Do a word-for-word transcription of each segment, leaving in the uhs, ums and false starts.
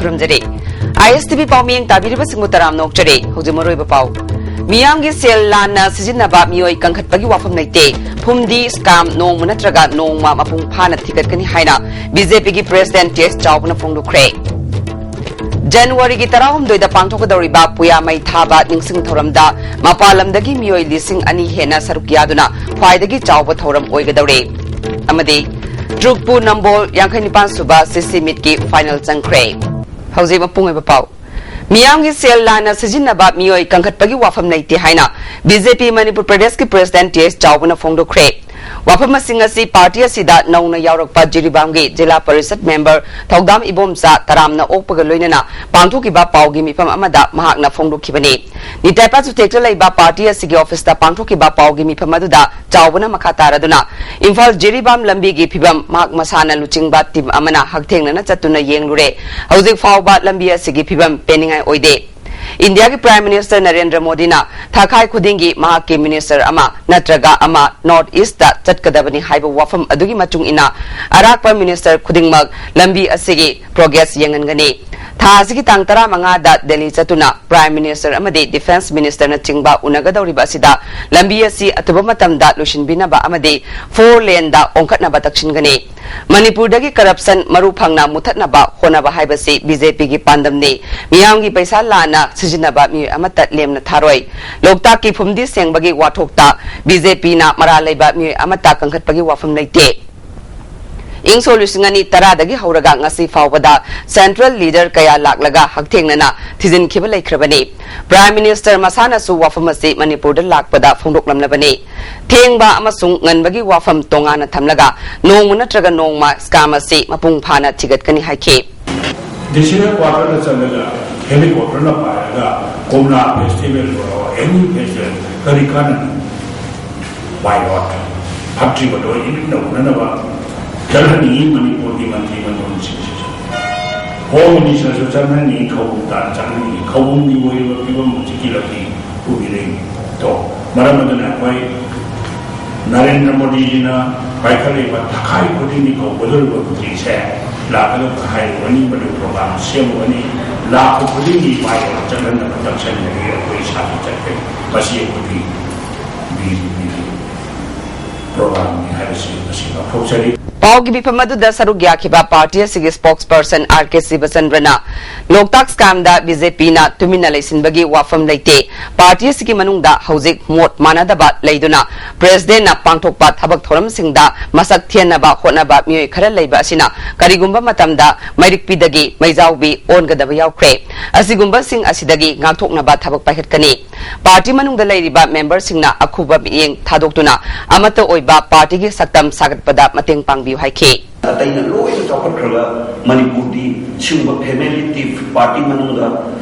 ꯈꯨꯔꯨꯝꯖꯔꯤ꯫ ꯑꯥꯏ ꯑꯦꯁ T V ꯄꯥꯎꯃꯤꯌꯦꯡ ꯇꯥꯕꯤꯔꯤꯕꯁꯤꯡꯕꯨ ꯇꯔꯥꯝꯅ ꯑꯣꯛꯆꯔꯤ꯫ ꯍꯧꯖꯤꯛ ꯃꯔꯨꯑꯣꯏꯕ ꯄꯥꯎ꯫ ꯃꯤꯌꯥꯝꯒꯤ ꯁꯦꯜ ꯂꯥꯟꯅ ꯁꯤꯖꯤꯟꯅꯕ ꯃꯤꯑꯣꯏ ꯀꯟꯈꯠꯄꯒꯤ ꯋꯥꯐꯝ ꯂꯩꯇꯦ꯫ ꯐꯨꯝꯗꯤ scam ꯅꯣꯡꯃ ꯅꯠꯇ꯭ꯔꯒ ꯅꯣꯡꯃ ꯃꯄꯨꯡ ꯐꯥꯅ ꯊꯤꯒꯠꯀꯅꯤ ꯍꯥꯏꯅ ꯕꯤ ꯖꯦ ꯄꯤꯒꯤ ꯄ꯭ꯔꯦꯁꯤꯗꯦꯟꯠ ꯇꯤ ꯑꯦꯁ ꯆꯥꯎꯕꯅ ꯐꯣꯡꯗꯣꯛꯈ꯭ꯔꯦ꯫ ꯖꯅꯋꯥꯔꯤꯒꯤ ꯇꯔꯥꯍꯨꯝꯗꯣꯏꯗ ꯄꯥꯡꯊꯣꯛꯀꯗꯧꯔꯤꯕ ꯄꯨꯌꯥ ꯃꯩ ꯊꯥꯕ ꯅꯤꯡꯁꯤꯡ ꯊꯧꯔꯝꯗ ꯃꯄꯥꯟ ꯂꯝꯗꯒꯤ ꯃꯤꯑꯣꯏ ꯂꯤꯁꯤꯡ ꯑꯅꯤ ꯍꯦꯟꯅ ꯁꯔꯨꯛ ꯌꯥꯗꯨꯅ ꯈ꯭ꯋꯥꯏꯗꯒꯤ ꯆꯥꯎꯕ ꯊꯧꯔꯝ ꯑꯣꯏꯒꯗꯧꯔꯦ꯫ ꯑꯃꯗꯤ ꯇ꯭ꯔꯨꯛꯄꯨ ꯅꯝꯕꯣꯜ ꯌꯥꯡꯈꯩ ꯅꯤꯄꯥꯟ ꯁꯨꯕ ꯁꯤ ꯁꯤ ꯃꯤꯠꯀꯤ ꯐꯥꯏꯅꯦꯜ ꯆꯪꯈ꯭ꯔꯦ꯫ ꯍꯧꯖꯤꯛ ꯃꯄꯨꯡ ꯑꯣꯏꯕ ꯄꯥꯎ꯫ ꯃꯤꯌꯥꯝꯒꯤ ꯁꯦꯜ ꯂꯥꯟꯅ ꯁꯤꯖꯤꯟꯅꯕ ꯃꯤꯑꯣꯏ ꯀꯟꯈꯠꯄꯒꯤ ꯋꯥꯐꯝ ꯂꯩꯇꯦ ꯍꯥꯏꯅ ꯕꯤ ꯖꯦ ꯄꯤ ꯃꯅꯤꯄꯨꯔ ꯄ꯭ꯔꯗꯦꯁꯀꯤ ꯄ꯭ꯔꯦꯁꯤꯗꯦꯟꯠ ꯇꯤ ꯑꯦꯁ ꯆꯥꯎꯕꯅ ꯐꯣꯡꯗꯣꯛꯈ꯭ꯔꯦ꯫ ꯋꯥꯐꯝꯁꯤꯡ ꯑꯁꯤ ꯄꯥꯔꯇꯤ ꯑꯁꯤꯗ ꯅꯧꯅ ꯌꯥꯎꯔꯛꯄ ꯖꯤꯔꯤꯕꯥꯝꯒꯤ ꯖꯤꯂꯥ ꯄꯔꯤꯁꯠ ꯃꯦꯝꯕꯔ ꯊꯧꯗꯥꯝ ꯏꯕꯣꯝꯆꯥ ꯇꯔꯥꯝꯅ ꯑꯣꯛꯄꯒ ꯂꯣꯏꯅꯅ ꯄꯥꯡꯊꯣꯛꯈꯤꯕ ꯄꯥꯎꯒꯤ ꯃꯤꯐꯝ ꯑꯃꯗ ꯃꯍꯥꯛꯅ ꯐꯣꯡꯗꯣꯛꯈꯤꯕꯅꯤ꯫ ꯅꯤꯇꯥꯏ ꯄꯥꯠ ꯆꯨꯊꯦꯛꯇ ꯂꯩꯕ ꯄꯥꯔꯇꯤ ꯑꯁꯤꯒꯤ ꯑꯣꯐꯤꯁꯇ ꯄꯥꯡꯊꯣꯛꯈꯤꯕ ꯄꯥꯎꯒꯤ ꯃꯤꯐꯝ ꯑꯗꯨꯗ ꯆꯥꯎꯕꯅ ꯃꯈꯥ ꯇꯥꯔꯗꯨꯅ ꯏꯝꯐꯥꯜ ꯖꯤꯔꯤꯕꯥꯝ ꯂꯝꯕꯤꯒꯤ ꯐꯤꯕꯝ ꯃꯍꯥꯛ ꯃꯁꯥꯅ ꯂꯨꯆꯤꯡꯕ ꯇꯤꯝ ꯑꯃꯅ ꯍꯛꯊꯦꯡꯅꯅ ꯆꯠꯇꯨꯅ ꯌꯦꯡꯂꯨꯔꯦ꯫ ꯍꯧꯖꯤꯛ ꯐꯥꯎꯕ ꯂꯝꯕꯤ ꯑꯁꯤꯒꯤ ꯐꯤꯕꯝ ꯄꯦꯟꯅꯤꯡꯉꯥꯏ ꯑꯣꯏꯗꯦ꯫ ꯏꯟꯗꯤꯌꯥꯒꯤ ꯄ꯭ꯔꯥꯏꯝ ꯃꯤꯅꯤꯁꯇꯔ ꯅꯔꯦꯟꯗ꯭ꯔ ꯃꯣꯗꯤꯅ ꯊꯥꯈꯥꯏ ꯈꯨꯗꯤꯡꯒꯤ ꯃꯍꯥꯛꯀꯤ ꯃꯤꯅꯤꯁꯇꯔ ꯑꯃ ꯅꯠꯇ꯭ꯔꯒ ꯑꯃ ꯅꯣꯔꯠ ꯏꯁꯇ ꯆꯠꯀꯗꯕꯅꯤ ꯍꯥꯏꯕ ꯋꯥꯐꯝ ꯑꯗꯨꯒꯤ ꯃꯇꯨꯡ ꯏꯟꯅ ꯑꯔꯥꯛꯄ ꯃꯤꯅꯤꯁꯇꯔ ꯈꯨꯗꯤꯡꯃꯛ ꯂꯝꯕꯤ ꯑꯁꯤꯒꯤ ꯄ꯭ꯔꯣꯒ꯭ꯔꯦꯁ ꯌꯦꯡꯍꯟꯒꯅꯤ꯫ ꯊꯥ ꯑꯁꯤꯒꯤ ꯇꯥꯡ ꯇꯔꯥꯃꯉꯥꯗ ꯗꯦꯜꯂꯤ ꯆꯠꯇꯨꯅ ꯄ꯭ꯔꯥꯏꯝ ꯃꯤꯅꯤꯁꯇꯔ ꯑꯃꯗꯤ ꯗꯤꯐꯦꯟꯁ ꯃꯤꯅꯤꯁꯇꯔꯅꯆꯤꯡꯕ ꯎꯅꯒꯗꯧꯔꯤꯕ ꯑꯁꯤꯗ ꯂꯝꯕꯤ ꯑꯁꯤ ꯑꯊꯨꯕ ꯃꯇꯝꯗ ꯂꯣꯏꯁꯤꯟꯕꯤꯅꯕ ꯑꯃꯗꯤ ꯐꯣꯔ ꯂꯦꯟꯗ ꯑꯣꯟꯈꯠꯅꯕ ꯇꯛꯁꯤꯟꯒꯅꯤ꯫ ꯃꯅꯤꯄꯨꯔꯗꯒꯤ ꯀꯔꯞꯁꯟ ꯃꯔꯨ ꯐꯪꯅ ꯃꯨꯊꯠꯅꯕ ꯍꯣꯠꯅꯕ ꯍꯥꯏꯕꯁꯤ ꯕꯤ ꯖꯦ ꯄꯤꯒꯤ ꯄꯥꯟꯗꯝꯅꯤ꯫ ꯃꯤꯌꯥꯝꯒꯤ ꯄꯩꯁꯥ ꯂꯥꯟꯅ ꯁꯤꯖꯤꯟꯅꯕ ꯃꯤꯑꯣꯏ ꯑꯃꯠꯇ ꯂꯦꯝꯅ ꯊꯥꯔꯣꯏ꯫ ꯂꯣꯛꯇꯥꯛꯀꯤ ꯐꯨꯝꯗꯤ ꯁꯦꯡꯕꯒꯤ ꯋꯥꯊꯣꯛꯇ ꯕꯤ ꯖꯦ ꯄꯤꯅ ꯃꯔꯥꯜ ꯂꯩꯕ ꯃꯤꯑꯣꯏ ꯑꯃꯠꯇ ꯀꯟꯈꯠꯄꯒꯤ ꯋꯥꯐꯝ ꯂꯩꯇꯦ꯫ ꯏꯪ ꯁꯣꯛ ꯂꯤꯁꯤꯡ ꯑꯅꯤ ꯇꯔꯥꯗꯒꯤ ꯍꯧꯔꯒ ꯉꯁꯤ ꯐꯥꯎꯕꯗ ꯁꯦꯟꯇ꯭ꯔꯦꯜ ꯂꯤꯗꯔ ꯀꯌꯥ ꯂꯥꯛꯂꯒ ꯍꯛꯊꯦꯡꯅꯅ ꯊꯤꯖꯤꯟꯈꯤꯕ ꯂꯩꯈ꯭ꯔꯕꯅꯤ꯫ ꯄ꯭ꯔꯥꯏꯝ ꯃꯤꯅꯤꯁꯇꯔ ꯃꯁꯥꯅꯁꯨ ꯋꯥꯐꯝ ꯑꯁꯤ ꯃꯅꯤꯄꯨꯔꯗ ꯂꯥꯛꯄꯗ ꯐꯣꯡꯗꯣꯛꯂꯝꯂꯕꯅꯤ꯫ ꯊꯦꯡꯕ ꯑꯃꯁꯨꯡ ꯉꯟꯕꯒꯤ ꯋꯥꯐꯝ ꯇꯣꯉꯥꯟꯅ ꯊꯝꯂꯒ ꯅꯣꯡꯃ ꯅꯠꯇ꯭ꯔꯒ ꯅꯣꯡꯃ scam ꯑꯁꯤ ꯃꯄꯨꯡ ꯐꯥꯅ ꯊꯤꯒꯠꯀꯅꯤ ꯍꯥꯏꯈꯤ꯫ ꯗꯤꯁꯤꯅ ꯀ꯭ꯋꯥꯇꯔꯗ ꯆꯠꯂꯒ ꯍꯦꯂꯤꯀꯣꯞꯇꯔꯅ ꯄꯥꯏꯔꯒ ꯀꯣꯝꯂꯥ ꯐꯦꯁꯇꯤꯚꯦꯜ ꯑꯣꯏꯔꯣ, ꯑꯦꯅꯤ ꯐꯦꯁꯇꯤꯚꯦꯜ ꯀꯔꯤ ꯀꯥꯟꯅꯅꯤ? ꯋꯥꯏ ꯅꯣꯠ? ꯐꯠꯇ꯭ꯔꯤꯕꯗꯣ ꯏꯃꯤꯠꯅ ꯎꯅꯅꯕ ꯆꯠꯍꯟꯅꯤꯡꯉꯤ ꯃꯅꯤꯄꯨꯔꯒꯤ ꯃꯟꯇ꯭ꯔꯤ ꯃꯟꯗꯣꯟꯁꯤꯡꯁꯤꯁꯨ꯫ ꯍꯣꯝ ꯃꯤꯅꯤꯁꯇꯔꯁꯨ ꯆꯠꯍꯟꯅꯤꯡꯉꯤ, ꯈꯧꯄꯨꯝ ꯇꯥꯟꯅ ꯆꯠꯍꯟꯅꯤꯡꯉꯤ꯫ ꯈꯧꯄꯨꯝꯒꯤ ꯑꯣꯏꯔꯤꯕ ꯐꯤꯕꯝ ꯍꯧꯖꯤꯛꯀꯤ ꯂꯝꯕꯤ ꯄꯨꯕꯤꯔꯛꯏꯗꯣ ꯃꯔꯝ ꯑꯗꯨꯅ ꯑꯩꯈꯣꯏ ꯅꯔꯦꯟꯗ꯭ꯔ ꯃꯣꯗꯤꯖꯤꯅ ꯄꯥꯏꯈꯠꯂꯤꯕ ꯊꯥꯈꯥꯏ ꯈꯨꯗꯤꯡꯒꯤ ꯀꯧꯒꯗꯧꯔꯤꯕ ꯃꯟꯇ꯭ꯔꯤꯁꯦ ꯂꯥꯛꯀꯗꯕ ꯍꯥꯏꯔꯤꯕ ꯑꯅꯤꯡꯕꯗꯨ ꯄ꯭ꯔꯣꯒ꯭ꯔꯥꯝ ꯁꯦꯝꯒꯅꯤ꯫ ꯂꯥꯛꯄ ꯈꯨꯗꯤꯡꯒꯤ ꯃꯥꯏ ꯆꯠꯍꯟꯅꯕ ꯇꯛꯁꯟꯒꯅꯤ꯫ ꯑꯩꯈꯣꯏ ꯏꯁꯥꯒꯤ ꯆꯠꯀꯅꯤ꯫ ꯃꯁꯤ ꯑꯩꯈꯣꯏꯒꯤ ꯕꯤ ꯖꯦ ꯄꯤꯒꯤ ꯄ꯭ꯔꯣꯒ꯭ꯔꯥꯝꯅꯤ ꯍꯥꯏꯕꯁꯤ ꯃꯁꯤ ꯂꯥꯎꯊꯣꯛꯆꯔꯤ꯫ ꯄꯥꯎꯒꯤ ꯃꯤꯐꯝ ꯑꯗꯨꯗ ꯁꯔꯨꯛ ꯌꯥꯈꯤꯕ ꯄꯥꯔꯇꯤ ꯑꯁꯤꯒꯤ ꯁ꯭ꯄꯣꯛꯁ ꯄꯔꯁꯟ ꯑꯥꯔ ꯀꯦ ꯁꯤꯕꯆꯟꯗ꯭ꯔꯅ ꯂꯣꯛꯇꯥꯛ ꯁ꯭ꯀꯦꯝꯗ ꯕꯤ ꯖꯦ ꯄꯤꯅ ꯇꯨꯃꯤꯟꯅ ꯂꯩꯁꯤꯟꯕꯒꯤ ꯋꯥꯐꯝ ꯂꯩꯇꯦ꯫ ꯄꯥꯔꯇꯤ ꯑꯁꯤꯒꯤ ꯃꯅꯨꯡꯗ ꯍꯧꯖꯤꯛ ꯃꯣꯠ ꯃꯥꯟꯅꯗꯕ ꯂꯩꯗꯨꯅ ꯄ꯭ꯔꯦꯁꯤꯗꯦꯟꯠꯅ ꯄꯥꯡꯊꯣꯛꯄ ꯊꯕꯛ ꯊꯧꯔꯝꯁꯤꯡꯗ ꯃꯁꯛ ꯊꯤꯍꯟꯅꯕ ꯍꯣꯠꯅꯕ ꯃꯤꯑꯣꯏ ꯈꯔ ꯂꯩꯕ ꯑꯁꯤꯅ ꯀꯔꯤꯒꯨꯝꯕ ꯃꯇꯝꯗ ꯃꯩꯔꯤꯛꯄꯤꯗꯒꯤ ꯃꯩꯖꯥꯎꯕꯤ ꯑꯣꯟꯒꯗꯕ ꯌꯥꯎꯈ꯭ꯔꯦ꯫ ꯑꯁꯤꯒꯨꯝꯕꯁꯤꯡ ꯑꯁꯤꯗꯒꯤ ꯉꯥꯛꯊꯣꯛꯅꯕ ꯊꯕꯛ ꯄꯥꯏꯈꯠꯀꯅꯤ꯫ ꯄꯥꯔꯇꯤ ꯃꯅꯨꯡꯗ ꯂꯩꯔꯤꯕ ꯃꯦꯝꯕꯔꯁꯤꯡꯅ ꯑꯈꯨꯕ ꯃꯤꯠꯌꯦꯡ ꯊꯥꯗꯣꯛꯇꯨꯅ ꯑꯃꯠꯇ ꯑꯣꯏꯕ ꯄꯥꯔꯇꯤꯒꯤ ꯁꯛꯇꯝ ꯁꯥꯒꯠꯄꯗ ꯃꯇꯦꯡ ꯄꯥꯡꯕꯤꯌꯨ ꯍꯥꯏꯈꯤ꯫ ꯑꯇꯩꯅ ꯂꯣꯏꯅ ꯆꯥꯎꯈꯠꯈ꯭ꯔꯒ ꯃꯅꯤꯄꯨꯔꯗꯤ ꯁꯤꯒꯨꯝꯕ ꯐꯦꯃꯤꯂꯤꯇꯤꯚ ꯄꯥꯔꯇꯤ ꯃꯅꯨꯡꯗ,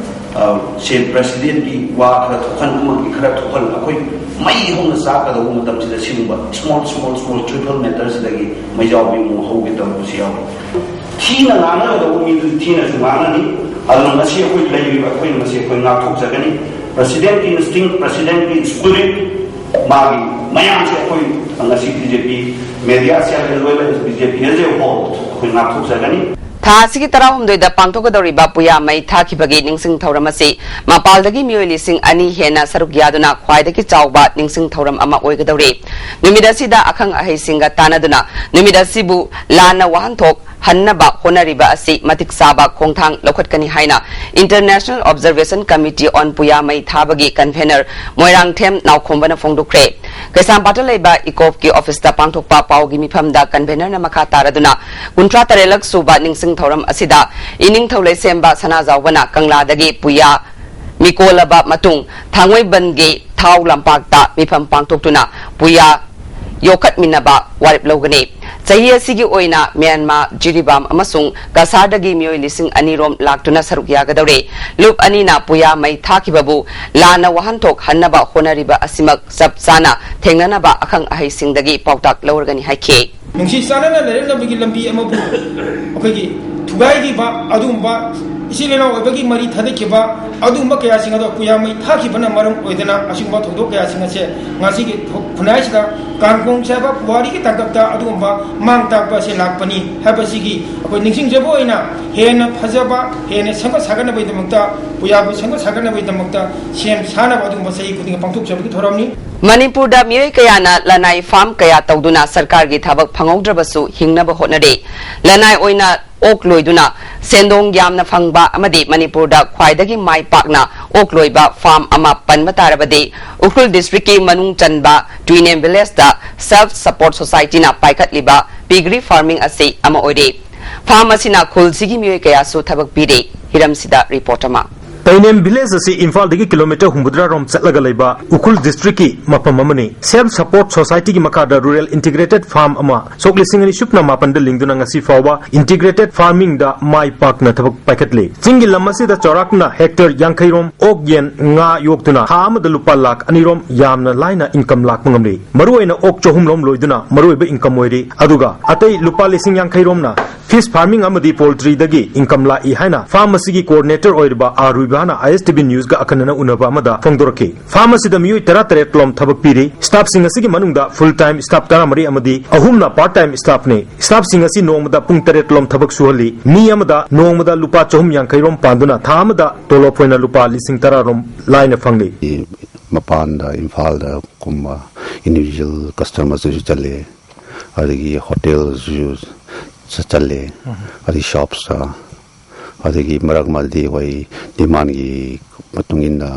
ꯑ, ꯁꯦ ꯄ꯭ꯔꯦꯁꯤꯗꯦꯟꯠꯀꯤ ꯋꯥ ꯈꯔ ꯊꯣꯛꯍꯟ, ꯑꯃꯒꯤ ꯈꯔ ꯊꯣꯛꯍꯟ, ꯑꯩꯈꯣꯏ ꯃꯩ ꯍꯧꯅ ꯆꯥꯛꯀꯗꯧꯕ ꯃꯇꯝꯁꯤꯗ ꯁꯤꯒꯨꯝꯕ ꯁ꯭ꯃꯣꯜ ꯁ꯭ꯃꯣꯜ ꯁ꯭ꯃꯣꯜ ꯇ꯭ꯔꯤꯐꯜ ꯃꯦꯇꯔꯁꯤꯗꯒꯤ ꯃꯩꯖꯥꯎꯕꯤ ꯑꯃꯨꯛ ꯍꯧꯒꯦ ꯇꯧꯔꯛꯄꯁꯨ ꯌꯥꯎꯏ꯫ ꯊꯤꯅ ꯉꯥꯡꯅꯒꯗꯧꯕ ꯃꯤꯗꯨꯗꯤ ꯊꯤꯅꯁꯨ ꯉꯥꯡꯅꯅꯤ꯫ ꯑꯗꯨꯅ ꯉꯁꯤ ꯑꯩꯈꯣꯏ ꯂꯩꯔꯤꯕ ꯑꯩꯈꯣꯏꯅ ꯉꯁꯤ ꯑꯩꯈꯣꯏ ꯉꯥꯛꯊꯣꯛꯆꯒꯅꯤ꯫ ꯄ꯭ꯔꯦꯁꯤꯗꯦꯟꯠꯀꯤ ꯏꯟꯁꯇꯤꯡ, ꯄ꯭ꯔꯦꯁꯤꯗꯦꯟꯠꯀꯤ ꯁ꯭ꯄꯤꯔꯤꯠ, ꯃꯥꯒꯤ ꯃꯌꯥꯝꯁꯦ ꯑꯩꯈꯣꯏ ꯉꯁꯤ B J P media cell and well and B J P as a whole ꯑꯩꯈꯣꯏ ꯉꯥꯛꯊꯣꯛꯆꯒꯅꯤ꯫ ꯊꯥ ꯑꯁꯤꯒꯤ ꯇꯔꯥꯍꯨꯝꯗꯣꯏꯗ ꯄꯥꯡꯊꯣꯛꯀꯗꯧꯔꯤꯕ ꯄꯨꯌꯥ ꯃꯩ ꯊꯥꯈꯤꯕꯒꯤ ꯅꯤꯡꯁꯤꯡ ꯊꯧꯔꯝ ꯑꯁꯤ ꯃꯄꯥꯜꯗꯒꯤ ꯃꯤꯑꯣꯏ ꯂꯤꯁꯤꯡ ꯑꯅꯤ ꯍꯦꯟꯅ ꯁꯔꯨꯛ ꯌꯥꯗꯨꯅ ꯈ꯭ꯋꯥꯏꯗꯒꯤ ꯆꯥꯎꯕ ꯅꯤꯡꯁꯤꯡ ꯊꯧꯔꯝ ꯑꯃ ꯑꯣꯏꯒꯗꯧꯔꯤ꯫ ꯅꯨꯃꯤꯠ ꯑꯁꯤꯗ ꯑꯈꯪ ꯑꯍꯩꯁꯤꯡꯒ ꯇꯥꯟꯅꯗꯨꯅ ꯅꯨꯃꯤꯠ ꯑꯁꯤꯕꯨ ꯂꯥꯟꯅ ꯋꯥꯍꯟꯊꯣꯛ ꯍꯟꯅꯕ ꯍꯣꯠꯅꯔꯤꯕ ꯑꯁꯤ ꯃꯇꯤꯛ ꯆꯥꯕ ꯈꯣꯡꯊꯥꯡ ꯂꯧꯈꯠꯀꯅꯤ ꯍꯥꯏꯅ International Observation Committee on ꯄꯨꯌꯥ ꯃꯩ ꯊꯥꯕꯒꯤ ꯀꯟꯚꯦꯅꯔ ꯃꯣꯏꯔꯥꯡꯊꯦꯝ ꯅꯥꯎꯈꯣꯝꯕꯅ ꯐꯣꯡꯗꯣꯛꯈ꯭ꯔꯦ꯫ ꯀꯩꯁꯥꯝꯄꯥꯠꯇ ꯂꯩꯕ ꯏꯀꯣꯞꯀꯤ ꯑꯣꯐꯤꯁꯇ ꯄꯥꯡꯊꯣꯛꯄ ꯄꯥꯎꯒꯤ ꯃꯤꯐꯝꯗ ꯀꯟꯚꯦꯅꯔꯅ ꯃꯈꯥ ꯇꯥꯔꯗꯨꯅ ꯀꯨꯟꯊ꯭ꯔꯥ ꯇꯔꯦꯠꯂꯛ ꯁꯨꯕ ꯅꯤꯡꯁꯤꯡ ꯊꯧꯔꯝ ꯑꯁꯤꯗ ꯏꯅꯤꯡꯊꯧ ꯂꯩꯁꯦꯝꯕ ꯁꯅꯥꯖꯥꯎꯕꯅ ꯀꯪꯂꯥꯗꯒꯤ ꯄꯨꯌꯥ ꯃꯤꯀꯣꯜꯂꯕ ꯃꯇꯨꯡ ꯊꯥꯡꯃꯩꯕꯟꯒꯤ ꯊꯥꯎ ꯂꯝꯄꯥꯛꯇ ꯃꯤꯐꯝ ꯄꯥꯡꯊꯣꯛꯇꯨꯅ ꯄꯨꯌꯥ ꯌꯣꯛꯈꯠꯃꯤꯟꯅꯕ ꯋꯥꯔꯦꯞ ꯂꯧꯒꯅꯤ꯫ ꯆꯍꯤ ꯑꯁꯤꯒꯤ ꯑꯣꯏꯅ ꯃ꯭ꯌꯥꯟꯃꯥꯔ, ꯖꯤꯔꯤꯕꯥꯝ ꯑꯃꯁꯨꯡ ꯀꯁꯥꯔꯗꯒꯤ ꯃꯤꯑꯣꯏ ꯂꯤꯁꯤꯡ ꯑꯅꯤ ꯔꯣꯝ ꯂꯥꯛꯇꯨꯅ ꯁꯔꯨꯛ ꯌꯥꯒꯗꯧꯔꯦ꯫ ꯂꯨꯞ ꯑꯅꯤꯅ ꯄꯨꯌꯥ ꯃꯩ ꯊꯥꯈꯤꯕꯕꯨ ꯂꯥꯟꯅ ꯋꯥꯍꯟꯊꯣꯛ ꯍꯟꯅꯕ ꯍꯣꯠꯅꯔꯤꯕ ꯑꯁꯤꯃꯛ ꯆꯞ ꯆꯥꯅ ꯊꯦꯡꯅꯅꯕ ꯑꯈꯪ ꯑꯍꯩꯁꯤꯡꯗꯒꯤ ꯄꯥꯎꯇꯥꯛ ꯂꯧꯔꯒꯅꯤ ꯍꯥꯏꯈꯤ꯫ ꯅꯨꯡꯁꯤ ꯆꯥꯟꯅꯅ ꯂꯩꯔꯛꯅꯕꯒꯤ ꯂꯝꯕꯤ ꯑꯃꯕꯨ ꯑꯩꯈꯣꯏꯒꯤ ꯊꯨꯒꯥꯏꯈꯤꯕ ꯑꯗꯨꯒꯨꯝꯕ ꯏꯆꯤꯜ ꯏꯅꯥꯎ ꯑꯣꯏꯕꯒꯤ ꯃꯔꯤ ꯊꯗꯠꯈꯤꯕ, ꯑꯗꯨꯒꯨꯝꯕ ꯀꯌꯥꯁꯤꯡ ꯑꯗꯣ ꯄꯨꯌꯥꯃꯩ ꯊꯥꯈꯤꯕꯅ ꯃꯔꯝ ꯑꯣꯏꯗꯅ ꯑꯁꯤꯒꯨꯝꯕ ꯊꯧꯗꯣꯛ ꯀꯌꯥꯁꯤꯡ ꯑꯁꯦ ꯉꯁꯤꯒꯤ ꯈꯨꯟꯅꯥꯏꯁꯤꯗ ꯀꯥꯡꯈꯣꯡ ꯆꯥꯏꯕ ꯄꯨꯋꯥꯔꯤꯒꯤ ꯇꯥꯡꯀꯛꯇ ꯑꯗꯨꯒꯨꯝꯕ ꯃꯥꯡ ꯇꯥꯛꯄ ꯑꯁꯤ ꯂꯥꯛꯄꯅꯤ ꯍꯥꯏꯕꯁꯤꯒꯤ ꯑꯩꯈꯣꯏ ꯅꯤꯡꯁꯤꯡꯖꯕ ꯑꯣꯏꯅ ꯍꯦꯟꯅ ꯐꯖꯕ, ꯍꯦꯟꯅ ꯁꯦꯝꯒꯠ ꯁꯥꯒꯠꯅꯕꯒꯤꯗꯃꯛꯇ, ꯄꯨꯌꯥꯕꯨ ꯁꯦꯝꯒꯠ ꯁꯥꯒꯠꯅꯕꯒꯤꯗꯃꯛꯇ ꯁꯦꯝ ꯁꯥꯅꯕ ꯑꯗꯨꯒꯨꯝꯕ ꯆꯍꯤ ꯈꯨꯗꯤꯡꯒꯤ ꯄꯥꯡꯊꯣꯛꯆꯕꯒꯤ ꯊꯧꯔꯝꯅꯤ꯫ ꯃꯅꯤꯄꯨꯔꯗ ꯃꯤꯑꯣꯏ ꯀꯌꯥꯅ ꯂꯅꯥꯏ ꯐꯥꯔꯝ ꯀꯌꯥ ꯇꯧꯗꯨꯅ ꯁꯔꯀꯥꯔꯒꯤ ꯊꯕꯛ ꯐꯪꯍꯧꯗ꯭ꯔꯕꯁꯨ ꯍꯤꯡꯅꯕ ꯍꯣꯠꯅꯔꯤ꯫ ꯂꯅꯥꯏ ꯑꯣꯏꯅ ꯑꯣꯛ ꯂꯣꯏꯗꯨꯅ ꯁꯦꯟꯗꯣꯡ ꯌꯥꯝꯅ ꯐꯪꯕ ꯑꯃꯗꯤ ꯃꯅꯤꯄꯨꯔꯗ ꯈ꯭ꯋꯥꯏꯗꯒꯤ ꯃꯥꯏ ꯄꯥꯛꯅ ꯑꯣꯛ ꯂꯣꯏꯕ ꯐꯥꯔꯝ ꯑꯃ ꯄꯟꯕ ꯇꯥꯔꯕꯗꯤ ꯎꯈ꯭ꯔꯨꯜ ꯗꯤꯁꯇ꯭ꯔꯤꯛꯀꯤ ꯃꯅꯨꯡ ꯆꯟꯕ ꯇꯨꯏꯅꯦꯝ ꯚꯤꯂꯦꯖꯇ ꯁꯦꯜꯐ ꯁꯄꯣꯔꯠ ꯁꯣꯁꯥꯏꯇꯤꯅ ꯄꯥꯏꯈꯠꯂꯤꯕ ꯄꯤꯒ꯭ꯔꯤ ꯐꯥꯔꯃꯤꯡ ꯑꯁꯤ ꯑꯃ ꯑꯣꯏꯔꯤ꯫ ꯐꯥꯔꯝ ꯑꯁꯤꯅ ꯈꯨꯜꯁꯤꯒꯤ ꯃꯤꯑꯣꯏ ꯀꯌꯥꯁꯨ ꯊꯕꯛ ꯄꯤꯔꯤ꯫ ꯍꯤꯔꯝꯁꯤꯗ ꯔꯤꯄꯣꯔꯠ ꯑꯃ꯫ ꯇꯩꯅꯦꯝ ꯚꯤꯂꯦꯖ ꯑꯁꯤ ꯏꯝꯐꯥꯜꯗꯒꯤ ꯀꯤꯂꯣꯃꯤꯇꯔ ꯍꯨꯝꯐꯨꯇꯔꯥ ꯔꯣꯝ ꯆꯠꯂꯒ ꯂꯩꯕ ꯎꯈ꯭ꯔꯨꯜ ꯗꯤꯁꯇ꯭ꯔꯤꯛꯀꯤ ꯃꯐꯝ ꯑꯃꯅꯤ꯫ ꯁꯦꯜꯐ ꯁꯄꯣꯔꯠ ꯁꯣꯁꯥꯏꯇꯤꯒꯤ ꯃꯈꯥꯗ ꯔꯨꯔꯦꯜ ꯏꯟꯇꯤꯒ꯭ꯔꯦꯇꯦꯗ ꯐꯥꯔꯝ ꯑꯃ ꯁꯣꯛ ꯂꯤꯁꯤꯡ ꯑꯅꯤ ꯁꯨꯞꯅ ꯃꯥꯄꯟꯗ ꯂꯤꯡꯗꯨꯅ ꯉꯁꯤ ꯐꯥꯎꯕ ꯏꯟꯇꯤꯒ꯭ꯔꯦꯇꯦꯗ ꯐꯥꯔꯃꯤꯡꯗ ꯃꯥꯏ ꯄꯥꯛꯅ ꯊꯕꯛ ꯄꯥꯏꯈꯠꯂꯤ꯫ ꯆꯤꯡꯒꯤ ꯂꯝ ꯑꯁꯤꯗ ꯆꯥꯎꯔꯥꯛꯅ ꯍꯦꯛꯇꯔ ꯌꯥꯡꯈꯩ ꯔꯣꯝ ꯑꯣꯛ ꯌꯦꯟ ꯉꯥ ꯌꯣꯛꯇꯨꯅ ꯊꯥ ꯑꯃꯗ ꯂꯨꯄꯥ ꯂꯥꯈ ꯑꯅꯤ ꯔꯣꯝ ꯌꯥꯝꯅ ꯂꯥꯏꯅ ꯏꯟꯀꯝ ꯂꯥꯛꯄ ꯉꯝꯂꯤ꯫ ꯃꯔꯨꯑꯣꯏꯅ ꯑꯣꯛ ꯆꯍꯨꯝ ꯔꯣꯝ ꯂꯣꯏꯗꯨꯅ ꯃꯔꯨꯑꯣꯏꯕ ꯏꯟꯀꯝ ꯑꯣꯏꯔꯤ꯫ ꯑꯗꯨꯒ ꯑꯇꯩ ꯂꯨꯄꯥ ꯂꯤꯁꯤꯡ ꯌꯥꯡꯈꯩ ꯔꯣꯝꯅ ꯐꯤꯁ ꯐꯥꯔꯃꯤꯡ ꯑꯃꯗꯤ ꯄꯣꯜꯇ꯭ꯔꯤꯗꯒꯤ ꯏꯟꯀꯝ ꯂꯥꯛꯏ ꯍꯥꯏꯅ ꯐꯥꯔꯝ ꯑꯁꯤꯒꯤ ꯀꯣꯑꯣꯔꯗꯤꯅꯦꯇꯔ ꯑꯣꯏꯔꯤꯕ ꯑꯥꯔ ꯔꯨꯏꯕꯥꯅ ꯑꯥꯏ ꯑꯦꯁ ꯇꯤ ꯚꯤ ꯅ꯭ꯌꯨꯁꯀ ꯑꯈꯟꯅꯅ ꯎꯅꯕ ꯑꯃꯗ ꯐꯣꯡꯗꯣꯔꯛꯈꯤ꯫ ꯐꯥꯔꯝ ꯑꯁꯤꯗ ꯃꯤꯑꯣꯏ ꯇꯔꯥ ꯇꯔꯦꯠ ꯂꯣꯝ ꯊꯕꯛ ꯄꯤꯔꯤ꯫ ꯁ꯭ꯇꯥꯐꯁꯤꯡ ꯑꯁꯤꯒꯤ ꯃꯅꯨꯡꯗ ꯐꯨꯜ ꯇꯥꯏꯝ ꯁ꯭ꯇꯥꯐ ꯇꯔꯥꯃꯔꯤ ꯑꯃꯗꯤ ꯑꯍꯨꯝꯅ ꯄꯥꯔꯠ ꯇꯥꯏꯝ ꯁ꯭ꯇꯥꯐꯅꯤ꯫ ꯁ꯭ꯇꯥꯐꯁꯤꯡ ꯑꯁꯤ ꯅꯣꯡꯃꯗ ꯄꯨꯡ ꯇꯔꯦꯠ ꯂꯣꯝ ꯊꯕꯛ ꯁꯨꯍꯜꯂꯤ꯫ ꯃꯤ ꯑꯃꯗ ꯅꯣꯡꯃꯗ ꯂꯨꯄꯥ ꯆꯍꯨꯝ ꯌꯥꯡꯈꯩ ꯔꯣꯝ ꯄꯥꯟꯗꯨꯅ ꯊꯥ ꯑꯃꯗ ꯇꯣꯂꯣꯞ ꯑꯣꯏꯅ ꯂꯨꯄꯥ ꯂꯤꯁꯤꯡ ꯇꯔꯥ ꯔꯣꯝ ꯂꯥꯏꯅ ꯐꯪꯂꯤ꯫ ꯃꯄꯥꯟꯗ, ꯏꯝꯐꯥꯜꯗ ꯀꯨꯝꯕ ꯏꯟꯗꯤꯚꯤꯖꯨꯋꯦꯜ ꯀꯁꯇꯃꯔꯁꯇꯁꯨ ꯆꯠꯂꯦ, ꯑꯗꯒꯤ ꯍꯣꯇꯦꯜꯁꯨ ꯆ-, ꯆꯠꯂꯦ, ꯑꯗꯒꯤ ꯁꯣꯞꯁꯇ, ꯑꯗꯒꯤ ꯃꯔꯛ ꯃꯔꯛꯇꯤ ꯑꯩꯈꯣꯏ ꯗꯤꯃꯥꯟꯒꯤ ꯃꯇꯨꯡ ꯏꯟꯅ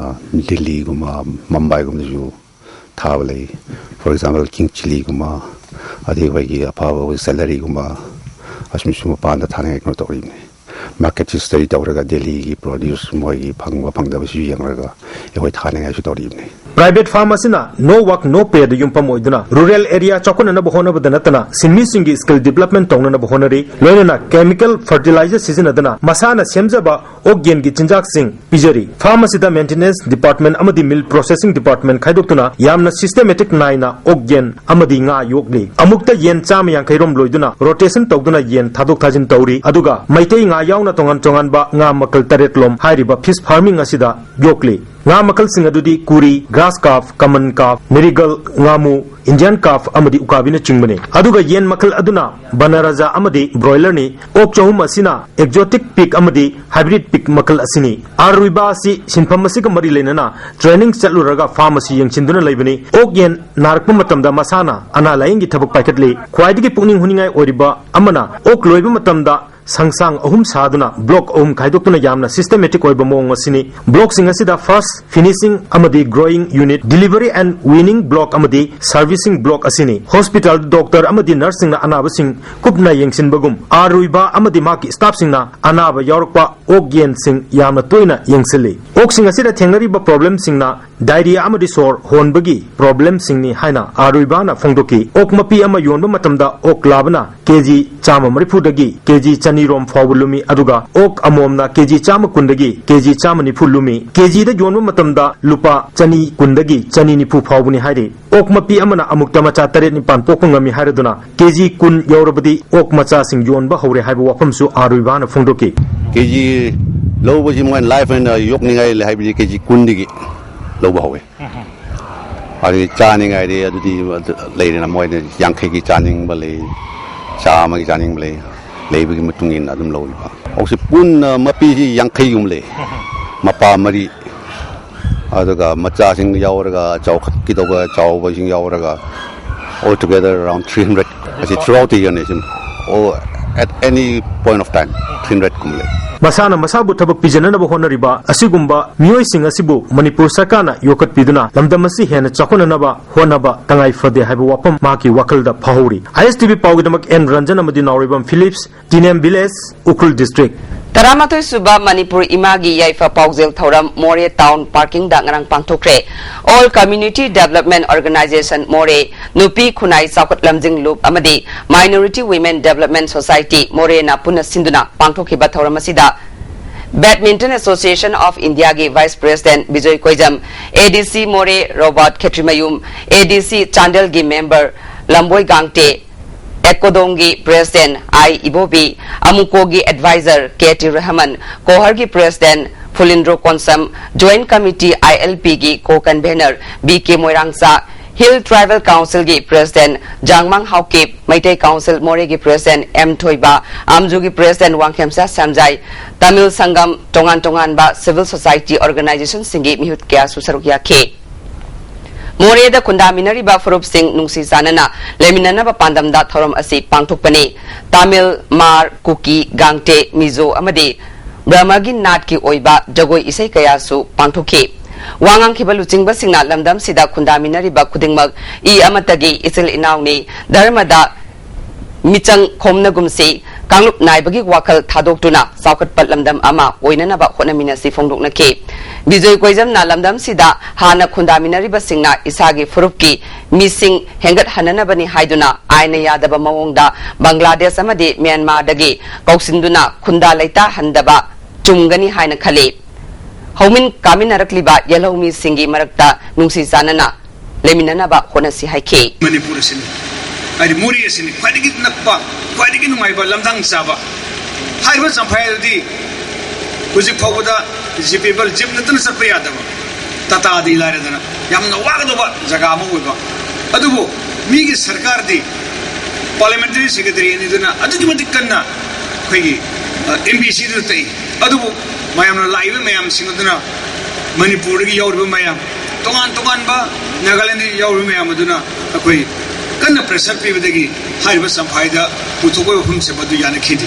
ꯗꯤꯜꯂꯤꯒꯨꯝꯕ, ꯃꯨꯝꯕꯥꯏꯒꯨꯝꯕꯗꯁꯨ ꯊꯥꯕ ꯂꯩ꯫ ꯐꯣꯔ ꯑꯦꯛꯖꯥꯝꯄꯜ, ꯀꯤꯡ ꯆꯤꯂꯤꯒꯨꯝꯕ, ꯑꯗꯩ ꯑꯩꯈꯣꯏꯒꯤ ꯑꯐꯕ ꯁꯦꯂꯔꯤꯒꯨꯝꯕ, ꯑꯁꯨꯝꯁꯨ ꯃꯄꯥꯟꯗ ꯊꯥꯅꯉꯥꯏ ꯀꯩꯅꯣ ꯇꯧꯔꯤꯕꯅꯤ꯫ ꯃꯥꯔꯀꯦꯠꯁꯤ ꯁ꯭ꯇꯗꯤ ꯇꯧꯔꯒ ꯗꯦꯜꯂꯤꯒꯤ ꯄ꯭ꯔꯣꯗ꯭ꯌꯨꯁ ꯃꯣꯏꯒꯤ ꯐꯪꯕ ꯐꯪꯗꯕꯁꯨ ꯌꯦꯡꯂꯒ ꯑꯩꯈꯣꯏ ꯊꯥꯅꯉꯥꯏꯁꯨ ꯇꯧꯔꯤꯕꯅꯤ꯫ ꯄ꯭ꯔꯥꯏꯚꯦꯠ ꯐꯥꯔꯝ ꯑꯁꯤꯅ ꯅꯣ ꯋꯥꯛ ꯅꯣ ꯄꯦꯗ ꯌꯨꯝꯐꯝ ꯑꯣꯏꯗꯨꯅ ꯔꯨꯔꯦꯜ ꯑꯦꯔꯤꯌꯥ ꯆꯥꯎꯈꯠꯅꯅꯕ ꯍꯣꯠꯅꯕꯗ ꯅꯠꯇꯅ ꯁꯤꯟꯃꯤꯁꯤꯡꯒꯤ ꯁ꯭ꯀꯤꯜ ꯗꯤꯕꯂꯞꯃꯦꯟ ꯇꯧꯅꯅꯕ ꯍꯣꯠꯅꯔꯤ꯫ ꯂꯣꯏꯅꯅ ꯀꯦꯃꯤꯀꯦꯜ ꯐꯔꯇꯤꯂꯥꯏꯖꯔ ꯁꯤꯖꯤꯟꯅꯗꯅ ꯃꯁꯥꯅ ꯁꯦꯝꯖꯕ ꯑꯣꯛ ꯌꯦꯟꯒꯤ ꯆꯤꯟꯖꯥꯛꯁꯤꯡ ꯄꯤꯖꯔꯤ꯫ ꯐꯥꯔꯝ ꯑꯁꯤꯗ ꯃꯦꯟꯇꯦꯅꯦꯟꯁ ꯗꯤꯄꯥꯔꯠꯃꯦꯟ ꯑꯃꯗꯤ ꯃꯤꯜꯛ ꯄ꯭ꯔꯣꯁꯦꯁꯤꯡ ꯗꯤꯄꯥꯔꯠꯃꯦꯟ ꯈꯥꯏꯗꯣꯛꯇꯨꯅ ꯌꯥꯝꯅ ꯁꯤꯁꯇꯦꯃꯦꯇꯤꯛ ꯅꯥꯏꯅ ꯑꯣꯛ ꯌꯦꯟ ꯑꯃꯗꯤ ꯉꯥ ꯌꯣꯛꯂꯤ꯫ ꯑꯃꯨꯛꯇ ꯌꯦꯟ ꯆꯥꯝꯃ ꯌꯥꯡꯈꯩ ꯔꯣꯝ ꯂꯣꯏꯗꯨꯅ ꯔꯣꯇꯦꯁꯟ ꯇꯧꯗꯨꯅ ꯌꯦꯟ ꯊꯥꯗꯣꯛ ꯊꯥꯖꯤꯟ ꯇꯧꯔꯤ꯫ ꯑꯗꯨꯒ ꯃꯩꯇꯩ ꯉꯥ ꯌꯥꯎꯅ ꯇꯣꯉꯥꯟ ꯇꯣꯉꯥꯟꯕ ꯉꯥ ꯃꯈꯜ ꯇꯔꯦꯠꯂꯣꯝ ꯍꯥꯏꯔꯤꯕ fish farming ꯑꯁꯤꯗ ꯌꯣꯛꯂꯤ꯫ ꯉꯥ ꯃꯈꯜꯁꯤꯡ ꯑꯗꯨꯗꯤ ꯀꯨꯔꯤ, grass carp, common carp, marigal, ꯉꯥꯃꯨ, Indian carp ꯑꯃꯗꯤ ꯎꯀꯥꯕꯤꯅꯆꯤꯡꯕꯅꯤ꯫ ꯑꯗꯨꯒ ꯌꯦꯟ ꯃꯈꯜ ꯑꯗꯨꯅ ꯕꯅꯔꯥꯖꯥ ꯑꯃꯗꯤ broilerꯅꯤ꯫ ꯑꯣꯛ ꯆꯍꯨꯝ ꯑꯁꯤꯅ exotic pig ꯑꯃꯗꯤ hybrid pig ꯃꯈꯜ ꯑꯁꯤꯅꯤ꯫ ꯑꯥꯔ ꯔꯨꯏꯕꯥ ꯑꯁꯤ ꯁꯤꯟꯐꯝ ꯑꯁꯤꯒ ꯃꯔꯤ ꯂꯩꯅꯅ training ꯆꯠꯂꯨꯔꯒ farm ꯑꯁꯤ ꯌꯦꯡꯁꯤꯟꯗꯨꯅ ꯂꯩꯕꯅꯤ꯫ ꯑꯣꯛ ꯌꯦꯟ ꯅꯥꯔꯛꯄ ꯃꯇꯝꯗ ꯃꯁꯥꯅ ꯑꯅꯥ ꯂꯥꯌꯦꯡꯒꯤ ꯊꯕꯛ ꯄꯥꯏꯈꯠꯂꯤ꯫ ꯈ꯭ꯋꯥꯏꯗꯒꯤ ꯄꯨꯛꯅꯤꯡ ꯍꯨꯅꯤꯡꯉꯥꯏ ꯑꯣꯏꯔꯤꯕ ꯑꯃꯅ ꯑꯣꯛ ꯂꯣꯏꯕ ꯃꯇꯝꯗ ꯁꯪꯁꯥꯡ ꯑꯍꯨꯝ ꯁꯥꯗꯨꯅ block ꯑꯍꯨꯝ ꯈꯥꯏꯗꯣꯛꯇꯨꯅ ꯌꯥꯝꯅ systematic ꯑꯣꯏꯕ ꯃꯑꯣꯡ ꯑꯁꯤꯅꯤ꯫ Blockꯁꯤꯡ ꯑꯁꯤꯗ first, finishing ꯑꯃꯗꯤ growing unit, delivery and weaning block ꯑꯃꯗꯤ servicing block ꯑꯁꯤꯅꯤ꯫ Hospital doctor ꯑꯃꯗꯤ nurseꯁꯤꯡꯅ ꯑꯅꯥꯕꯁꯤꯡ ꯀꯨꯞꯅ ꯌꯦꯡꯁꯤꯟꯕꯒꯨꯝ, ꯑꯥꯔ ꯔꯨꯏꯕꯥ ꯑꯃꯗꯤ ꯃꯍꯥꯛꯀꯤ staffꯁꯤꯡꯅ ꯑꯅꯥꯕ ꯌꯥꯎꯔꯛꯄ ꯑꯣꯛ ꯌꯦꯟꯁꯤꯡ ꯌꯥꯝꯅ ꯇꯣꯏꯅ ꯌꯦꯡꯁꯤꯜꯂꯤ꯫ ꯑꯣꯛꯁꯤꯡ ꯑꯁꯤꯗ ꯊꯦꯡꯅꯔꯤꯕ problemꯁꯤꯡꯅ diarrhea ꯑꯃꯗꯤ ꯁꯣꯔ ꯍꯣꯟꯕꯒꯤ problemꯁꯤꯡꯅꯤ ꯍꯥꯏꯅ ꯑꯥꯔ ꯔꯨꯏꯕꯥꯅ ꯐꯣꯡꯗꯣꯛꯈꯤ꯫ ꯑꯣꯛ ꯃꯄꯤ ꯑꯃ ꯌꯣꯟꯕ ꯃꯇꯝꯗ ꯑꯣꯛ ꯂꯥꯕꯅ ꯀꯦꯖꯤ ꯆꯥꯝꯃ ꯃꯔꯤꯐꯨꯗꯒꯤ ꯀꯦꯖꯤ ꯆꯅꯤ ꯔꯣꯝ ꯐꯥꯎꯕ ꯂꯨꯝꯃꯤ, ꯑꯗꯨꯒ ꯑꯣꯛ ꯑꯃꯣꯝꯅ ꯀꯦꯖꯤ ꯆꯥꯝꯃ ꯀꯨꯟꯗꯒꯤ ꯀꯦꯖꯤ ꯆꯥꯝꯃ ꯅꯤꯐꯨ ꯂꯨꯝꯃꯤ꯫ ꯀꯦꯖꯤꯗ ꯌꯣꯟꯕ ꯃꯇꯝꯗ ꯂꯨꯄꯥ ꯆꯅꯤ ꯀꯨꯟꯗꯒꯤ ꯆꯅꯤ ꯅꯤꯐꯨ ꯐꯥꯎꯕꯅꯤ ꯍꯥꯏꯔꯤ꯫ ꯑꯣꯛ ꯃꯄꯤ ꯑꯃꯅ ꯑꯃꯨꯛꯇ ꯃꯆꯥ ꯇꯔꯦꯠ ꯅꯤꯄꯥꯟ ꯄꯣꯛꯄ ꯉꯝꯃꯤ ꯍꯥꯏꯔꯗꯨꯅ ꯀꯦꯖꯤ ꯀꯨꯟ ꯌꯧꯔꯕꯗꯤ ꯑꯣꯛ ꯃꯆꯥꯁꯤꯡ ꯌꯣꯟꯕ ꯍꯧꯔꯦ ꯍꯥꯏꯕ ꯋꯥꯐꯝꯁꯨ ꯑꯥꯔ ꯔꯨꯏꯕꯥꯅ ꯐꯣꯡꯗꯣꯛꯈꯤ꯫ ꯀꯦꯖꯤ ꯂꯧꯕꯁꯤ ꯃꯣꯏꯅ live ꯑꯣꯏꯅ ꯌꯣꯛꯅꯤꯡꯉꯥꯏ ꯂꯩ ꯍꯥꯏꯕꯗꯤ ꯀꯦꯖꯤ ꯀꯨꯟꯗꯒꯤ ꯂꯧꯕ ꯍꯧꯋꯦ꯫ ꯑꯗꯨꯗꯤ ꯆꯥꯅꯤꯡꯉꯥꯏꯗꯤ ꯑꯗꯨꯗꯤ ꯂꯩꯔꯦꯅ, ꯃꯣꯏꯗ ꯌꯥꯡꯈꯩꯒꯤ ꯆꯥꯅꯤꯡꯕ ꯂꯩ, ꯆꯥꯝꯃꯒꯤ ꯆꯥꯅꯤꯡꯕ ꯂꯩ, ꯂꯩꯕꯒꯤ ꯃꯇꯨꯡ ꯏꯟꯅ ꯑꯗꯨꯝ ꯂꯧꯔꯤꯕ꯫ ꯑꯣꯛꯁꯤ ꯄꯨꯟꯅ ꯃꯄꯤꯁꯤ ꯌꯥꯡꯈꯩꯒꯨꯝꯕ ꯂꯩ, ꯃꯄꯥ ꯃꯔꯤ, ꯑꯗꯨꯒ ꯃꯆꯥꯁꯤꯡ ꯌꯥꯎꯔꯒ ꯆꯥꯎꯈꯠꯀꯗꯧꯕ ꯆꯥꯎꯕꯁꯤꯡ ꯌꯥꯎꯔꯒ, all together around three hundred ꯑꯁꯤ throughout the year ꯅꯤ ꯁꯨꯝ꯫ ꯑꯣ, at any point of time, three hundred ꯀꯨꯝꯕ ꯂꯩ꯫ ꯃꯁꯥꯅ ꯃꯁꯥꯕꯨ ꯊꯕꯛ ꯄꯤꯖꯅꯅꯕ ꯍꯣꯠꯅꯔꯤꯕ ꯑꯁꯤꯒꯨꯝꯕ ꯃꯤꯑꯣꯏꯁꯤꯡ ꯑꯁꯤꯕꯨ ꯃꯅꯤꯄꯨꯔ ꯁꯔꯀꯥꯔꯅ ꯌꯣꯛꯈꯠꯄꯤꯗꯨꯅ ꯂꯝꯗꯝ ꯑꯁꯤ ꯍꯦꯟꯅ ꯆꯥꯎꯈꯠꯅꯅꯕ ꯍꯣꯠꯅꯕ ꯇꯉꯥꯏ ꯐꯗꯦ ꯍꯥꯏꯕ ꯋꯥꯐꯝ ꯃꯍꯥꯛꯀꯤ ꯋꯥꯈꯜꯗ ꯐꯥꯎꯍꯧꯔꯤ꯫ ꯑꯥꯏ ꯑꯦꯁ ꯇꯤ ꯚꯤ ꯄꯥꯎꯒꯤꯗꯃꯛ ꯑꯦꯟ ꯔꯟꯖꯟ ꯑꯃꯗꯤ ꯅꯥꯎꯔꯦꯝꯕꯝ ꯐꯤꯂꯤꯞꯁ, ꯇꯤꯅꯦꯝ ꯚꯤꯂꯦꯖ, ꯎꯈ꯭ꯔꯨꯜ ꯗꯤꯁꯇ꯭ꯔꯤꯛ꯫ ꯇꯔꯥꯃꯥꯊꯣꯏ ꯁꯨꯕ ꯃꯅꯤꯄꯨꯔ ꯏꯃꯥꯒꯤ ꯌꯥꯏꯐ ꯄꯥꯎꯖꯦꯜ ꯊꯧꯔꯝ ꯃꯣꯔꯦ ꯇꯥꯎꯟ ꯄꯥꯔꯀꯤꯡꯗ ꯉꯔꯥꯡ ꯄꯥꯡꯊꯣꯛꯈ꯭ꯔꯦ꯫ All Community Development Organization ꯃꯣꯔꯦ, ꯅꯨꯄꯤ ꯈꯨꯟꯅꯥꯏ ꯆꯥꯎꯈꯠ ꯂꯝꯖꯤꯡ ꯂꯨꯞ ꯑꯃꯗꯤ Minority Women Development Society ꯃꯣꯔꯦꯅ ꯄꯨꯟꯅ ꯁꯤꯟꯗꯨꯅ ꯄꯥꯡꯊꯣꯛꯈꯤꯕ ꯊꯧꯔꯝ ꯑꯁꯤꯗ Badminton Association of Indiaꯒꯤ Vice President Bijoy ꯀꯣꯏꯖꯝ, ꯑꯦ ꯗꯤ ꯁꯤ ꯃꯣꯔꯦ ꯔꯣꯕꯥꯔꯠ ꯈꯦꯇ꯭ꯔꯤꯃꯌꯨꯝ, ꯑꯦ ꯗꯤ ꯁꯤ ꯆꯥꯟꯗꯦꯜꯒꯤ member ꯂꯝꯕꯣꯏ ꯒꯥꯡꯇꯦ, ꯑꯦꯀꯣꯗꯣꯡꯒꯤ ꯄ꯭ꯔꯦꯁꯤꯗꯦꯟ ꯑꯥꯏ ꯏꯕꯣꯕꯤ, ꯑꯃꯨꯀꯣꯒꯤ ꯑꯦꯗꯚꯥꯏꯖꯔ ꯀꯦ ꯇꯤ ꯔꯍꯃꯟ, ꯀꯣꯍꯔꯒꯤ president Phulindro Konsam, joint committee I L ꯄꯤꯒꯤ co convener B K Moirangcha, hill tribal ꯀꯥꯎꯟꯁꯤꯜꯒꯤ ꯄ꯭ꯔꯦꯁꯤꯗꯦꯟ ꯖꯥꯡꯃꯥꯡ ꯍꯥꯎꯀꯤꯞ, ꯃꯩꯇꯩ ꯀꯥꯎꯟꯁꯤꯜ ꯃꯣꯔꯦꯒꯤ ꯄ꯭ꯔꯦꯁꯤꯗꯦꯟ ꯑꯦꯝ ꯊꯣꯏꯕ, ꯑꯥꯝꯖꯨꯒꯤ ꯄ꯭ꯔꯦꯁꯤꯗꯦꯟ ꯋꯥꯡꯈꯦꯝꯆꯥ ꯁꯦꯝꯖꯥꯏ, ꯇꯥꯃꯤꯜ ꯁꯪꯒꯝ, ꯇꯣꯉꯥꯟ ꯇꯣꯉꯥꯟꯕ ꯁꯤꯚꯤꯜ ꯁꯣꯁꯥꯏꯇꯤ ꯑꯣꯔꯒꯅꯥꯏꯖꯦꯁꯟꯁꯤꯡꯒꯤ ꯃꯤꯍꯨꯠ ꯀꯌꯥꯁꯨ ꯁꯔꯨꯛ ꯌꯥꯈꯤ꯫ ꯃꯣꯔꯦꯗ ꯈꯨꯟꯗꯥꯃꯤꯟꯅꯔꯤꯕ ꯐꯨꯔꯨꯞꯁꯤꯡ ꯅꯨꯡꯁꯤ ꯆꯥꯟꯅꯅ ꯂꯩꯃꯤꯟꯅꯅꯕ ꯄꯥꯟꯗꯝꯗ ꯊꯧꯔꯝ ꯑꯁꯤ ꯄꯥꯡꯊꯣꯛꯄꯅꯤ꯫ ꯇꯥꯃꯤꯜ, ꯃꯥꯔ, ꯀꯨꯀꯤ, ꯒꯥꯡꯇꯦ, ꯃꯤꯖꯣ ꯑꯃꯗꯤ ꯕ꯭ꯔꯍꯃꯒꯤ ꯅꯥꯠꯀꯤ ꯑꯣꯏꯕ ꯖꯒꯣꯏ ꯏꯁꯩ ꯀꯌꯥꯁꯨ ꯄꯥꯡꯊꯣꯛꯈꯤ꯫ ꯋꯥ ꯉꯥꯡꯈꯤꯕ ꯂꯨꯆꯤꯡꯕꯁꯤꯡꯅ ꯂꯝꯗꯝꯁꯤꯗ ꯈꯨꯟꯗꯥꯃꯤꯟꯅꯔꯤꯕ ꯈꯨꯗꯤꯡꯃꯛ ꯏ ꯑꯃꯠꯇꯒꯤ ꯏꯆꯤꯜ ꯏꯅꯥꯎꯅꯤ, ꯙꯔꯃꯗ ꯃꯤꯆꯪ ꯈꯣꯝꯅꯒꯨꯝꯁꯤ, ꯀꯥꯡꯂꯨꯞ ꯅꯥꯏꯕꯒꯤ ꯋꯥꯈꯜ ꯊꯥꯗꯣꯛꯇꯨꯅ ꯆꯥꯎꯈꯠꯄ ꯂꯝꯗꯝ ꯑꯃ ꯑꯣꯏꯅꯅꯕ ꯍꯣꯠꯅꯃꯤꯟꯅꯁꯤ ꯐꯣꯡꯗꯣꯛꯅꯈꯤ꯫ ꯕꯤꯖꯣꯏ ꯀꯣꯏꯖꯝꯅ ꯂꯝꯗꯝꯁꯤꯗ ꯍꯥꯟꯅ ꯈꯨꯟꯗꯥꯃꯤꯟꯅꯔꯤꯕꯁꯤꯡꯅ ꯏꯁꯥꯒꯤ ꯐꯨꯔꯨꯞꯀꯤ ꯃꯤꯁꯤꯡ ꯍꯦꯟꯒꯠꯍꯟꯅꯅꯕꯅꯤ ꯍꯥꯏꯗꯨꯅ ꯑꯥꯏꯟꯅ ꯌꯥꯗꯕ ꯃꯑꯣꯡꯗ ꯕꯪꯒ꯭ꯂꯥꯗꯦꯁ ꯑꯃꯗꯤ ꯃ꯭ꯌꯥꯟꯃꯥꯔꯗꯒꯤ ꯀꯧꯁꯤꯟꯗꯨꯅ ꯈꯨꯟꯗꯥ ꯂꯩꯇꯥꯍꯟꯗꯕ ꯆꯨꯝꯒꯅꯤ ꯍꯥꯏꯅ ꯈꯜꯂꯤ꯫ ꯍꯧꯃꯤꯟ ꯀꯥꯃꯤꯟꯅꯔꯛꯂꯤꯕ ꯌꯦꯜꯍꯧꯃꯤꯁꯤꯡꯒꯤ ꯃꯔꯛꯇ ꯅꯨꯡꯁꯤ ꯆꯥꯟꯅꯅ ꯂꯩꯃꯤꯟꯅꯅꯕ ꯍꯣꯠꯅꯁꯤ ꯍꯥꯏꯈꯤ꯫ ꯃꯅꯤꯄꯨꯔ ꯑꯁꯤꯅꯤ, ꯍꯥꯏꯗꯤ ꯃꯣꯔꯦ ꯑꯁꯤꯅꯤ ꯈ꯭ꯋꯥꯏꯗꯒꯤ ꯅꯛꯄ, ꯈ꯭ꯋꯥꯏꯗꯒꯤ ꯅꯨꯡꯉꯥꯏꯕ, ꯂꯝꯗꯥꯡ ꯆꯥꯕ꯫ ꯍꯥꯏꯔꯤꯕ ꯆꯝꯐꯥꯏ ꯑꯗꯨꯗꯤ ꯍꯧꯖꯤꯛ ꯐꯥꯎꯕꯗ ꯖꯤꯄꯦꯕꯜ ꯖꯤꯞ ꯅꯠꯇꯅ ꯆꯠꯄ ꯌꯥꯗꯕ, ꯇꯥꯇꯥꯗꯤ ꯂꯥꯏꯔꯗꯅ ꯌꯥꯝꯅ ꯋꯥꯒꯗꯧꯕ ꯖꯒꯥ ꯑꯃ ꯑꯣꯏꯕ꯫ ꯑꯗꯨꯕꯨ ꯃꯤꯒꯤ ꯁꯔꯀꯥꯔꯗꯤ, ꯄꯥꯔꯂꯤꯌꯥꯃꯦꯟꯇꯔꯤ ꯁꯦꯀ꯭ꯔꯦꯇꯔꯤ ꯑꯅꯤꯗꯨꯅ ꯑꯗꯨꯛꯀꯤ ꯃꯇꯤꯛ ꯀꯟꯅ ꯑꯩꯈꯣꯏꯒꯤ ꯑꯦꯝ ꯕꯤ ꯁꯤꯗꯨꯗ ꯇꯛꯏ꯫ ꯑꯗꯨꯕꯨ ꯃꯌꯥꯝꯅ ꯂꯥꯛꯏꯕ ꯃꯌꯥꯝꯁꯤꯡ ꯑꯗꯨꯅ, ꯃꯅꯤꯄꯨꯔꯗꯒꯤ ꯌꯧꯔꯤꯕ ꯃꯌꯥꯝ, ꯇꯣꯉꯥꯟ ꯇꯣꯉꯥꯟꯕ ꯅꯥꯒꯥꯂꯦꯟꯗꯒꯤ ꯌꯧꯔꯤꯕ ꯃꯌꯥꯝ ꯑꯗꯨꯅ ꯑꯩꯈꯣꯏ ꯀꯟꯅ ꯄ꯭ꯔꯦꯁꯔ ꯄꯤꯕꯗꯒꯤ ꯍꯥꯏꯔꯤꯕ ꯆꯝꯐꯥꯏꯗ ꯄꯨꯊꯣꯛꯄꯒꯤ ꯋꯥꯐꯝꯁꯦ ꯃꯗꯨ ꯌꯥꯅꯈꯤꯗꯦ꯫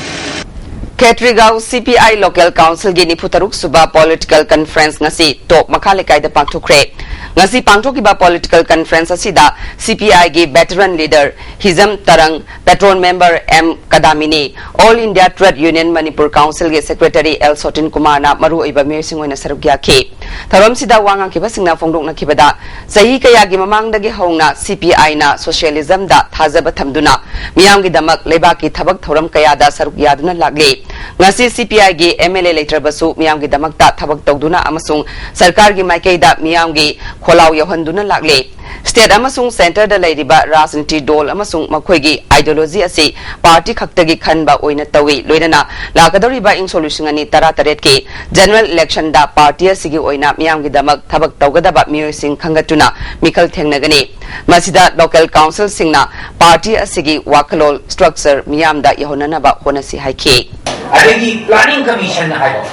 ꯈꯦꯇ꯭ꯔꯤꯒꯥꯎ ꯁꯤ ꯄꯤ ꯑꯥꯏ ꯂꯣꯀꯦꯜ ꯀꯥꯎꯟꯁꯤꯜꯒꯤ ꯅꯤꯐꯨ ꯇꯔꯨꯛ ꯁꯨꯕ ꯄꯣꯂꯤꯇꯤꯀꯦꯜ ꯀꯟꯐꯔꯦꯟꯁ ꯉꯁꯤ ꯇꯣꯞ ꯃꯈꯥ ꯂꯩꯀꯥꯏꯗ ꯄꯥꯡꯊꯣꯛꯈ꯭ꯔꯦ꯫ ꯉꯁꯤ ꯄꯥꯡꯊꯣꯛꯈꯤꯕ ꯄꯣꯂꯤꯇꯤꯀꯦꯜ ꯀꯟꯐꯔꯦꯟꯁ ꯑꯁꯤꯗ ꯁꯤ ꯄꯤ ꯑꯥꯏꯒꯤ veteran leader Hijam Tarang, patron member M Kadamini, all India trade union Manipur ꯀꯥꯎꯟꯁꯤꯜꯒꯤ ꯁꯦꯀ꯭ꯔꯦꯇꯔꯤ ꯑꯦꯜ ꯁꯣꯇꯤꯟ ꯀꯨꯃꯥꯔꯅ ꯃꯔꯨꯑꯣꯏꯕ ꯃꯤꯑꯣꯏꯁꯤꯡ ꯑꯣꯏꯅ ꯁꯔꯨꯛ ꯌꯥꯈꯤ꯫ ꯊꯧꯔꯝꯁꯤꯗ ꯋꯥ ꯉꯥꯡꯈꯤꯕꯁꯤꯡꯅ ꯐꯣꯡꯗꯣꯛꯅꯈꯤꯕꯗ, ꯆꯍꯤ ꯀꯌꯥꯒꯤ ꯃꯃꯥꯡꯗꯒꯤ ꯍꯧꯅ ꯁꯤ ꯄꯤ ꯑꯥꯏꯅ ꯁꯣꯁꯤꯌꯦꯂꯤꯖꯝꯗ ꯊꯥꯖꯕ ꯊꯝꯗꯨꯅ ꯃꯤꯌꯥꯝꯒꯤꯗꯃꯛ ꯂꯩꯕꯥꯛꯀꯤ ꯊꯕꯛ ꯊꯧꯔꯝ ꯀꯌꯥꯗ ꯁꯔꯨꯛ ꯌꯥꯗꯨꯅ ꯂꯥꯛꯂꯤ꯫ ꯉꯁꯤ ꯁꯤ ꯄꯤ ꯑꯥꯏꯒꯤ ꯑꯦꯝ ꯑꯦꯜ ꯑꯦ ꯂꯩꯇ꯭ꯔꯕꯁꯨ ꯃꯤꯌꯥꯝꯒꯤꯗꯃꯛꯇ ꯊꯕꯛ ꯇꯧꯗꯨꯅ ꯑꯃꯁꯨꯡ ꯁꯔꯀꯥꯔꯒꯤ ꯃꯥꯏꯀꯩꯗ ꯃꯤꯌꯥꯝꯒꯤ ꯈꯣꯜꯂꯥꯎ ꯌꯧꯍꯟꯗꯨꯅ ꯂꯥꯛꯂꯦ꯫ State ꯑꯃꯁꯨꯡ centreꯗ ꯂꯩꯔꯤꯕ ꯔꯥꯖꯅꯤꯇꯤ ꯗꯣꯜ ꯑꯃꯁꯨꯡ ꯃꯈꯣꯏꯒꯤ ideology ꯑꯁꯤ party ꯈꯛꯇꯒꯤ ꯈꯟꯕ ꯑꯣꯏꯅ ꯇꯧꯏ꯫ ꯂꯣꯏꯅꯅ ꯂꯥꯛꯀꯗꯧꯔꯤꯕ ꯏꯪ ꯁꯣꯛ ꯂꯤꯁꯤꯡ ꯑꯅꯤ ꯇꯔꯥꯇꯔꯦꯠꯀꯤ general electionꯗ party ꯑꯁꯤꯒꯤ ꯑꯣꯏꯅ ꯃꯤꯌꯥꯝꯒꯤꯗꯃꯛ ꯊꯕꯛ ꯇꯧꯒꯗꯕ ꯃꯤꯑꯣꯏꯁꯤꯡ ꯈꯟꯒꯠꯇꯨꯅ ꯃꯤꯈꯜ ꯊꯦꯡꯅꯒꯅꯤ꯫ ꯃꯁꯤꯗ local councilꯁꯤꯡꯅ party ꯑꯁꯤꯒꯤ ꯋꯥꯈꯜꯂꯣꯟ, structure ꯃꯤꯌꯥꯝꯗ ꯌꯧꯍꯟꯅꯅꯕ ꯍꯣꯠꯅꯁꯤ ꯍꯥꯏꯈꯤ꯫ ꯑꯗꯒꯤ planning commission ꯍꯥꯏꯕ,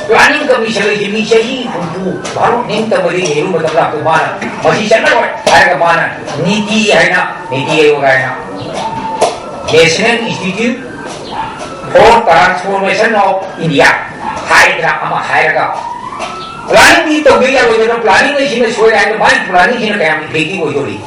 planning commission ꯍꯥꯏꯁꯤ ꯃꯤ ꯆꯍꯤ ꯍꯨꯝꯐꯨ ꯚꯥꯔꯠ ꯅꯤꯡꯇꯝꯕꯗꯒꯤ ꯅꯦꯍꯔꯨ ꯃꯇꯝ ꯂꯥꯛꯄ ꯃꯥꯅ ꯃꯁꯤ ꯆꯠꯅꯔꯣꯏ ꯍꯥꯏꯔꯒ ꯃꯥꯅ ꯅꯤꯇꯤ ꯍꯥꯏꯅ, ꯅꯤꯇꯤ ꯑꯥꯌꯣꯒ ꯍꯥꯏꯅ, National Institute for Transformation of India ꯍꯥꯏꯗꯅ ꯑꯃ ꯍꯥꯏꯔꯒ, planningꯗꯤ ꯇꯧꯗ ꯌꯥꯔꯣꯏꯗꯅ, planning ꯑꯁꯤꯅ ꯁꯣꯏ ꯍꯥꯏꯅ ꯃꯥꯒꯤ planningꯁꯤꯅ ꯀꯌꯥꯝ effective ꯑꯣꯏꯗꯣꯔꯤ?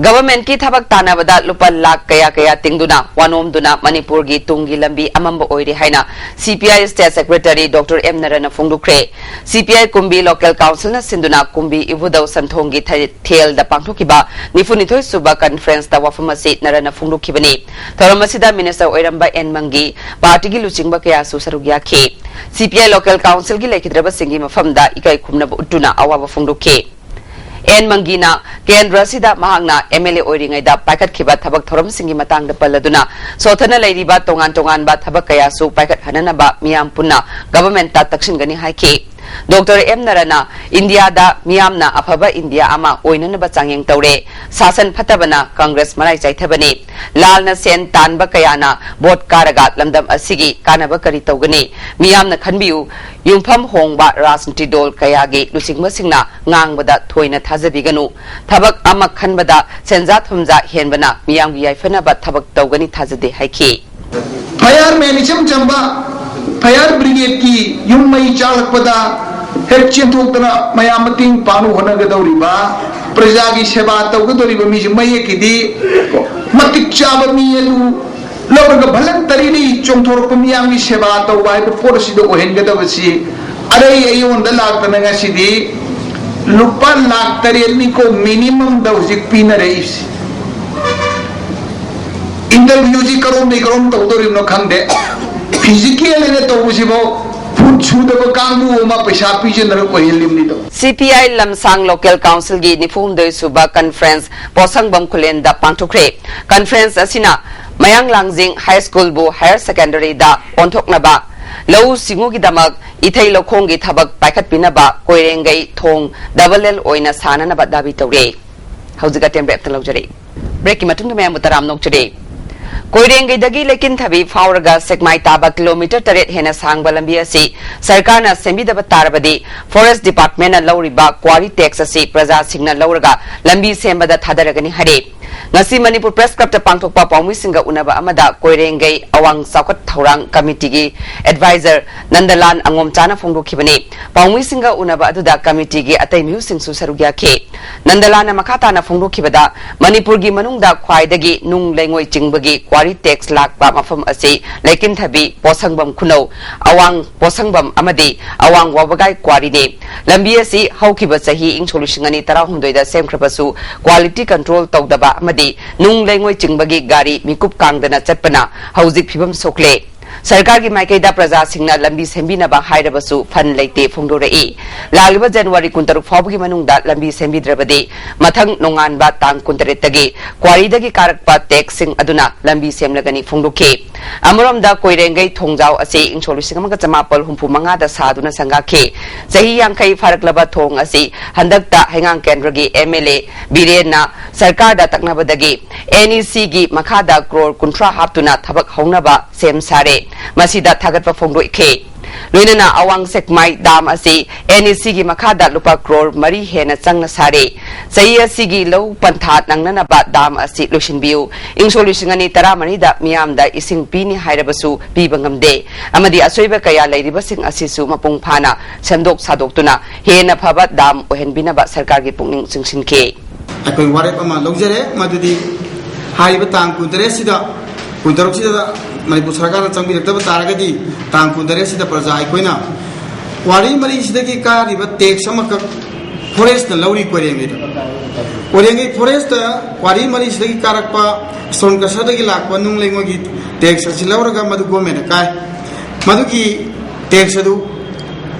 Governmentꯀꯤ ꯊꯕꯛ ꯇꯥꯟꯅꯕꯗ ꯂꯨꯄꯥ ꯂꯥꯈ ꯀꯌꯥ ꯀꯌꯥ ꯇꯤꯡꯗꯨꯅ ꯋꯥꯅꯣꯝꯗꯨꯅ ꯃꯅꯤꯄꯨꯔꯒꯤ ꯇꯨꯡꯒꯤ ꯂꯝꯕꯤ ꯑꯃꯝꯕ ꯑꯣꯏꯔꯦ ꯍꯥꯏꯅ CPI State Secretary Doctor M ꯅꯔꯟꯅ ꯐꯣꯡꯗꯣꯛꯈ꯭ꯔꯦ꯫ CPI ꯀꯨꯝꯕꯤ local councilꯅ ꯁꯤꯟꯗꯨꯅ ꯀꯨꯝꯕꯤ ꯏꯕꯨꯙꯧ ꯁꯟꯊꯣꯡꯒꯤ ꯊ-, ꯊꯦꯜꯗ ꯄꯥꯡꯊꯣꯛꯈꯤꯕ ꯅꯤꯐꯨꯅꯤꯊꯣꯏ ꯁꯨꯕ conferenceꯇ ꯋꯥꯐꯝ ꯑꯁꯤ ꯅꯔꯟꯅ ꯐꯣꯡꯗꯣꯛꯈꯤꯕꯅꯤ꯫ ꯊꯧꯔꯝ ꯑꯁꯤꯗ minister ꯑꯣꯏꯔꯝꯕ ꯑꯦꯟ ꯃꯪꯒꯤ, partyꯒꯤ ꯂꯨꯆꯤꯡꯕ ꯀꯌꯥꯁꯨ ꯁꯔꯨꯛ ꯌꯥꯈꯤ꯫ CPI local councilꯒꯤ ꯂꯩꯈꯤꯗ꯭ꯔꯕꯁꯤꯡꯒꯤ ꯃꯐꯝꯗ ꯏꯀꯥꯏ ꯈꯨꯝꯅꯕ ꯎꯠꯇꯨꯅ ꯑꯋꯥꯕ ꯐꯣꯡꯗꯣꯛꯈꯤ꯫ ꯑꯦꯟ ꯃꯪꯒꯤꯅ ꯀꯦꯟꯗ꯭ꯔ ꯑꯁꯤꯗ ꯃꯍꯥꯛꯅ MLA ꯑꯣꯏꯔꯤꯉꯩꯗ ꯄꯥꯏꯈꯠꯈꯤꯕ ꯊꯕꯛ ꯊꯧꯔꯝꯁꯤꯡꯒꯤ ꯃꯇꯥꯡꯗ ꯄꯜꯂꯗꯨꯅ, ꯁꯣꯊꯅ ꯂꯩꯔꯤꯕ ꯇꯣꯉꯥꯟ ꯇꯣꯉꯥꯟꯕ ꯊꯕꯛ ꯀꯌꯥꯁꯨ ꯄꯥꯏꯈꯠꯍꯟꯅꯅꯕ ꯃꯤꯌꯥꯝ ꯄꯨꯟꯅ governmentꯇ ꯇꯛꯁꯤꯟꯒꯅꯤ ꯍꯥꯏꯈꯤ꯫ Doctor ꯑꯦꯝ ꯅꯔꯟꯅ ꯏꯟꯗꯤꯌꯥꯗ ꯃꯤꯌꯥꯝꯅ ꯑꯐꯕ ꯏꯟꯗꯤꯌꯥ ꯑꯃ ꯑꯣꯏꯅꯅꯕ ꯆꯥꯡꯌꯦꯡ ꯇꯧꯔꯦ꯫ ꯁꯥꯁꯟ ꯐꯠꯇꯕꯅ ꯀꯪꯒ꯭ꯔꯦꯁ ꯃꯔꯥꯏ ꯆꯥꯏꯊꯕꯅꯤ꯫ ꯂꯥꯜꯅ ꯁꯦꯟ ꯇꯥꯟꯕ ꯀꯌꯥꯅ vote ꯀꯥꯔꯒ ꯂꯝꯗꯝ ꯑꯁꯤꯒꯤ ꯀꯥꯟꯅꯕ ꯀꯔꯤ ꯇꯧꯒꯅꯤ? ꯃꯤꯌꯥꯝꯅ ꯈꯟꯕꯤꯌꯨ, ꯌꯨꯝꯐꯝ ꯍꯣꯡꯕ ꯔꯥꯖꯅꯤꯇꯤ ꯗꯣꯜ ꯀꯌꯥꯒꯤ ꯂꯨꯆꯤꯡꯕꯁꯤꯡꯅ ꯉꯥꯡꯕꯗ ꯊꯣꯏꯅ ꯊꯥꯖꯕꯤꯒꯅꯨ꯫ ꯊꯕꯛ ꯑꯃ ꯈꯟꯕꯗ ꯁꯦꯟꯖꯥ ꯊꯨꯝꯖꯥ ꯍꯦꯟꯕꯅ ꯃꯤꯌꯥꯝꯒꯤ ꯌꯥꯏꯐꯅꯕ ꯊꯕꯛ ꯇꯧꯒꯅꯤ ꯊꯥꯖꯗꯦ ꯍꯥꯏꯈꯤ꯫ Fireman ꯏꯆꯝ ꯆꯝꯕ fire brigadeꯀꯤ ꯌꯨꯝ ꯃꯩ ꯆꯥꯛꯂꯛꯄꯗ ꯍꯦꯛ ꯆꯦꯟꯊꯣꯛꯇꯅ ꯃꯌꯥꯝ ꯃꯇꯦꯡ ꯄꯥꯡꯅꯕ ꯍꯣꯠꯅꯒꯗꯧꯔꯤꯕ, ꯄ꯭ꯔꯖꯥꯒꯤ ꯁꯦꯕꯥ ꯇꯧꯒꯗꯧꯔꯤꯕ ꯃꯤꯁꯦ ꯃꯌꯦꯛꯀꯤꯗꯤ ꯃꯇꯤꯛ ꯆꯥꯕ ꯃꯤ ꯑꯗꯨ ꯂꯧꯔꯒ voluntarily ꯆꯣꯡꯊꯣꯔꯛꯄ ꯃꯤꯌꯥꯝꯒꯤ ꯁꯦꯕꯥ ꯇꯧꯕ ꯍꯥꯏꯕ ꯄꯣꯠ ꯑꯁꯤꯗ ꯑꯣꯏꯍꯟꯒꯗꯕꯁꯤ ꯑꯔꯩ ꯑꯌꯣꯟꯗ ꯂꯥꯛꯇꯅ ꯉꯁꯤꯗꯤ ꯂꯨꯄꯥ ꯂꯥꯈ ꯇꯔꯦꯠꯅꯤꯀꯣ minimumꯗ ꯍꯧꯖꯤꯛ ꯄꯤꯅꯔꯛꯏꯁꯤ꯫ Interviewꯁꯤ ꯀꯔꯣꯝꯗꯩ ꯀꯔꯣꯝ ꯇꯧꯗꯣꯔꯤꯕꯅꯣ ꯈꯪꯗꯦ꯫ Physical ꯑꯣꯏꯅ ꯇꯧꯕꯁꯤꯐꯥꯎ ꯐꯨꯠ ꯁꯨꯗꯕ ꯀꯥꯡꯕꯨ ꯑꯃ ꯄꯩꯁꯥ ꯄꯤꯖꯅꯔ ꯑꯣꯏꯍꯜꯂꯤꯕꯅꯤꯗꯣ꯫ CPI Lamsang Local Council ꯒꯤ ꯅꯤꯐꯨ ꯍꯨꯝꯗꯣꯏ ꯁꯨꯕ conference ꯄꯣꯁꯪꯕꯝ ꯈꯨꯂꯦꯟꯗ ꯄꯥꯡꯊꯣꯛꯈ꯭ꯔꯦ꯫ Conference ꯑꯁꯤꯅ ꯃꯌꯥꯡ ꯂꯥꯡꯖꯤꯡ High School ꯕꯨ Higher Secondary ꯗ ꯑꯣꯟꯊꯣꯛꯅꯕ, ꯂꯧꯎ ꯁꯤꯡꯎꯒꯤꯗꯃꯛ ꯏꯊꯩ ꯂꯧꯈꯣꯡꯒꯤ ꯊꯕꯛ ꯄꯥꯏꯈꯠꯄꯤꯅꯕ ꯀꯣꯏꯔꯦꯡꯒꯩ ꯊꯣꯡ double lane ꯑꯣꯏꯅ ꯁꯥꯅꯅꯕ ꯗꯥꯕꯤ ꯇꯧꯔꯦ꯫ ꯍꯧꯖꯤꯛ ꯑꯇꯦꯟꯕ break ꯇ ꯂꯧꯖꯔꯛꯏ꯫ Break ꯀꯤ ꯃꯇꯨꯡꯗ ꯃꯌꯥꯝꯕꯨ ꯇꯔꯥꯝꯅ ꯑꯣꯛꯆꯔꯤ꯫ ꯀꯣꯏꯔꯦꯡꯒꯩꯗꯒꯤ ꯂꯩꯀꯤꯟꯊꯕꯤ ꯐꯥꯎꯔꯒ ꯁꯦꯛꯃꯥꯏ ꯇꯥꯕ kilometre ꯇꯔꯦꯠ ꯍꯦꯟꯅ ꯁꯥꯡꯕ ꯂꯝꯕꯤ ꯑꯁꯤ ꯁꯔꯀꯥꯔꯅ ꯁꯦꯝꯕꯤꯗꯕ ꯇꯥꯔꯕꯗꯤ Forest Department ꯅ ꯂꯧꯔꯤꯕ quarry tax ꯑꯁꯤ ꯄ꯭ꯔꯖꯥꯁꯤꯡꯅ ꯂꯧꯔꯒ ꯂꯝꯕꯤ ꯁꯦꯝꯕꯗ ꯊꯥꯗꯔꯒꯅꯤ ꯍꯥꯏꯔꯦ꯫ ꯉꯁꯤ ꯃꯅꯤꯄꯨꯔ Press Club ꯇ ꯄꯥꯡꯊꯣꯛꯄ ꯄꯥꯎꯃꯤꯁꯤꯡꯒ ꯎꯅꯕ ꯑꯃꯗ ꯀꯣꯏꯔꯦꯡꯒꯩ ꯑꯋꯥꯡ ꯆꯥꯎꯈꯠ ꯊꯧꯔꯥꯡ committee ꯒꯤ advisor ꯅꯟꯗꯂꯥꯜ ꯑꯉꯣꯝꯆꯥꯅ ꯐꯣꯡꯗꯣꯛꯈꯤꯕꯅꯤ꯫ ꯄꯥꯎꯃꯤꯁꯤꯡꯒ ꯎꯅꯕ ꯑꯗꯨꯗ committee ꯒꯤ ꯑꯇꯩ ꯃꯤꯑꯣꯏꯁꯤꯡꯁꯨ ꯁꯔꯨꯛ ꯌꯥꯈꯤ꯫ ꯅꯟꯗꯂꯥꯜꯅ ꯃꯈꯥ ꯇꯥꯅ ꯐꯣꯡꯗꯣꯛꯈꯤꯕꯗ, ꯃꯅꯤꯄꯨꯔꯒꯤ ꯃꯅꯨꯡꯗ ꯈ꯭ꯋꯥꯏꯗꯒꯤ ꯅꯨꯡ ꯂꯩꯉꯣꯏ ꯆꯤꯡꯕꯒꯤ quarry tax ꯂꯥꯛꯄ ꯃꯐꯝ ꯑꯁꯤ ꯂꯩꯀꯤꯟꯊꯕꯤ, ꯄꯣꯁꯪꯕꯝ ꯈꯨꯅꯧ, ꯑꯋꯥꯡ ꯄꯣꯁꯪꯕꯝ ꯑꯃꯗꯤ ꯑꯋꯥꯡ ꯋꯥꯕꯒꯥꯏ quarry ꯅꯤ꯫ ꯂꯝꯕꯤ ꯑꯁꯤ ꯍꯧꯈꯤꯕ ꯆꯍꯤ ꯏꯪ ꯁꯣꯛ ꯂꯤꯁꯤꯡ ꯑꯅꯤ ꯇꯔꯥꯍꯨꯝꯗꯣꯏꯗ ꯁꯦꯝꯈ꯭ꯔꯕꯁꯨ quality control ꯇꯧꯗꯕ ꯑꯃꯗꯤ ꯅꯨꯡ ꯂꯩꯉꯣꯏ ꯆꯤꯡꯕꯒꯤ ꯒꯥꯔꯤ ꯃꯤꯀꯨꯞ ꯀꯥꯡꯗꯅ ꯆꯠꯄꯅ ꯍꯧꯖꯤꯛ ꯐꯤꯕꯝ ꯁꯣꯛꯂꯦ꯫ ꯁꯔꯀꯥꯔꯒꯤ ꯃꯥꯏꯀꯩꯗ ꯄ꯭ꯔꯖꯥꯁꯤꯡꯅ ꯂꯝꯕꯤ ꯁꯦꯝꯕꯤꯅꯕ ꯍꯥꯏꯔꯕꯁꯨ ꯐꯟ ꯂꯩꯇꯦ ꯐꯣꯡꯗꯣꯔꯛꯏ꯫ ꯂꯥꯛꯂꯤꯕ ꯖꯅꯋꯥꯔꯤ ꯀꯨꯟꯇꯔꯨꯛ ꯐꯥꯎꯕꯒꯤ ꯃꯅꯨꯡꯗ ꯂꯝꯕꯤ ꯁꯦꯝꯕꯤꯗ꯭ꯔꯕꯗꯤ ꯃꯊꯪ ꯅꯣꯡꯉꯥꯟꯕ ꯇꯥꯡ ꯀꯨꯟꯇꯔꯦꯠꯇꯒꯤ quarry ꯗꯒꯤ ꯀꯥꯔꯛꯄ tax ꯁꯤꯡ ꯑꯗꯨꯅ ꯂꯝꯕꯤ ꯁꯦꯝꯂꯒꯅꯤ ꯐꯣꯡꯗꯣꯛꯈꯤ꯫ ꯑꯃꯔꯣꯝꯗ ꯀꯣꯏꯔꯦꯡꯒꯩ ꯊꯣꯡꯖꯥꯎ ꯑꯁꯤ ꯏꯪ ꯁꯣꯛ ꯂꯤꯁꯤꯡ ꯑꯃꯒ ꯆꯃꯥꯄꯜ ꯍꯨꯝꯐꯨ ꯃꯉꯥꯗ ꯁꯥꯗꯨꯅ ꯁꯪꯒꯥꯈꯤ꯫ ꯆꯍꯤ ꯌꯥꯡꯈꯩ ꯐꯥꯔꯛꯂꯕ ꯊꯣꯡ ꯑꯁꯤ ꯍꯟꯗꯛꯇ ꯍꯩꯉꯥꯡ ꯀꯦꯟꯗ꯭ꯔꯒꯤ MLA ꯕꯤꯔꯦꯟꯅ ꯁꯔꯀꯥꯔꯗ ꯇꯛꯅꯕꯗꯒꯤ NEC ꯒꯤ ꯃꯈꯥꯗ ꯀ꯭ꯔꯣꯔ ꯀꯨꯟꯊ꯭ꯔꯥ ꯍꯥꯞꯇꯨꯅ ꯊꯕꯛ ꯍꯧꯅꯕ ꯁꯦꯝ ꯁꯥꯔꯦ꯫ ꯃꯁꯤꯗ ꯊꯥꯒꯠꯄ ꯐꯣꯡꯗꯣꯛꯈꯤ꯫ ꯂꯣꯏꯅꯅ ꯑꯋꯥꯡ ꯁꯦꯛꯃꯥꯏ dam ꯑꯁꯤ NEC ꯒꯤ ꯃꯈꯥꯗ ꯂꯨꯄꯥ ꯀ꯭ꯔꯣꯔ ꯃꯔꯤ ꯍꯦꯟꯅ ꯆꯪꯅ ꯁꯥꯔꯦ꯫ ꯆꯍꯤ ꯑꯁꯤꯒꯤ ꯂꯧ ꯄꯟꯊꯥ ꯅꯪꯅꯅꯕ dam ꯑꯁꯤ ꯂꯣꯏꯁꯤꯟꯕꯤꯌꯨ꯫ ꯏꯪ ꯁꯣꯛ ꯂꯤꯁꯤꯡ ꯑꯅꯤ ꯇꯔꯥꯃꯔꯤꯗ ꯃꯤꯌꯥꯝꯗ ꯏꯁꯤꯡ ꯄꯤꯅꯤ ꯍꯥꯏꯔꯕꯁꯨ ꯄꯤꯕ ꯉꯝꯗꯦ ꯑꯃꯗꯤ ꯑꯁꯣꯏꯕ ꯀꯌꯥ ꯂꯩꯔꯤꯕꯁꯤꯡ ꯑꯁꯤꯁꯨ ꯃꯄꯨꯡ ꯐꯥꯅ ꯁꯦꯝꯗꯣꯛ ꯁꯥꯗꯣꯛꯇꯨꯅ ꯍꯦꯟꯅ ꯐꯕ dam ꯑꯣꯏꯍꯟꯕꯤꯅꯕ ꯁꯔꯀꯥꯔꯒꯤ ꯄꯨꯛꯅꯤꯡ ꯆꯤꯡꯁꯤꯟꯈꯤ꯫ ꯑꯩꯈꯣꯏ ꯋꯥꯔꯦꯞ ꯑꯃ ꯂꯧꯖꯔꯦ, ꯃꯗꯨꯗꯤ ꯍꯥꯏꯔꯤꯕ ꯇꯥꯡ ꯀꯨꯟꯇꯔꯦꯠꯁꯤꯗ, ꯀꯨꯟꯇꯔꯨꯛꯁꯤꯗ ꯃꯅꯤꯄꯨꯔ ꯁꯔꯀꯥꯔꯅ ꯆꯪꯕꯤꯔꯛꯇꯕ ꯇꯥꯔꯒꯗꯤ, ꯇꯥꯡ ꯀꯨꯟꯇꯔꯦꯠꯁꯤꯗ ꯄ꯭ꯔꯖꯥ ꯑꯩꯈꯣꯏꯅ quarry ꯃꯔꯤꯁꯤꯗꯒꯤ ꯀꯥꯔꯤꯕ tax ꯑꯃꯈꯛ forest ꯅ ꯂꯧꯔꯤ ꯀꯣꯏꯔꯦꯡꯒꯩꯗ꯫ ꯀꯣꯏꯔꯦꯡꯒꯩ forest quarry ꯃꯔꯤꯁꯤꯗꯒꯤ ꯀꯥꯔꯛꯄ stone crusher ꯗꯒꯤ ꯂꯥꯛꯄ ꯅꯨꯡ ꯂꯩꯉꯣꯏꯒꯤ tax ꯑꯁꯤ ꯂꯧꯔꯒ ꯃꯗꯨ government ꯅ ꯀꯥꯏ꯫ ꯃꯗꯨꯒꯤ ꯇꯦꯛꯁ ꯑꯗꯨ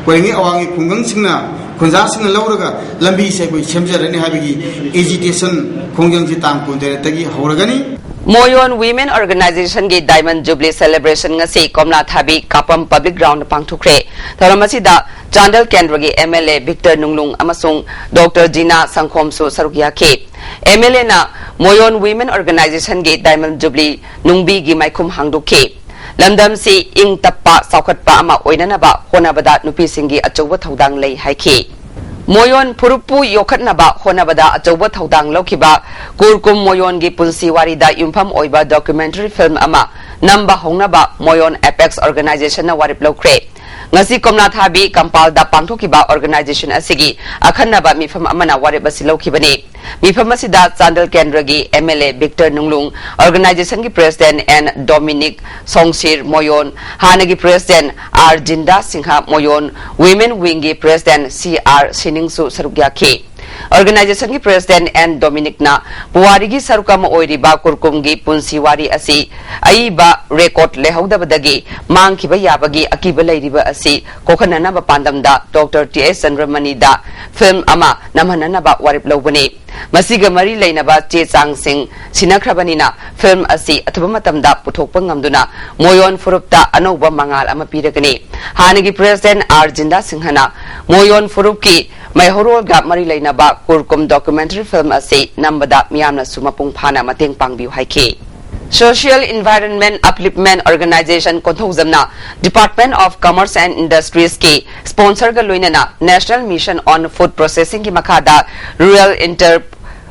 ꯀꯣꯏꯔꯤꯉꯩ ꯑꯋꯥꯡꯒꯤ ꯈꯨꯡꯒꯪꯁꯤꯡꯅ, ꯈꯨꯟꯖꯥꯁꯤꯡꯅ ꯂꯧꯔꯒ ꯂꯝꯕꯤꯁꯦ ꯑꯩꯈꯣꯏ ꯁꯦꯝꯖꯔꯅꯤ ꯍꯥꯏꯕꯒꯤ ꯑꯦꯖꯤꯇꯦꯁꯟ ꯈꯣꯡꯖꯪꯁꯤ ꯇꯥꯡ ꯀꯨꯟꯇꯔꯦꯠꯇꯒꯤ ꯍꯧꯔꯒꯅꯤ꯫ ꯃꯣꯌꯣꯟ ꯋꯤꯃꯦꯟ ꯑꯣꯔꯒꯅꯥꯏꯖꯦꯁꯟꯒꯤ ꯗꯥꯏꯃꯟ ꯖꯨꯕꯂꯤ ꯁꯦꯂꯦꯕ꯭ꯔꯦꯁꯟ ꯉꯁꯤ ꯀꯣꯝꯂꯥ ꯊꯥꯕꯤ ꯀꯥꯄꯝ ꯄꯕ꯭ꯂꯤꯛ ꯒ꯭ꯔꯥꯎꯟꯗ ꯄꯥꯡꯊꯣꯛꯈ꯭ꯔꯦ꯫ ꯊꯧꯔꯝ ꯑꯁꯤꯗ ꯆꯥꯟꯗꯦꯜ ꯀꯦꯟꯗ꯭ꯔꯒꯤ ꯑꯦꯝ ꯑꯦꯜ ꯑꯦ ꯚꯤꯛꯇꯔ ꯅꯨꯡꯂꯨꯡ ꯑꯃꯁꯨꯡ ꯗꯣꯛꯇꯔ ꯖꯤꯅꯥ ꯁꯪꯈꯣꯝꯁꯨ ꯁꯔꯨꯛ ꯌꯥꯈꯤ꯫ ꯑꯦꯝ ꯑꯦꯜ ꯑꯦꯅ ꯃꯣꯌꯣꯟ ꯋꯤꯃꯦꯟ ꯑꯣꯔꯒꯅꯥꯏꯖꯦꯁꯟꯒꯤ ꯗꯥꯏꯃꯟ ꯖꯨꯕꯂꯤ ꯅꯨꯡꯕꯤꯒꯤ ꯃꯥꯏꯈꯨꯝ ꯍꯥꯡꯗꯣꯛꯈꯤ꯫ ꯂꯝꯗꯝꯁꯤ ꯏꯪ ꯇꯞꯄ, ꯆꯥꯎꯈꯠꯄ ꯑꯃ ꯑꯣꯏꯅꯅꯕ ꯍꯣꯠꯅꯕꯗ ꯅꯨꯄꯤꯁꯤꯡꯒꯤ ꯑꯆꯧꯕ ꯊꯧꯗꯥꯡ ꯂꯩ ꯍꯥꯏꯈꯤ꯫ ꯃꯣꯌꯣꯟ ꯐꯨꯔꯨꯞꯄꯨ ꯌꯣꯛꯈꯠꯅꯕ ꯍꯣꯠꯅꯕꯗ ꯑꯆꯧꯕ ꯊꯧꯗꯥꯡ ꯂꯧꯈꯤꯕ ꯀꯨꯔꯀꯨꯝ ꯃꯣꯌꯣꯟꯒꯤ ꯄꯨꯟꯁꯤ ꯋꯥꯔꯤꯗ ꯌꯨꯝꯐꯝ ꯑꯣꯏꯕ ꯗꯣꯀ꯭ꯌꯨꯃꯦꯟꯇꯔꯤ ꯐꯤꯜꯝ ꯑꯃ ꯅꯝꯕ ꯍꯧꯅꯕ ꯃꯣꯌꯣꯟ ꯑꯦꯄꯦꯛꯁ ꯑꯣꯔꯒꯅꯥꯏꯖꯦꯁꯟꯅ ꯋꯥꯔꯦꯞ ꯂꯧꯈ꯭ꯔꯦ꯫ ꯉꯁꯤ ꯀꯣꯝꯂꯥ ꯊꯥꯕꯤ ꯀꯝꯄꯥꯜꯗ ꯄꯥꯡꯊꯣꯛꯈꯤꯕ ꯑꯣꯔꯒꯅꯥꯏꯖꯦꯁꯟ ꯑꯁꯤꯒꯤ ꯑꯈꯟꯅꯕ ꯃꯤꯐꯝ ꯑꯃꯅ ꯋꯥꯔꯦꯞ ꯑꯁꯤ ꯂꯧꯈꯤꯕꯅꯤ꯫ ꯃꯤꯐꯝ ꯑꯁꯤꯗ ꯆꯥꯟꯗꯦꯜ ꯀꯦꯟꯗ꯭ꯔꯒꯤ M L A Victor Nunglung, ꯑꯣꯔꯒꯅꯥꯏꯖꯦꯁꯟꯒꯤ ꯄ꯭ꯔꯦꯁꯤꯗꯦꯟꯠ ꯑꯦꯟ ꯗꯣꯃꯤꯅꯤꯛ ꯁꯣꯡꯁꯤꯔ ꯃꯣꯌꯣꯟ, ꯍꯥꯟꯅꯒꯤ president R Jinda Singh Moyon, women ꯋꯤꯡꯒꯤ ꯄ꯭ꯔꯦꯁꯤꯗꯦꯟꯠ ꯁꯤ ꯑꯥꯔ ꯁꯤꯅꯤꯡꯁꯨ ꯁꯔꯨꯛ ꯌꯥꯈꯤ꯫ ꯑꯣꯔꯒꯅꯥꯏꯖꯦꯁꯟꯒꯤ ꯄ꯭ꯔꯦꯁꯤꯗꯦꯟꯠ ꯑꯦꯟ ꯗꯣꯃꯤꯅꯤꯛꯅ ꯄꯨꯋꯥꯔꯤꯒꯤ ꯁꯔꯨꯛ ꯑꯃ ꯑꯣꯏꯔꯤꯕ ꯀꯨꯔꯀꯨꯝꯒꯤ ꯄꯨꯟꯁꯤ ꯋꯥꯔꯤ ꯑꯁꯤ ꯑꯏꯕ ꯔꯦꯀꯣꯔꯗ ꯂꯩꯍꯧꯗꯕꯗꯒꯤ ꯃꯥꯡꯈꯤꯕ ꯌꯥꯕꯒꯤ ꯑꯀꯤꯕ ꯂꯩꯔꯤꯕ ꯑꯁꯤ ꯀꯣꯛꯍꯟꯅꯅꯕ ꯄꯥꯟꯗꯝꯗ ꯗꯣꯛꯇꯔ ꯇꯤ ꯑꯦꯁ ꯆꯟꯗ꯭ꯔꯃꯅꯤꯗ ꯐꯤꯜꯝ ꯑꯃ ꯅꯝꯍꯟꯅꯅꯕ ꯋꯥꯔꯦꯞ ꯂꯧꯕꯅꯤ꯫ ꯃꯁꯤꯒ ꯃꯔꯤ ꯂꯩꯅꯕ ꯆꯦ ꯆꯥꯡꯁꯤꯡ ꯁꯤꯟꯅꯈ꯭ꯔꯕꯅꯤꯅ ꯐꯤꯜꯝ ꯑꯁꯤ ꯑꯊꯨꯕ ꯃꯇꯝꯗ ꯄꯨꯊꯣꯛꯄ ꯉꯝꯗꯨꯅ ꯃꯣꯌꯣꯟ ꯐꯨꯔꯨꯞꯇ ꯑꯅꯧꯕ ꯃꯉꯥꯜ ꯑꯃ ꯄꯤꯔꯒꯅꯤ꯫ ꯍꯥꯟꯅꯒꯤ ꯄ꯭ꯔꯦꯁꯤꯗꯦꯟꯠ ꯑꯥꯔ ꯖꯤꯟꯗꯥ ꯁꯤꯡꯍꯅ ꯃꯣꯌꯣꯟ ꯐꯨꯔꯨꯞꯀꯤ ꯃꯩꯍꯧꯔꯣꯜꯒ ꯃꯔꯤ ꯂꯩꯅꯕ ꯀꯨꯔꯀꯨꯝ ꯗꯣꯀ꯭ꯌꯨꯃꯦꯟꯇꯔꯤ ꯐꯤꯜꯝ ꯑꯁꯤ ꯅꯝꯕꯗ ꯃꯤꯌꯥꯝꯅꯁꯨ ꯃꯄꯨꯡ ꯐꯥꯅ ꯃꯇꯦꯡ ꯄꯥꯡꯕꯤꯌꯨ ꯍꯥꯏꯈꯤ꯫ Social Environment Upliftment Organization ꯀꯣꯟꯊꯧꯖꯝꯅ Department of Commerce and Industries ꯀꯤ ꯁ꯭ꯄꯣꯟꯁꯔꯒ ꯂꯣꯏꯅꯅ National Mission on Food Processing ꯒꯤ ꯃꯈꯥꯗ ꯔꯨꯔꯦꯜ ꯏꯟꯇꯔ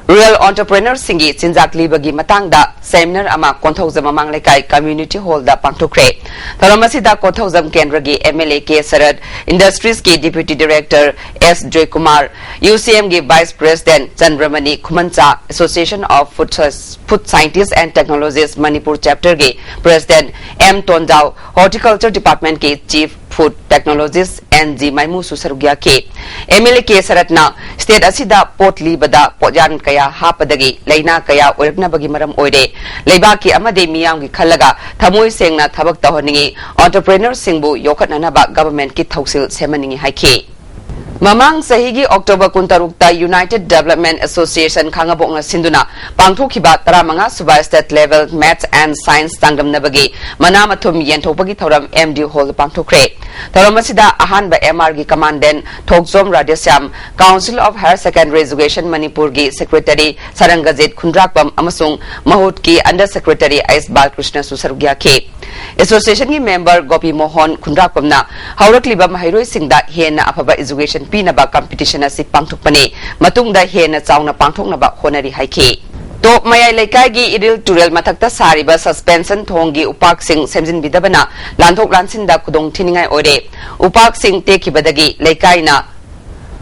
ꯔꯨꯔꯦꯜ ꯑꯣꯟꯇꯔꯄ꯭ꯔꯦꯅꯔꯁꯤꯡꯒꯤ ꯆꯤꯟꯖꯥꯛ ꯂꯤꯕꯒꯤ ꯃꯇꯥꯡꯗ ꯁꯦꯃꯤꯅꯥꯔ ꯑꯃ ꯀꯣꯟꯊꯧꯖꯝ ꯃꯃꯥꯡ ꯂꯩꯀꯥꯏ ꯀꯝꯃ꯭ꯌꯨꯅꯤꯇꯤ ꯍꯣꯜꯗ ꯄꯥꯡꯊꯣꯛꯈ꯭ꯔꯦ꯫ ꯊꯧꯔꯝ ꯑꯁꯤꯗ ꯀꯣꯟꯊꯧꯖꯝ ꯀꯦꯟꯗ꯭ꯔꯒꯤ M L A K Sarat, ꯏꯟꯗꯁꯇ꯭ꯔꯤꯁꯀꯤ deputy director S Joykumar, U C ꯑꯦꯝꯒꯤ vice president Chandramani Khumancha, association of food scientists and technologists Manipur ꯆꯦꯞꯇꯔꯒꯤ ꯄ꯭ꯔꯦꯁꯤꯗꯦꯟꯠ ꯑꯦꯝ ꯇꯣꯟꯖꯥꯎ, ꯍꯣꯔꯇꯤꯀꯜꯆꯔ ꯗꯤꯄꯥꯔꯠꯃꯦꯟꯠꯀꯤ chief food technologists N G ꯃꯥꯏꯃꯨꯁꯨ ꯁꯔꯨꯛ ꯌꯥꯈꯤ꯫ ꯑꯦꯝ ꯑꯦꯜ ꯑꯦ ꯀꯦ ꯁꯔꯠꯅ state ꯑꯁꯤꯗ ꯄꯣꯠ ꯂꯤꯕꯗ ꯄꯣꯠꯌꯥꯟ ꯀꯌꯥ ꯍꯥꯞꯄꯗꯒꯤ ꯂꯥꯏꯅꯥ ꯀꯌꯥ ꯑꯣꯏꯔꯛꯅꯕꯒꯤ ꯃꯔꯝ ꯑꯣꯏꯔꯦ꯫ ꯂꯩꯕꯥꯛꯀꯤ ꯑꯃꯗꯤ ꯃꯤꯌꯥꯝꯒꯤ ꯈꯜꯂꯒ ꯊꯃꯣꯏ ꯁꯦꯡꯅ ꯊꯕꯛ ꯇꯧꯍꯟꯅꯤꯡꯏ, entrepreneurꯁꯤꯡꯕꯨ ꯌꯣꯛꯈꯠꯅꯅꯕ governmentꯀꯤ ꯊꯧꯁꯤꯜ ꯁꯦꯝꯍꯟꯅꯤꯡꯏ ꯍꯥꯏꯈꯤ꯫ ꯃꯃꯥꯡ ꯆꯍꯤꯒꯤ October ꯀꯨꯟꯇꯔꯨꯛꯇ United Development Association ꯈꯥꯉꯕꯣꯛꯅ ꯁꯤꯟꯗꯨꯅ ꯄꯥꯡꯊꯣꯛꯈꯤꯕ ꯇꯔꯥꯃꯉꯥ ꯁꯨꯕ state level Maths and Science ꯆꯥꯡꯗꯝꯅꯕꯒꯤ ꯃꯅꯥ ꯃꯊꯨꯝ ꯌꯦꯟꯊꯣꯛꯄꯒꯤ ꯊꯧꯔꯝ ꯑꯦꯝ ꯗꯤ ꯍꯣꯜꯗ ꯄꯥꯡꯊꯣꯛꯈ꯭ꯔꯦ꯫ ꯊꯧꯔꯝ ꯑꯁꯤꯗ ꯑꯍꯥꯟꯕ ꯑꯦꯝ ꯑꯥꯔꯒꯤ commandant Thokchom Radheshyam, Council of Higher Secondary Education ꯃꯅꯤꯄꯨꯔꯒꯤ secretary ꯁꯔꯪꯒꯖꯤꯠ ꯈꯨꯟꯗ꯭ꯔꯥꯛꯄꯝ ꯑꯃꯁꯨꯡ ꯃꯍꯨꯠꯀꯤ under secretary ꯑꯩꯁ ꯕꯥꯂꯀ꯭ꯔꯤꯁꯅꯁꯨ ꯁꯔꯨꯛ ꯌꯥꯈꯤ꯫ Associationꯒꯤ member ꯒꯣꯄꯤ ꯃꯣꯍꯟ ꯈꯨꯟꯗ꯭ꯔꯥꯛꯄꯝꯅ ꯍꯧꯔꯛꯂꯤꯕ ꯃꯍꯩꯔꯣꯏꯁꯤꯡꯗ ꯍꯦꯟꯅ ꯑꯐꯕ education ꯄꯤꯅꯕ competition ꯑꯁꯤ ꯄꯥꯡꯊꯣꯛꯄꯅꯤ, ꯃꯇꯨꯡꯗ ꯍꯦꯟꯅ ꯆꯥꯎꯅ ꯄꯥꯡꯊꯣꯛꯅꯕ ꯍꯣꯠꯅꯔꯤ ꯍꯥꯏꯈꯤ꯫ ꯇꯣꯞ ꯃꯌꯥꯏ ꯂꯩꯀꯥꯏꯒꯤ ꯏꯔꯤꯜ ꯇꯨꯔꯦꯜ ꯃꯊꯛꯇ ꯁꯥꯔꯤꯕ suspension ꯊꯣꯡꯒꯤ ꯎꯄꯥꯛꯁꯤꯡ ꯁꯦꯝꯖꯤꯟꯕꯤꯗꯕꯅ ꯂꯥꯟꯊꯣꯛ ꯂꯥꯟꯁꯤꯟꯗ ꯈꯨꯗꯣꯡ ꯊꯤꯅꯤꯡꯉꯥꯏ ꯑꯣꯏꯔꯦ꯫ ꯎꯄꯥꯛꯁꯤꯡ ꯇꯦꯛꯈꯤꯕꯗꯒꯤ ꯂꯩꯀꯥꯏꯅ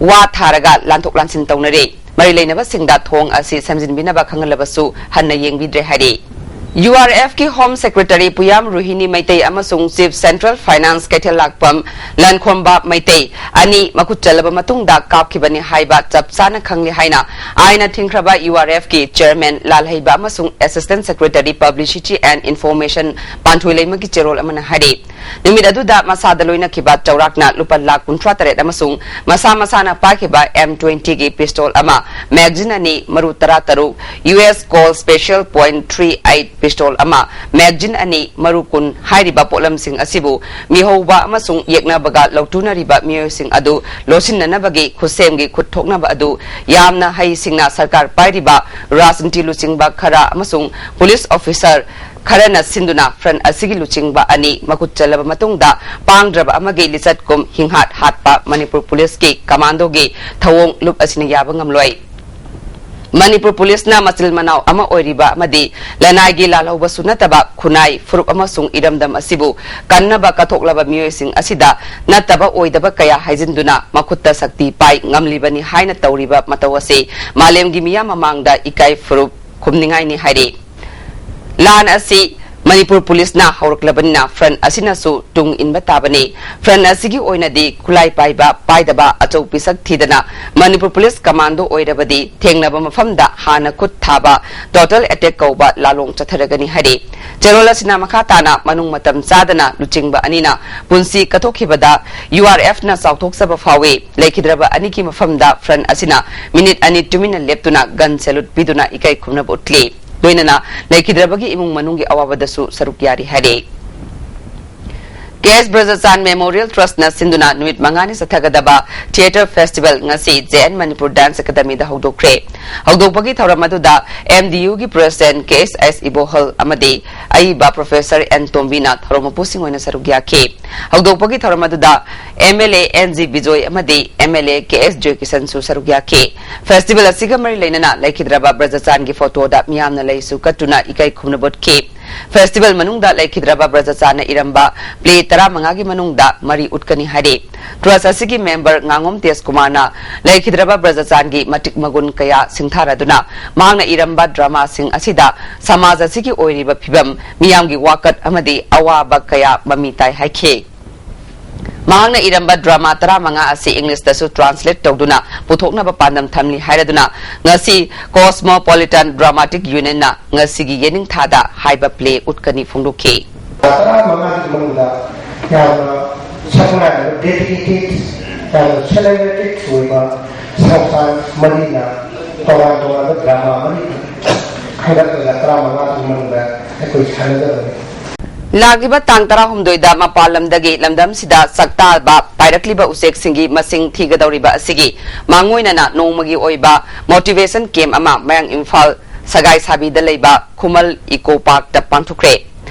ꯋꯥ ꯊꯥꯔꯒ ꯂꯥꯟꯊꯣꯛ ꯂꯥꯟꯁꯤꯟ ꯇꯧꯅꯔꯦ꯫ ꯃꯔꯤ ꯂꯩꯅꯕꯁꯤꯡꯗ ꯊꯣꯡ ꯑꯁꯤ ꯁꯦꯝꯖꯤꯟꯕꯤꯅꯕ ꯈꯪꯍꯜꯂꯕꯁꯨ ꯍꯟꯅ ꯌꯦꯡꯕꯤꯗ꯭ꯔꯦ ꯍꯥꯏꯔꯤ꯫ ꯌꯨ ꯑꯥꯔ ꯑꯦꯐꯀꯤ Home Secretary ꯄꯨꯌꯥꯝ ꯔꯣꯍꯤꯅꯤ ꯃꯩꯇꯩ ꯑꯃꯁꯨꯡ Chief Central Finance ꯀꯩꯊꯦꯜ ꯂꯥꯛꯄꯝ ꯂꯟꯈꯣꯝꯕ ꯃꯩꯇꯩ ꯑꯅꯤ ꯃꯈꯨꯠ ꯆꯜꯂꯕ ꯃꯇꯨꯡꯗ ꯀꯥꯞꯈꯤꯕꯅꯤ ꯍꯥꯏꯕ ꯆꯞ ꯆꯥꯅ ꯈꯪꯂꯦ ꯍꯥꯏꯅ ꯑꯥꯏꯟꯅ ꯊꯤꯡꯈ꯭ꯔꯕ ꯌꯨ ꯑꯥꯔ ꯑꯦꯐꯀꯤ Chairman ꯂꯥꯜꯍꯩꯕ ꯑꯃꯁꯨꯡ Assistant Secretary Publicity and Information ꯄꯥꯟꯊꯣꯏ ꯂꯩꯃꯒꯤ ꯆꯦꯔꯣꯜ ꯑꯃꯅ ꯍꯥꯏꯔꯤ꯫ ꯅꯨꯃꯤꯠ ꯑꯗꯨꯗ ꯃꯁꯥꯗ ꯂꯣꯏꯅꯈꯤꯕ ꯆꯥꯎꯔꯥꯛꯅ ꯂꯨꯄꯥ ꯂꯥꯈ ꯀꯨꯟꯊ꯭ꯔꯥ ꯇꯔꯦꯠ ꯑꯃꯁꯨꯡ ꯃꯁꯥ ꯃꯁꯥꯅ ꯄꯥꯏꯈꯤꯕ ꯑꯦꯝ ꯇ꯭ꯋꯦꯟꯇꯤꯒꯤ pistol ꯑꯃ, magazine ꯑꯅꯤ, ꯃꯔꯨ ꯇꯔꯥ ꯇꯔꯨꯛ, U S Colt Special Point Three Eight pistol ꯑꯃ, magazine ꯑꯅꯤ, ꯃꯔꯨ ꯀꯨꯟ ꯍꯥꯏꯔꯤꯕ ꯄꯣꯠꯂꯝꯁꯤꯡ ꯑꯁꯤꯕꯨ ꯃꯤꯍꯧꯕ ꯑꯃꯁꯨꯡ ꯌꯦꯛꯅꯕꯒ ꯂꯧꯇꯨꯅꯔꯤꯕ ꯃꯤꯑꯣꯏꯁꯤꯡ ꯑꯗꯨ ꯂꯣꯠꯁꯤꯟꯅꯅꯕꯒꯤ ꯈꯨꯠꯁꯦꯝꯒꯤ ꯈꯨꯠ ꯊꯣꯛꯅꯕ ꯑꯗꯨ ꯌꯥꯝꯅ ꯍꯩꯁꯤꯡꯅ ꯁꯔꯀꯥꯔ ꯄꯥꯏꯔꯤꯕ ꯔꯥꯖꯅꯤꯇꯤ ꯂꯨꯆꯤꯡꯕ ꯈꯔ ꯑꯃꯁꯨꯡ police officer ꯈꯔꯅ ꯁꯤꯟꯗꯨꯅ front ꯑꯁꯤꯒꯤ ꯂꯨꯆꯤꯡꯕ ꯑꯅꯤ ꯃꯈꯨꯠ ꯆꯜꯂꯕ ꯃꯇꯨꯡꯗ ꯄꯥꯡꯗ꯭ꯔꯕ ꯑꯃꯒꯤ ꯂꯤꯆꯠꯀꯨꯝ ꯍꯤꯡꯍꯥꯠ ꯍꯥꯠꯄ ꯃꯅꯤꯄꯨꯔ policeꯀꯤ commandoꯒꯤ ꯊꯧꯑꯣꯡ ꯂꯨꯞ ꯑꯁꯤꯅ ꯌꯥꯕ ꯉꯝꯂꯣꯏ꯫ ꯃꯅꯤꯄꯨꯔ policeꯅ ꯃꯆꯤꯜ ꯃꯅꯥꯎ ꯑꯃ ꯑꯣꯏꯔꯤꯕ ꯑꯃꯗꯤ ꯂꯅꯥꯏꯒꯤ ꯂꯥꯜꯍꯧꯕꯁꯨ ꯅꯠꯇꯕ ꯈꯨꯟꯅꯥꯏ, ꯐꯨꯔꯨꯞ ꯑꯃꯁꯨꯡ ꯏꯔꯝꯗꯝ ꯑꯁꯤꯕꯨ ꯀꯟꯅꯕ ꯀꯠꯊꯣꯛꯂꯕ ꯃꯤꯑꯣꯏꯁꯤꯡ ꯑꯁꯤꯗ ꯅꯠꯇꯕ ꯑꯣꯏꯗꯕ ꯀꯌꯥ ꯍꯥꯏꯖꯤꯟꯗꯨꯅ ꯃꯈꯨꯠꯇ ꯁꯛꯇꯤ ꯄꯥꯏ ꯉꯝꯂꯤꯕꯅꯤ ꯍꯥꯏꯅ ꯇꯧꯔꯤꯕ ꯃꯇꯧ ꯑꯁꯤ ꯃꯥꯂꯦꯝꯒꯤ ꯃꯤꯌꯥꯝ ꯃꯃꯥꯡꯗ ꯏꯀꯥꯏ ꯐꯨꯔꯨꯞ ꯈꯨꯝꯅꯤꯡꯉꯥꯏꯅꯤ ꯍꯥꯏꯔꯤ꯫ ꯂꯥꯟ ꯑꯁꯤ ꯃꯅꯤꯄꯨꯔ ꯄꯨꯂꯤꯁꯅ ꯍꯧꯔꯛꯂꯕꯅꯤꯅ ꯐ꯭ꯔꯟ ꯑꯁꯤꯅꯁꯨ ꯇꯨꯡ ꯏꯟꯕ ꯇꯥꯕꯅꯤ꯫ ꯐ꯭ꯔꯟ ꯑꯁꯤꯒꯤ ꯑꯣꯏꯅꯗꯤ ꯈꯨꯠꯂꯥꯏ ꯄꯥꯏꯕ ꯄꯥꯏꯗꯕ ꯑꯆꯧ ꯄꯤꯁꯛ ꯊꯤꯗꯅ ꯃꯅꯤꯄꯨꯔ ꯄꯨꯂꯤꯁ ꯀꯃꯥꯟꯗꯣ ꯑꯣꯏꯔꯕꯗꯤ ꯊꯦꯡꯅꯕ ꯃꯐꯝꯗ ꯍꯥꯟꯅ ꯈꯨꯠ ꯊꯥꯕ, ꯇꯣꯇꯦꯜ ꯑꯦꯇꯦꯛ ꯀꯧꯕ ꯂꯥꯂꯣꯡ ꯆꯠꯊꯔꯒꯅꯤ ꯍꯥꯏꯔꯤ꯫ ꯆꯦꯔꯣꯜ ꯑꯁꯤꯅ ꯃꯈꯥ ꯇꯥꯅ ꯃꯅꯨꯡ ꯃꯇꯝ ꯆꯥꯗꯅ ꯂꯨꯆꯤꯡꯕ ꯑꯅꯤꯅ ꯄꯨꯟꯁꯤ ꯀꯠꯊꯣꯛꯈꯤꯕꯗ ꯌꯨ ꯑꯥꯔ ꯑꯦꯐꯅ ꯆꯥꯎꯊꯣꯛꯆꯕ ꯐꯥꯎꯏ꯫ ꯂꯩꯈꯤꯗ꯭ꯔꯕ ꯑꯅꯤꯒꯤ ꯃꯐꯝꯗ ꯐ꯭ꯔꯟ ꯑꯁꯤꯅ ꯃꯤꯅꯤꯠ ꯑꯅꯤ ꯇꯨꯃꯤꯟꯅ ꯂꯦꯞꯇꯨꯅ ꯒꯟ ꯁꯦꯂꯨꯠ ꯄꯤꯗꯨꯅ ꯏꯀꯥꯏ ꯈꯨꯝꯅꯕ ꯎꯠꯂꯤ꯫ ꯂꯣꯏꯅꯅ ꯂꯩꯈꯤꯗ꯭ꯔꯕꯒꯤ ꯏꯃꯨꯡ ꯃꯅꯨꯡꯒꯤ ꯑꯋꯥꯕꯗꯁꯨ ꯁꯔꯨꯛ ꯌꯥꯔꯤ ꯍꯥꯏꯔꯤ꯫ ꯀꯦ ꯑꯦꯁ ꯕ꯭ꯔꯖꯆꯥꯟ ꯃꯦꯃꯣꯔꯤꯌꯦꯜ ꯇ꯭ꯔꯁꯠꯅ ꯁꯤꯟꯗꯨꯅ ꯅꯨꯃꯤꯠ ꯃꯉꯥꯅꯤ ꯆꯠꯊꯒꯗꯕ ꯊꯤꯌꯦꯇꯔ ꯐꯦꯁꯇꯤꯚꯦꯜ ꯉꯁꯤ ꯖꯦ ꯑꯦꯟ ꯃꯅꯤꯄꯨꯔ ꯗꯥꯟꯁ ꯑꯦꯀꯥꯗꯃꯤꯗ ꯍꯧꯗꯣꯛꯈ꯭ꯔꯦ꯫ ꯍꯧꯗꯣꯛꯄꯒꯤ ꯊꯧꯔꯝ ꯑꯗꯨꯗ ꯑꯦꯝ ꯗꯤ ꯌꯨꯒꯤ ꯄ꯭ꯔꯦꯁꯤꯗꯦꯟꯠ ꯀꯦ ꯑꯦꯁ ꯑꯦꯁ ꯏꯕꯣꯍꯜ ꯑꯃꯗꯤ ꯑꯏꯕ ꯄ꯭ꯔꯣꯐꯦꯁꯔ ꯑꯦꯟ ꯇꯣꯝꯕꯤꯅ ꯊꯧꯔꯝ ꯃꯄꯨꯁꯤꯡ ꯑꯣꯏꯅ ꯁꯔꯨꯛ ꯌꯥꯈꯤ꯫ ꯍꯧꯗꯣꯛꯄꯒꯤ ꯊꯧꯔꯝ ꯑꯗꯨꯗ M L A N G Bijoy ꯑꯃꯗꯤ ꯑꯦꯝ ꯑꯦꯜ ꯑꯦ ꯀꯦ ꯑꯦꯁ ꯖꯣꯏꯀꯤꯁꯟꯁꯨ ꯁꯔꯨꯛ ꯌꯥꯈꯤ꯫ ꯐꯦꯁꯇꯤꯚꯦꯜ ꯑꯁꯤꯒ ꯃꯔꯤ ꯂꯩꯅꯅ ꯂꯩꯈꯤꯗ꯭ꯔꯕ ꯕ꯭ꯔꯖꯆꯥꯟꯒꯤ ꯐꯣꯇꯣꯗ ꯃꯤꯌꯥꯝꯅ ꯂꯩꯁꯨ ꯀꯠꯇꯨꯅ ꯏꯀꯥꯏ ꯈꯨꯝꯅꯕ ꯎꯠꯈꯤ꯫ ꯐꯦꯁꯇꯤꯚꯦꯜ ꯃꯅꯨꯡꯗ ꯂꯩꯈꯤꯗ꯭ꯔꯕ ꯕ꯭ꯔꯖꯆꯥꯟꯅ ꯏꯔꯝꯕ ꯄ꯭ꯂꯦ ꯇꯔꯥꯃꯉꯥꯒꯤ ꯃꯅꯨꯡꯗ ꯃꯔꯤ ꯎꯠꯀꯅꯤ ꯍꯥꯏꯔꯤ꯫ ꯇ꯭ꯔꯁꯠ ꯑꯁꯤꯒꯤ ꯃꯦꯝꯕꯔ ꯉꯥꯉꯣꯝ ꯇꯦꯖꯀꯨꯃꯥꯔꯅ ꯂꯩꯈꯤꯗ꯭ꯔꯕ ꯕ꯭ꯔꯖꯆꯥꯟꯒꯤ ꯃꯇꯤꯛ ꯃꯒꯨꯟ ꯀꯌꯥ ꯁꯤꯡꯊꯥꯔꯗꯨꯅ ꯃꯍꯥꯛꯅ ꯏꯔꯝꯕ ꯗ꯭ꯔꯃꯥꯁꯤꯡ ꯑꯁꯤꯗ ꯁꯃꯥꯖ ꯑꯁꯤꯒꯤ ꯑꯣꯏꯔꯤꯕ ꯐꯤꯕꯝ, ꯃꯤꯌꯥꯝꯒꯤ ꯋꯥꯀꯠ ꯑꯃꯗꯤ ꯑꯋꯥꯕ ꯀꯌꯥ ꯃꯃꯤ ꯇꯥꯏ ꯍꯥꯏꯈꯤ꯫ ꯃꯍꯥꯛꯅ ꯏꯔꯝꯕ ꯗ꯭ꯔꯃꯥ ꯇꯔꯥꯃꯉꯥ ꯑꯁꯤ ꯏꯪꯂꯤꯁꯇꯁꯨ ꯇ꯭ꯔꯥꯟꯁꯂꯦꯠ ꯇꯧꯗꯨꯅ ꯄꯨꯊꯣꯛꯅꯕ ꯄꯥꯟꯗꯝ ꯊꯝꯂꯤ ꯍꯥꯏꯔꯗꯨꯅ ꯉꯁꯤ ꯀꯣꯁꯃꯣꯄꯣꯂꯤꯇꯟ ꯗ꯭ꯔꯃꯥꯇꯤꯛ ꯌꯨꯅꯤꯌꯟꯅ ꯉꯁꯤꯒꯤ ꯌꯦꯅꯤꯡꯊꯥꯗ ꯍꯥꯏꯕ ꯄ꯭ꯂꯦ ꯎꯠꯀꯅꯤ ꯐꯣꯡꯗꯣꯛꯈꯤ꯫ ꯇꯔꯥꯃꯉꯥꯒꯤ ꯃꯅꯨꯡꯗ ꯌꯥꯝꯅ ꯁꯛ ꯅꯥꯏꯔꯕ, ꯗꯦꯗꯤꯀꯦꯇꯦꯗ, ꯌꯥꯝꯅ ꯁꯦꯂꯦꯕ꯭ꯔꯦꯇꯦꯗ ꯑꯣꯏꯕ ꯁꯪꯁꯊꯥꯟ ꯃꯔꯤꯅ ꯇꯣꯉꯥꯟ ꯇꯣꯉꯥꯟꯕ ꯗ꯭ꯔꯃꯥ ꯃꯔꯤ ꯈꯟꯒꯠꯂꯒ ꯇꯔꯥꯃꯉꯥꯒꯤ ꯃꯅꯨꯡꯗ ꯑꯩꯈꯣꯏ ꯁꯥꯟꯅꯒꯗꯕꯅꯤ꯫ ꯂꯥꯛꯂꯤꯕ ꯇꯥꯡ ꯇꯔꯥꯍꯨꯝꯗꯣꯏꯗ ꯃꯄꯥꯟ ꯂꯝꯗꯒꯤ ꯂꯝꯗꯝꯁꯤꯗ ꯁꯛꯇꯥꯛꯄ ꯄꯥꯏꯔꯛꯂꯤꯕ ꯎꯆꯦꯛꯁꯤꯡꯒꯤ ꯃꯁꯤꯡ ꯊꯤꯒꯗꯧꯔꯤꯕ ꯑꯁꯤꯒꯤ ꯃꯥꯡꯑꯣꯏꯅꯅ ꯅꯣꯡꯃꯒꯤ ꯑꯣꯏꯕ ꯃꯣꯇꯤꯚꯦꯁꯟ ꯀꯦꯝꯞ ꯑꯃ ꯃꯌꯥꯡ ꯏꯝꯐꯥꯜ ꯁꯒꯥꯏꯁꯥꯕꯤꯗ ꯂꯩꯕ ꯈꯨꯃꯜ ꯏꯀꯣ ꯄꯥꯔꯛꯇ ꯄꯥꯡꯊꯣꯛꯈ꯭ꯔꯦ꯫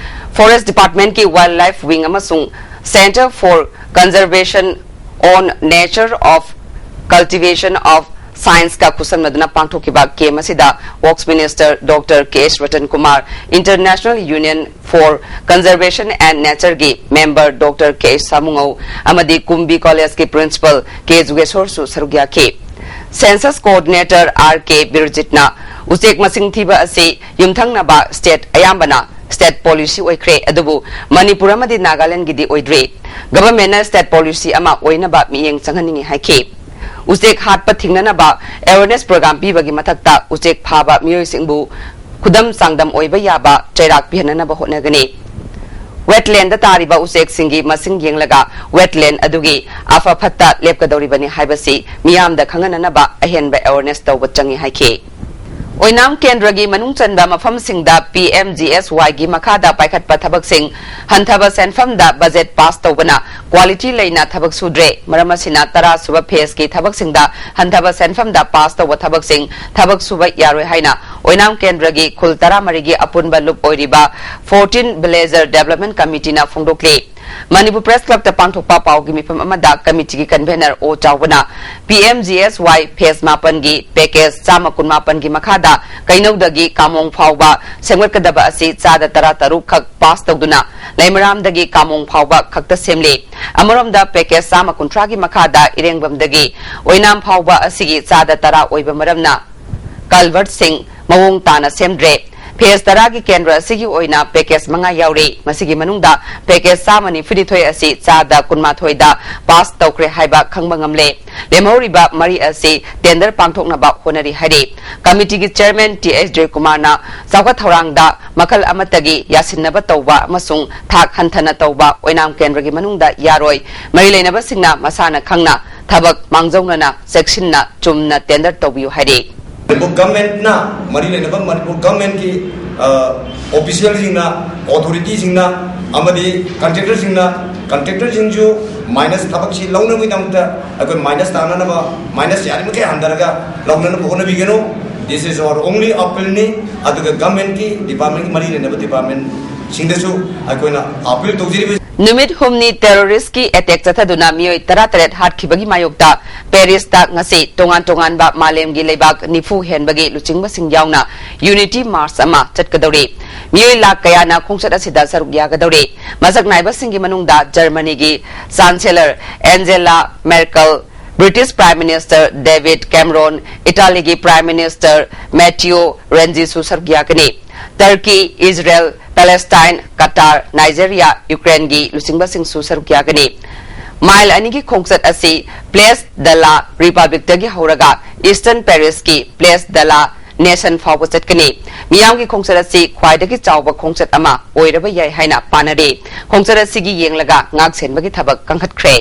ꯐꯣꯔꯦꯁ ꯗꯤꯄꯥꯔꯠꯃꯦꯟꯠꯀꯤ ꯋꯥꯏꯜꯗ ꯂꯥꯏꯐ ꯋꯤꯡ ꯑꯃꯁꯨꯡ Centre for Conservation on Nature of Cultivation of Science ꯀ ꯈꯨꯠꯁꯝꯅꯗꯨꯅ ꯄꯥꯡꯊꯣꯛꯈꯤꯕ ꯀꯦꯝꯞ ꯑꯁꯤꯗ works minister doctor K S Ratan Kumar, International Union for Conservation and Nature ꯒꯤ ꯃꯦꯝꯕꯔ ꯗꯣꯛꯇꯔ ꯀꯦ ꯑꯦꯁ ꯁꯥꯃꯨꯉꯧ ꯑꯃꯗꯤ ꯀꯨꯝꯕꯤ ꯀꯣꯂꯦꯖꯀꯤ ꯄ꯭ꯔꯤꯟꯁꯤꯄꯜ ꯀꯦ ꯖꯨꯒꯦꯁꯣꯔꯁꯨ ꯁꯔꯨꯛ ꯌꯥꯈꯤ꯫ ꯁꯦꯟꯁꯁ ꯀꯣꯑꯣꯔꯗꯤꯅꯦꯇꯔ ꯑꯥꯔ ꯀꯦ ꯕꯤꯔꯖꯤꯠꯅ ꯎꯆꯦꯛ ꯃꯁꯤꯡ ꯊꯤꯕ ꯑꯁꯤ ꯌꯨꯝꯊꯪꯅꯕ ꯁ꯭ꯇꯦꯠ ꯑꯌꯥꯝꯕꯅ state policy ꯑꯣꯏꯈ꯭ꯔꯦ, ꯑꯗꯨꯕꯨ ꯃꯅꯤꯄꯨꯔ ꯑꯃꯗꯤ ꯅꯥꯒꯥꯂꯦꯟꯗꯒꯤꯗꯤ ꯑꯣꯏꯗ꯭ꯔꯤ꯫ Government ꯅ state policy ꯑꯃ ꯑꯣꯏꯅꯕ ꯃꯤꯠꯌꯦꯡ ꯆꯪꯍꯟꯅꯤꯡꯏ ꯍꯥꯏꯈꯤ꯫ ꯎꯆꯦꯛ ꯍꯥꯠꯄ ꯊꯤꯡꯅꯅꯕ awareness program ꯄꯤꯕꯒꯤ ꯃꯊꯛꯇ ꯎꯆꯦꯛ ꯐꯥꯕ ꯃꯤꯑꯣꯏꯁꯤꯡꯕꯨ ꯈꯨꯗꯝ ꯆꯥꯡꯗꯝ ꯑꯣꯏꯕ ꯌꯥꯕ ꯆꯩꯔꯥꯛ ꯄꯤꯍꯟꯅꯅꯕ ꯍꯣꯠꯅꯒꯅꯤ꯫ Wetland ꯇꯥꯔꯤꯕ ꯎꯆꯦꯛꯁꯤꯡꯒꯤ ꯃꯁꯤꯡ ꯌꯦꯡꯂꯒ wetland ꯑꯗꯨꯒꯤ ꯑꯐ ꯐꯠꯇ ꯂꯦꯞꯀꯗꯧꯔꯤꯕꯅꯤ ꯍꯥꯏꯕꯁꯤ ꯃꯤꯌꯥꯝꯗ ꯈꯪꯍꯟꯅꯅꯕ ꯑꯍꯦꯟꯕ awareness ꯇꯧꯕ ꯆꯪꯏ ꯍꯥꯏꯈꯤ꯫ ꯑꯣꯏꯅꯥꯝ ꯀꯦꯟꯗ꯭ꯔꯒꯤ ꯃꯅꯨꯡ ꯆꯟꯕ ꯃꯐꯝꯁꯤꯡꯗ P M G S Y ꯒꯤ ꯃꯈꯥꯗ ꯄꯥꯏꯈꯠꯄ ꯊꯕꯛꯁꯤꯡ ꯍꯟꯊꯕ ꯁꯦꯟꯐꯝꯗ budget pass ꯇꯧꯕꯅ quality ꯂꯩꯅ ꯊꯕꯛ ꯁꯨꯗ꯭ꯔꯦ꯫ ꯃꯔꯝ ꯑꯁꯤꯅ ꯇꯔꯥ ꯁꯨꯕ phase ꯀꯤ ꯊꯕꯛꯁꯤꯡꯗ ꯍꯟꯊꯕ ꯁꯦꯟꯐꯝꯗ pass ꯇꯧꯕ ꯊꯕꯛꯁꯤꯡ ꯊꯕꯛ ꯁꯨꯕ ꯌꯥꯔꯣꯏ ꯍꯥꯏꯅ ꯑꯣꯏꯅꯥꯝ ꯀꯦꯟꯗ꯭ꯔꯒꯤ ꯈꯨꯜ ꯇꯔꯥꯃꯔꯤꯒꯤ ꯑꯄꯨꯟꯕ ꯂꯨꯞ ꯑꯣꯏꯔꯤꯕ fourteen Villager Development Committee ꯅ ꯐꯣꯡꯗꯣꯛꯂꯤ꯫ ꯃꯅꯤꯄꯨꯔ Press Club ꯇ ꯄꯥꯡꯊꯣꯛꯄ ꯄꯥꯎꯒꯤ ꯃꯤꯐꯝ ꯑꯃꯗ committee ꯒꯤ convener ꯑꯣ ꯆꯥꯎꯕꯅ P M G S Y phase ꯃꯥꯄꯟꯒꯤ package ꯆꯥꯝꯃ ꯀꯨꯟꯃꯥꯄꯟꯒꯤ ꯃꯈꯥꯗ ꯀꯩꯅꯧꯗꯒꯤ ꯀꯥꯃꯣꯡ ꯐꯥꯎꯕ ꯁꯦꯝꯒꯠꯀꯗꯕ ꯑꯁꯤ ꯆꯥꯗ ꯇꯔꯥ ꯇꯔꯨꯛ ꯈꯛ pass ꯇꯧꯗꯨꯅ ꯂꯩꯃꯔꯥꯝꯗꯒꯤ ꯀꯥꯃꯣꯡ ꯐꯥꯎꯕ ꯈꯛꯇ ꯁꯦꯝꯂꯤ꯫ ꯑꯃꯔꯣꯝꯗ package ꯆꯥꯝꯃ ꯀꯨꯟꯊ꯭ꯔꯥꯒꯤ ꯃꯈꯥꯗ ꯏꯔꯦꯡꯕꯝꯗꯒꯤ ꯑꯣꯏꯅꯥꯝ ꯐꯥꯎꯕ ꯑꯁꯤꯒꯤ ꯆꯥꯗ ꯇꯔꯥ ꯑꯣꯏꯕ ꯃꯔꯝꯅ culvert ꯁꯤꯡ ꯃꯑꯣꯡ ꯇꯥꯅ ꯁꯦꯝꯗ꯭ꯔꯦ꯫ Phase ꯇꯔꯥꯒꯤ ꯀꯦꯟꯗ꯭ꯔ ꯑꯁꯤꯒꯤ ꯑꯣꯏꯅ package ꯃꯉꯥ ꯌꯥꯎꯔꯤ꯫ ꯃꯁꯤꯒꯤ ꯃꯅꯨꯡꯗ package ꯆꯥꯝꯃ ꯅꯤꯐꯨꯅꯤꯊꯣꯏ ꯑꯁꯤ ꯆꯥꯗ ꯀꯨꯟꯃꯥꯊꯣꯏꯗ pass ꯇꯧꯈ꯭ꯔꯦ ꯍꯥꯏꯕ ꯈꯪꯕ ꯉꯝꯂꯦ꯫ ꯂꯦꯝꯍꯧꯔꯤꯕ ꯃꯔꯤ ꯑꯁꯤ tender ꯄꯥꯡꯊꯣꯛꯅꯕ ꯍꯣꯠꯅꯔꯤ ꯍꯥꯏꯔꯤ꯫ Committee ꯒꯤ chairman T H ꯖꯣꯏꯀꯨꯃꯥꯔꯅ ꯆꯥꯎꯈꯠ ꯊꯧꯔꯥꯡꯗ ꯃꯈꯜ ꯑꯃꯠꯇꯒꯤ ꯌꯥꯁꯤꯟꯅꯕ ꯇꯧꯕ ꯑꯃꯁꯨꯡ ꯊꯥꯛ ꯍꯟꯊꯅ ꯇꯧꯕ ꯑꯣꯏꯅꯥꯝ ꯀꯦꯟꯗ꯭ꯔꯒꯤ ꯃꯅꯨꯡꯗ ꯌꯥꯔꯣꯏ꯫ ꯃꯔꯤ ꯂꯩꯅꯕꯁꯤꯡꯅ ꯃꯁꯥꯅ ꯈꯪꯅ ꯊꯕꯛ ꯃꯥꯡꯖꯧꯅꯅ ꯆꯦꯛꯁꯤꯟꯅ ꯆꯨꯝꯅ tender ꯇꯧꯕꯤꯌꯨ ꯍꯥꯏꯔꯤ꯫ ꯃꯅꯤꯄꯨꯔ government ꯅ ꯃꯔꯤ ꯂꯩꯅꯕ ꯃꯅꯤꯄꯨꯔ government ꯀꯤ official ꯁꯤꯡꯅ, authority ꯁꯤꯡꯅ ꯑꯃꯗꯤ contractor ꯁꯤꯡꯅ, contractor ꯁꯤꯡꯁꯨ minus ꯊꯕꯛꯁꯤ ꯂꯧꯅꯕꯒꯤꯗꯃꯛꯇ ꯑꯩꯈꯣꯏ minus ꯇꯥꯅꯅꯕ, minus ꯌꯥꯔꯤꯃꯈꯩ ꯍꯟꯊꯔꯒ ꯂꯧꯅꯅꯕ ꯍꯣꯠꯅꯕꯤꯒꯅꯨ꯫ This is our only appeal ꯅꯤ꯫ ꯑꯗꯨꯒ government ꯀꯤ department ꯀꯤ ꯃꯔꯤ ꯂꯩꯅꯕ department ꯁꯤꯡꯗꯁꯨ ꯑꯩꯈꯣꯏꯅ appeal ꯇꯧꯖꯔꯤꯕ ꯅꯨꯃꯤꯠ ꯍꯨꯝꯅꯤ terrorist ꯀꯤ attack ꯆꯠꯊꯗꯨꯅ ꯃꯤꯑꯣꯏ ꯇꯔꯥꯇꯔꯦꯠ ꯍꯥꯠꯈꯤꯕꯒꯤ ꯃꯥꯌꯣꯛꯇ Paris ꯇ ꯉꯁꯤ ꯇꯣꯉꯥꯟ ꯇꯣꯉꯥꯟꯕ ꯃꯥꯂꯦꯝꯒꯤ ꯂꯩꯕꯥꯛ ꯅꯤꯐꯨ ꯍꯦꯟꯕꯒꯤ ꯂꯨꯆꯤꯡꯕꯁꯤꯡ ꯌꯥꯎꯅ unity march ꯑꯃ ꯆꯠꯀꯗꯧꯔꯤ꯫ ꯃꯤꯑꯣꯏ ꯂꯥꯈ ꯀꯌꯥꯅ ꯈꯣꯡꯆꯠ ꯑꯁꯤꯗ ꯁꯔꯨꯛ ꯌꯥꯒꯗꯧꯔꯤ꯫ ꯃꯁꯛ ꯅꯥꯏꯕꯁꯤꯡꯒꯤ ꯃꯅꯨꯡꯗ Germany ꯒꯤ Chancellor Angela Merkel, British Prime Minister David Cameron, Italy ꯒꯤ Prime Minister Matteo Renzi ꯁꯨ ꯁꯔꯨꯛ ꯌꯥꯒꯅꯤ꯫ Turkey, Israel, ꯄꯦꯂꯦꯁꯇꯥꯏꯟ, ꯀꯇꯥꯔ, ꯅꯥꯏꯖꯦꯔꯤꯌꯥ, ꯌꯨꯀ꯭ꯔꯦꯟꯒꯤ ꯂꯨꯆꯤꯡꯕꯁꯤꯡꯁꯨ ꯁꯔꯨꯛ ꯌꯥꯒꯅꯤ꯫ ꯃꯥꯏꯜ ꯑꯅꯤꯒꯤ ꯈꯣꯡꯆꯠ ꯑꯁꯤ ꯄ꯭ꯂꯦꯁ ꯗ ꯂꯥ ꯔꯤꯄꯕ꯭ꯂꯤꯛꯇꯒꯤ ꯍꯧꯔꯒ ꯏꯁꯇꯔꯟ ꯄꯦꯔꯤꯁꯀꯤ ꯄ꯭ꯂꯦꯁ ꯗ ꯂꯥ ꯅꯦꯁꯟ ꯐꯥꯎꯕ ꯆꯠꯀꯅꯤ꯫ ꯃꯤꯌꯥꯝꯒꯤ ꯈꯣꯡꯆꯠ ꯑꯁꯤ ꯈ꯭ꯋꯥꯏꯗꯒꯤ ꯆꯥꯎꯕ ꯈꯣꯡꯆꯠ ꯑꯃ ꯑꯣꯏꯔꯕ ꯌꯥꯏ ꯍꯥꯏꯅ ꯄꯥꯅꯔꯤ꯫ ꯈꯣꯡꯆꯠ ꯑꯁꯤꯒꯤ ꯌꯦꯡꯂꯒ ꯉꯥꯛ ꯁꯦꯟꯕꯒꯤ ꯊꯕꯛ ꯀꯟꯈꯠꯈ꯭ꯔꯦ꯫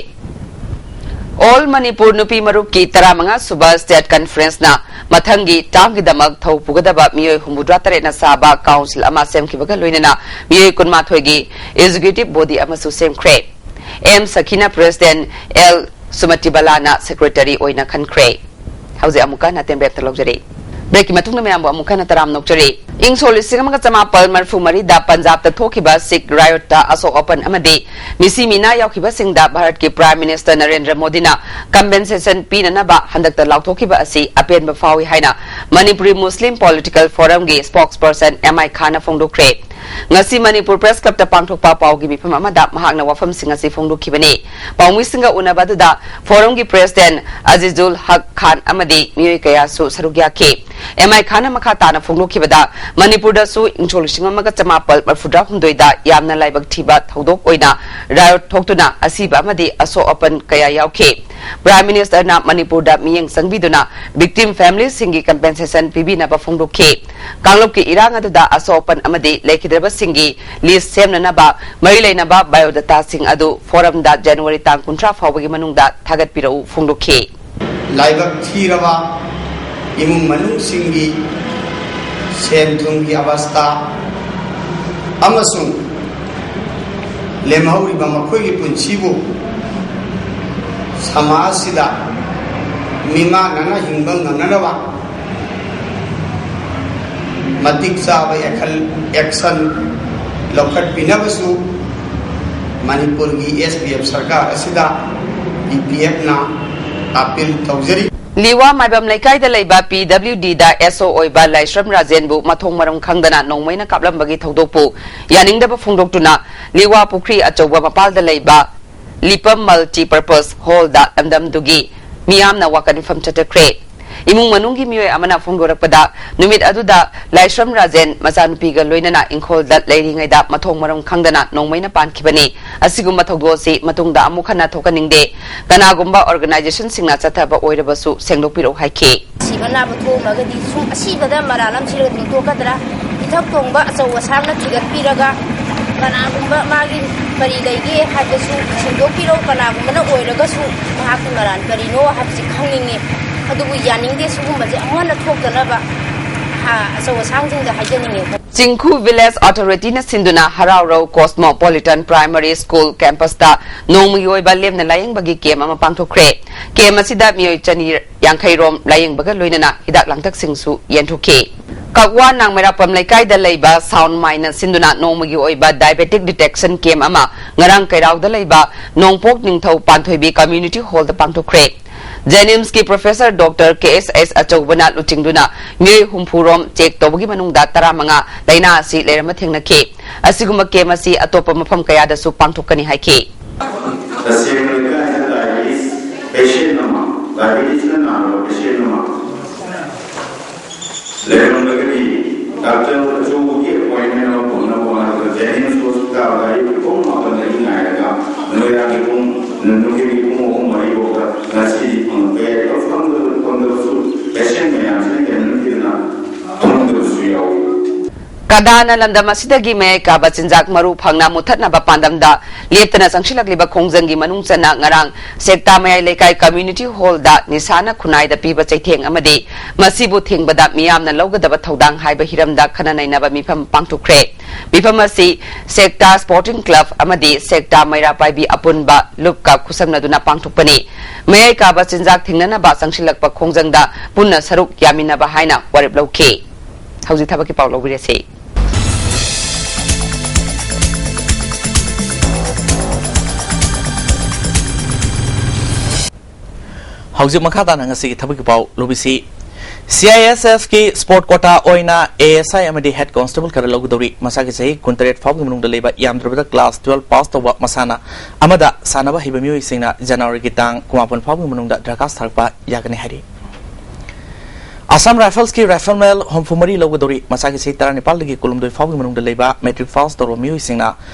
ꯑꯣꯜ ꯃꯅꯤꯄꯨꯔ ꯅꯨꯄꯤ ꯃꯔꯨꯞꯀꯤ ꯇꯔꯥꯃꯉꯥ ꯁꯨꯕ ꯁ꯭ꯇꯦꯠ ꯀꯟꯐꯔꯦꯟꯁꯅ ꯃꯊꯪꯒꯤ ꯇꯥꯝꯒꯤꯗꯃꯛ ꯊꯧ ꯄꯨꯒꯗꯕ ꯃꯤꯑꯣꯏ ꯍꯨꯝꯐꯨꯇꯔꯥ ꯇꯔꯦꯠꯅ ꯁꯥꯕ ꯀꯥꯎꯟꯁꯤꯜ ꯑꯃ ꯁꯦꯝꯈꯤꯕꯒ ꯂꯣꯏꯅꯅ ꯃꯤꯑꯣꯏ ꯀꯨꯟꯃꯥꯊꯣꯏꯒꯤ ꯑꯦꯛꯖꯤꯀ꯭ꯌꯨꯇꯤꯚ ꯕꯣꯗꯤ ꯑꯃꯁꯨ ꯁꯦꯝꯈ꯭ꯔꯦ꯫ ꯑꯦꯝ ꯁꯈꯤꯅ ꯄ꯭ꯔꯦꯁꯤꯗꯦꯟꯠ, ꯑꯦꯜ ꯁꯨꯃꯇꯤꯕꯂꯥꯅ ꯁꯦꯀ꯭ꯔꯦꯇꯔꯤ ꯑꯣꯏꯅ ꯈꯟꯈ꯭ꯔꯦ꯫ ꯍꯧꯖꯤꯛ ꯑꯃꯨꯛꯀ ꯅꯥꯇꯦꯝ ꯕꯦꯞꯇ ꯂꯧꯖꯔꯤ꯫ ꯕ꯭ꯔꯦꯛꯀꯤ ꯃꯇꯨꯡꯗ ꯃꯌꯥꯝꯕꯨ ꯑꯃꯨꯛ ꯍꯟꯅ ꯇꯔꯥꯝꯅ ꯑꯣꯛꯆꯔꯤ꯫ ꯏꯪ ꯁꯣꯛ ꯂꯤꯁꯤꯡ ꯑꯃꯒ ꯆꯃꯥꯄꯜ ꯃꯔꯤꯐꯨ ꯃꯔꯤꯗ ꯄꯟꯖꯥꯕꯇ ꯊꯣꯛꯈꯤꯕ ꯁꯤꯈ ꯔꯥꯌꯣꯠꯇ ꯑꯁꯣꯛ ꯑꯄꯟ ꯑꯃꯗꯤ ꯃꯤꯁꯤ ꯃꯤꯅꯥ ꯌꯥꯎꯈꯤꯕꯁꯤꯡꯗ ꯚꯥꯔꯠꯀꯤ ꯄ꯭ꯔꯥꯏꯝ ꯃꯤꯅꯤꯁꯇꯔ ꯅꯔꯦꯟꯗ꯭ꯔ ꯃꯣꯗꯤꯅ ꯀꯝꯄꯦꯟꯁꯦꯁꯟ ꯄꯤꯅꯅꯕ ꯍꯟꯗꯛꯇ ꯂꯥꯎꯊꯣꯛꯈꯤꯕ ꯑꯁꯤ ꯑꯄꯦꯟꯕ ꯐꯥꯎꯏ ꯍꯥꯏꯅ ꯃꯅꯤꯄꯨꯔꯤ ꯃꯨꯁꯂꯤꯝ ꯄꯣꯂꯤꯇꯤꯀꯦꯜ ꯐꯣꯔꯝꯒꯤ ꯁ꯭ꯄꯣꯛꯁꯄꯔꯁꯟ ꯑꯦꯝ ꯑꯥꯏ ꯈꯥꯟꯅ ꯐꯣꯡꯗꯣꯛꯈ꯭ꯔꯦ꯫ ꯉꯁꯤ ꯃꯅꯤꯄꯨꯔ ꯄ꯭ꯔꯦꯁ ꯀ꯭ꯂꯕꯇ ꯄꯥꯡꯊꯣꯛꯄ ꯄꯥꯎꯒꯤ ꯃꯤꯐꯝ ꯑꯃꯗ ꯃꯍꯥꯛꯅ ꯋꯥꯐꯝꯁꯤꯡ ꯑꯁꯤ ꯐꯣꯡꯗꯣꯛꯈꯤꯕꯅꯤ꯫ ꯄꯥꯎꯃꯤꯁꯤꯡꯒ ꯎꯅꯕ ꯑꯗꯨꯗ ꯐꯣꯔꯝꯒꯤ ꯄ꯭ꯔꯦꯁꯤꯗꯦꯟꯠ ꯑꯖꯤꯖꯨꯜ ꯍꯛ ꯈꯥꯟ ꯑꯃꯗꯤ ꯃꯤꯑꯣꯏ ꯀꯌꯥꯁꯨ ꯁꯔꯨꯛ ꯌꯥꯈꯤ꯫ ꯑꯦꯝ ꯑꯥꯏ ꯈꯥꯟꯅ ꯃꯈꯥ ꯇꯥꯅ ꯐꯣꯡꯗꯣꯛꯈꯤꯕꯗ, ꯃꯅꯤꯄꯨꯔꯗꯁꯨ ꯏꯪ ꯁꯣꯛ ꯂꯤꯁꯤꯡ ꯑꯃꯒ ꯆꯃꯥꯄꯜ ꯃꯔꯤꯐꯨꯇꯔꯥꯍꯨꯝꯗꯣꯏꯗ ꯌꯥꯝꯅ ꯂꯥꯏꯕꯛ ꯊꯤꯕ ꯊꯧꯗꯣꯛ ꯑꯣꯏꯅ ꯔꯥꯌꯣꯠ ꯊꯣꯛꯇꯨꯅ ꯑꯁꯤꯕ ꯑꯃꯗꯤ ꯑꯁꯣꯛ ꯑꯄꯟ ꯀꯌꯥ ꯌꯥꯎꯈꯤ꯫ ꯄ꯭ꯔꯥꯏꯝ ꯃꯤꯅꯤꯁꯇꯔꯅ ꯃꯅꯤꯄꯨꯔꯗ ꯃꯤꯠꯌꯦꯡ ꯆꯪꯕꯤꯗꯨꯅ ꯚꯤꯛꯇꯤꯝ ꯐꯦꯃꯤꯂꯤꯁꯤꯡꯒꯤ ꯀꯝꯄꯦꯟꯁꯦꯁꯟ ꯄꯤꯕꯤꯅꯕ ꯐꯣꯡꯗꯣꯛꯈꯤ꯫ ꯀꯥꯡꯂꯨꯞꯀꯤ ꯏꯔꯥꯡ ꯑꯗꯨꯗ ꯑꯁꯣꯛ ꯑꯄꯟ ꯑꯃꯗꯤ ꯂꯩꯈꯤꯗ꯭ꯔꯕꯁꯤꯡꯒꯤ ꯂꯤꯁ ꯁꯦꯝꯅꯅꯕ ꯃꯔꯤ ꯂꯩꯅꯕ ꯕꯥꯏꯑꯣꯗꯥꯇꯥꯁꯤꯡ ꯑꯗꯨ ꯐꯣꯔꯝꯗ ꯖꯅꯋꯥꯔꯤ ꯇꯥꯡ ꯀꯨꯟꯊ꯭ꯔꯥ ꯐꯥꯎꯕꯒꯤ ꯃꯅꯨꯡꯗ ꯊꯥꯒꯠꯄꯤꯔꯛꯎ ꯐꯣꯡꯗꯣꯛꯈꯤ꯫ ꯂꯥꯏꯕꯛ ꯊꯤꯔꯕ ꯏꯃꯨꯡ ꯃꯅꯨꯡꯁꯤꯡꯒꯤ ꯁꯦꯟ ꯊꯨꯝꯒꯤ ꯑꯕꯁꯊꯥ ꯑꯃꯁꯨꯡ ꯂꯦꯝꯍꯧꯔꯤꯕ ꯃꯈꯣꯏꯒꯤ ꯄꯨꯟꯁꯤꯕꯨ ꯁꯃꯥꯖꯁꯤꯗ ꯃꯤꯃꯥꯟꯅꯅ ꯍꯤꯡꯕ ꯉꯝꯅꯅꯕ ꯃꯇꯤꯛ ꯆꯥꯕ ꯑꯦꯈꯜ-, ꯑꯦꯛꯁꯟ ꯂꯧꯈꯠꯄꯤꯅꯕꯁꯨ ꯃꯅꯤꯄꯨꯔꯒꯤ ꯑꯦꯁ ꯄꯤ ꯑꯦꯐ ꯁꯔꯀꯥꯔ ꯑꯁꯤꯗ ꯄꯤ ꯄꯤ ꯑꯦꯐꯅ ꯑꯥꯄꯤꯜ ꯇꯧꯖꯔꯤ꯫ ꯂꯤꯋꯥ ꯃꯥꯏꯕꯝ ꯂꯩꯀꯥꯏꯗ ꯂꯩꯕ ꯄꯤ ꯗꯕ꯭ꯂꯤꯎ ꯗꯤꯗ ꯑꯦꯁ ꯑꯣ ꯑꯣꯏꯕ ꯂꯥꯏꯁ꯭ꯔꯝ ꯔꯥꯖꯦꯟꯕꯨ ꯃꯊꯣꯡ ꯃꯔꯝ ꯈꯪꯗꯅ ꯅꯣꯡꯃꯩꯅ ꯀꯥꯞꯂꯝꯕꯒꯤ ꯊꯧꯗꯣꯛꯄꯨ ꯌꯥꯅꯤꯡꯗꯕ ꯐꯣꯡꯗꯣꯛꯇꯨꯅ ꯂꯤꯋꯥ ꯄꯨꯈ꯭ꯔꯤ ꯑꯆꯧꯕ ꯃꯄꯥꯜꯗ ꯂꯩꯕ ꯂꯤꯄꯝ ꯃꯜꯇꯤꯄꯔꯄꯁ ꯍꯣꯜꯗ ꯂꯝꯗꯝꯗꯨꯒꯤ ꯃꯤꯌꯥꯝꯅ ꯋꯥꯀꯠ ꯃꯤꯐꯝ ꯆꯠꯊꯈ꯭ꯔꯦ꯫ ꯏꯃꯨꯡ ꯃꯅꯨꯡꯒꯤ ꯃꯤꯑꯣꯏ ꯑꯃꯅ ꯐꯣꯡꯗꯣꯔꯛꯄꯗ, ꯅꯨꯃꯤꯠ ꯑꯗꯨꯗ ꯂꯥꯏꯁ꯭ꯔꯝ ꯔꯥꯖꯦꯟ ꯃꯆꯥꯅꯨꯄꯤꯒ ꯂꯣꯏꯅꯅ ꯏꯪꯈꯣꯜꯗ ꯂꯩꯔꯤꯉꯩꯗ ꯃꯊꯣꯡ ꯃꯔꯝ ꯈꯪꯗꯅ ꯅꯣꯡꯃꯩꯅ ꯄꯥꯟꯈꯤꯕꯅꯤ꯫ ꯑꯁꯤꯒꯨꯝꯕ ꯊꯧꯗꯣꯛ ꯑꯁꯤ ꯃꯇꯨꯡꯗ ꯑꯃꯨꯛ ꯍꯟꯅ ꯊꯣꯛꯍꯟꯅꯤꯡꯗꯦ꯫ ꯀꯅꯥꯒꯨꯝꯕ organisationꯁꯤꯡꯅ ꯆꯠꯊꯕ ꯑꯣꯏꯔꯕꯁꯨ ꯁꯦꯡꯗꯣꯛꯄꯤꯔꯛꯎ ꯍꯥꯏꯈꯤ꯫ ꯁꯤꯕ ꯅꯥꯕ ꯊꯣꯛꯑꯝꯃꯒꯗꯤ ꯁꯨꯝ ꯑꯁꯤꯕꯗ ꯃꯔꯥꯜ ꯑꯃ ꯁꯤꯔꯒ ꯑꯗꯨꯝ ꯇꯣꯛꯀꯗ꯭ꯔꯥ? ꯏꯊꯛ ꯊꯣꯡꯕ ꯑꯆꯧ ꯑꯁꯥꯡꯅ ꯊꯤꯒꯠꯄꯤꯔꯒ ꯀꯅꯥꯒꯨꯝꯕ ꯃꯥꯒꯤ ꯀꯔꯤ ꯂꯩꯒꯦ ꯍꯥꯏꯕꯁꯨ ꯁꯦꯡꯗꯣꯛꯄꯤꯔꯛꯎ꯫ ꯀꯅꯥꯒꯨꯝꯕꯅ ꯑꯣꯏꯔꯒꯁꯨ ꯃꯍꯥꯛꯀꯤ ꯃꯔꯥꯜ ꯀꯔꯤꯅꯣ ꯍꯥꯏꯕꯁꯤ ꯈꯪꯅꯤꯡꯉꯤ꯫ ꯑꯗꯨꯕꯨ ꯌꯥꯅꯤꯡꯗꯦ ꯁꯤꯒꯨꯝꯕꯁꯦ ꯑꯃꯨꯛ ꯍꯟꯅ ꯊꯣꯛꯇꯅꯕ, ꯍꯥ, ꯑꯆꯧ ꯑꯁꯥꯡꯁꯤꯡꯗ ꯍꯥꯏꯖꯅꯤꯡꯉꯤ꯫ ꯆꯤꯡꯈꯨ Village Authorityꯅ ꯁꯤꯟꯗꯨꯅ ꯍꯔꯥꯎꯔꯧ Cosmopolitan Primary School campusꯇ ꯅꯣꯡꯃꯒꯤ ꯑꯣꯏꯕ ꯂꯦꯝꯅ ꯂꯥꯌꯦꯡꯕꯒꯤ camp ꯑꯃ ꯄꯥꯡꯊꯣꯛꯈ꯭ꯔꯦ꯫ Camp ꯑꯁꯤꯗ ꯃꯤꯑꯣꯏ ꯆꯅꯤ ꯌꯥꯡꯈꯩ ꯔꯣꯝ ꯂꯥꯌꯦꯡꯕꯒ ꯂꯣꯏꯅꯅ ꯍꯤꯗꯥꯛ ꯂꯥꯡꯊꯛꯁꯤꯡꯁꯨ ꯌꯦꯟꯊꯣꯛꯈꯤ꯫ ꯀꯛꯋꯥ ꯅꯥꯡꯃꯩꯔꯥꯛꯄꯝ ꯂꯩꯀꯥꯏꯗ ꯂꯩꯕ Sound Mindꯅ ꯁꯤꯟꯗꯨꯅ ꯅꯣꯡꯃꯒꯤ ꯑꯣꯏꯕ diabetic detection camp ꯑꯃ ꯉꯔꯥꯡ ꯀꯩꯔꯥꯎꯗ ꯂꯩꯕ ꯅꯣꯡꯄꯣꯛ ꯅꯤꯡꯊꯧ ꯄꯥꯟꯊꯣꯏꯕꯤ Community Hallꯗ ꯄꯥꯡꯊꯣꯛꯈ꯭ꯔꯦ꯫ JNIMSꯀꯤ professor Doctor K S S ꯑꯆꯧꯕꯅ ꯂꯨꯆꯤꯡꯗꯨꯅ ꯃꯤꯑꯣꯏ ꯍꯨꯝꯐꯨ ꯔꯣꯝ check ꯇꯧꯕꯒꯤ ꯃꯅꯨꯡꯗ ꯇꯔꯥꯃꯉꯥ ꯂꯥꯏꯅꯥ ꯑꯁꯤ ꯂꯩꯔꯝꯕ ꯊꯦꯡꯅꯈꯤ꯫ ꯑꯁꯤꯒꯨꯝꯕ camp ꯑꯁꯤ ꯑꯇꯣꯞꯄ ꯃꯐꯝ ꯀꯌꯥꯗꯁꯨ ꯄꯥꯡꯊꯣꯛꯀꯅꯤ ꯍꯥꯏꯈꯤ꯫ ꯇꯁꯦꯡꯅ ꯂꯩꯀꯥꯏꯗ diabetes patient ꯑꯃ, diabetesꯅ ꯅꯥꯔꯕ patient ꯑꯃ ꯂꯩꯔꯝꯂꯒꯗꯤ, doctor ꯑꯆꯧꯕꯒꯤ appointment ꯑꯃ ꯐꯪꯅꯕ ꯍꯣꯠꯅꯕꯗ JNIMS hospitalꯗ ꯑꯌꯨꯛꯀꯤ ꯄꯨꯡ ꯃꯥꯄꯟꯗꯒꯤ ꯉꯥꯏꯔꯒ ꯅꯨꯃꯤꯗꯥꯡꯒꯤ ꯄꯨꯡ, ꯅꯨꯡꯊꯤꯜꯒꯤ ꯄꯨꯡ ꯑꯍꯨꯝ ꯃꯔꯤꯐꯥꯎꯗ ꯉꯁꯤꯗꯤ ꯐꯪꯉꯛꯄ ꯌꯥꯏ꯫ ꯐꯪꯗꯕ, ꯐꯪꯗꯕꯁꯨ patient ꯃꯌꯥꯝꯁꯤꯅ ꯍꯦꯟꯅ ꯅꯝꯊꯤꯗꯅ ꯐꯪꯗꯕꯁꯨ ꯌꯥꯎꯏ꯫ ꯀꯗꯥꯅ ꯂꯝꯗꯝ ꯑꯁꯤꯗꯒꯤ ꯃꯌꯥꯏ ꯀꯥꯕ ꯆꯤꯟꯖꯥꯛ ꯃꯔꯨ ꯐꯪꯅ ꯃꯨꯠꯊꯠꯅꯕ ꯄꯥꯟꯗꯝꯗ ꯂꯦꯞꯇꯅ ꯆꯪꯁꯤꯜꯂꯛꯂꯤꯕ ꯈꯣꯡꯖꯪꯒꯤ ꯃꯅꯨꯡ ꯆꯟꯅ ꯉꯔꯥꯡ ꯁꯦꯛꯇꯥ ꯃꯌꯥꯏ ꯂꯩꯀꯥꯏ Community Hallꯗ ꯅꯤꯁꯥꯅ ꯈꯨꯟꯅꯥꯏꯗ ꯄꯤꯕ ꯆꯩꯊꯦꯡ ꯑꯃꯗꯤ ꯃꯁꯤꯕꯨ ꯊꯤꯡꯕꯗ ꯃꯤꯌꯥꯝꯅ ꯂꯧꯒꯗꯕ ꯊꯧꯗꯥꯡ ꯍꯥꯏꯕ ꯍꯤꯔꯝꯗ ꯈꯟꯅ ꯅꯩꯅꯕ ꯃꯤꯐꯝ ꯄꯥꯡꯊꯣꯛꯈ꯭ꯔꯦ꯫ ꯃꯤꯐꯝ ꯑꯁꯤ ꯁꯦꯛꯇꯥ Sporting Club ꯑꯃꯗꯤ ꯁꯦꯛꯇꯥ ꯃꯩꯔꯥ ꯄꯥꯏꯕꯤ ꯑꯄꯨꯟꯕ ꯂꯨꯞꯀ ꯈꯨꯠꯁꯝꯅꯗꯨꯅ ꯄꯥꯡꯊꯣꯛꯄꯅꯤ꯫ ꯃꯌꯥꯏ ꯀꯥꯕ ꯆꯤꯟꯖꯥꯛ ꯊꯤꯡꯅꯅꯕ ꯆꯪꯁꯤꯜꯂꯛꯄ ꯈꯣꯡꯖꯪꯗ ꯄꯨꯟꯅ ꯁꯔꯨꯛ ꯌꯥꯃꯤꯟꯅꯕ ꯍꯥꯏꯅ ꯋꯥꯔꯦꯞ ꯂꯧꯈꯤ꯫ ꯍꯧꯖꯤꯛ ꯊꯕꯛꯀꯤ ꯄꯥꯎ ꯂꯧꯕꯤꯔꯁꯤ꯫ ꯍꯧꯖꯤꯛ ꯃꯈꯥ ꯇꯥꯅ ꯉꯁꯤꯒꯤ ꯊꯕꯛꯀꯤ ꯄꯥꯎ ꯂꯧꯕꯤꯁꯤ꯫ CISFꯀꯤ sport quota ꯑꯣꯏꯅ ASI ꯑꯃꯗꯤ head constable ꯈꯔ ꯂꯧꯒꯗꯧꯔꯤ꯫ ꯃꯁꯥꯒꯤ ꯆꯍꯤ ꯀꯨꯟꯇꯔꯦꯠ ꯐꯥꯎꯕꯒꯤ ꯃꯅꯨꯡꯗ ꯂꯩꯕ, ꯌꯥꯝꯗ꯭ꯔꯕꯗ class twelve pass ꯇꯧꯕ ꯃꯁꯥꯟꯅ ꯑꯃꯗ ꯁꯥꯟꯅꯕ ꯍꯩꯕ ꯃꯤꯑꯣꯏꯁꯤꯡꯅ Januaryꯒꯤ ꯇꯥꯡ ꯀꯨꯟꯃꯥꯄꯟ ꯐꯥꯎꯕꯒꯤ ꯃꯅꯨꯡꯗ ꯗꯔꯈꯥꯁ ꯊꯥꯔꯛꯄ ꯌꯥꯒꯅꯤ ꯍꯥꯏꯔꯤ꯫ ꯑꯁꯥꯝ ꯔꯥꯏꯐꯜꯁꯀꯤ ꯔꯥꯏꯐꯜꯃꯦꯟ ꯍꯨꯝꯐꯨ ꯃꯔꯤ ꯂꯧꯒꯗꯧꯔꯤ꯫ ꯃꯁꯥꯒꯤ ꯆꯍꯤ ꯇꯔꯥꯅꯤꯄꯥꯜꯗꯒꯤ ꯀꯨꯟꯍꯨꯝꯗꯣꯏ ꯐꯥꯎꯒꯤ ꯃꯅꯨꯡꯗ ꯂꯩꯕ ꯃꯦꯇ꯭ꯔꯤꯛ ꯄꯥꯁ ꯇꯧꯔꯕ ꯃꯤꯑꯣꯏꯁꯤꯡꯅ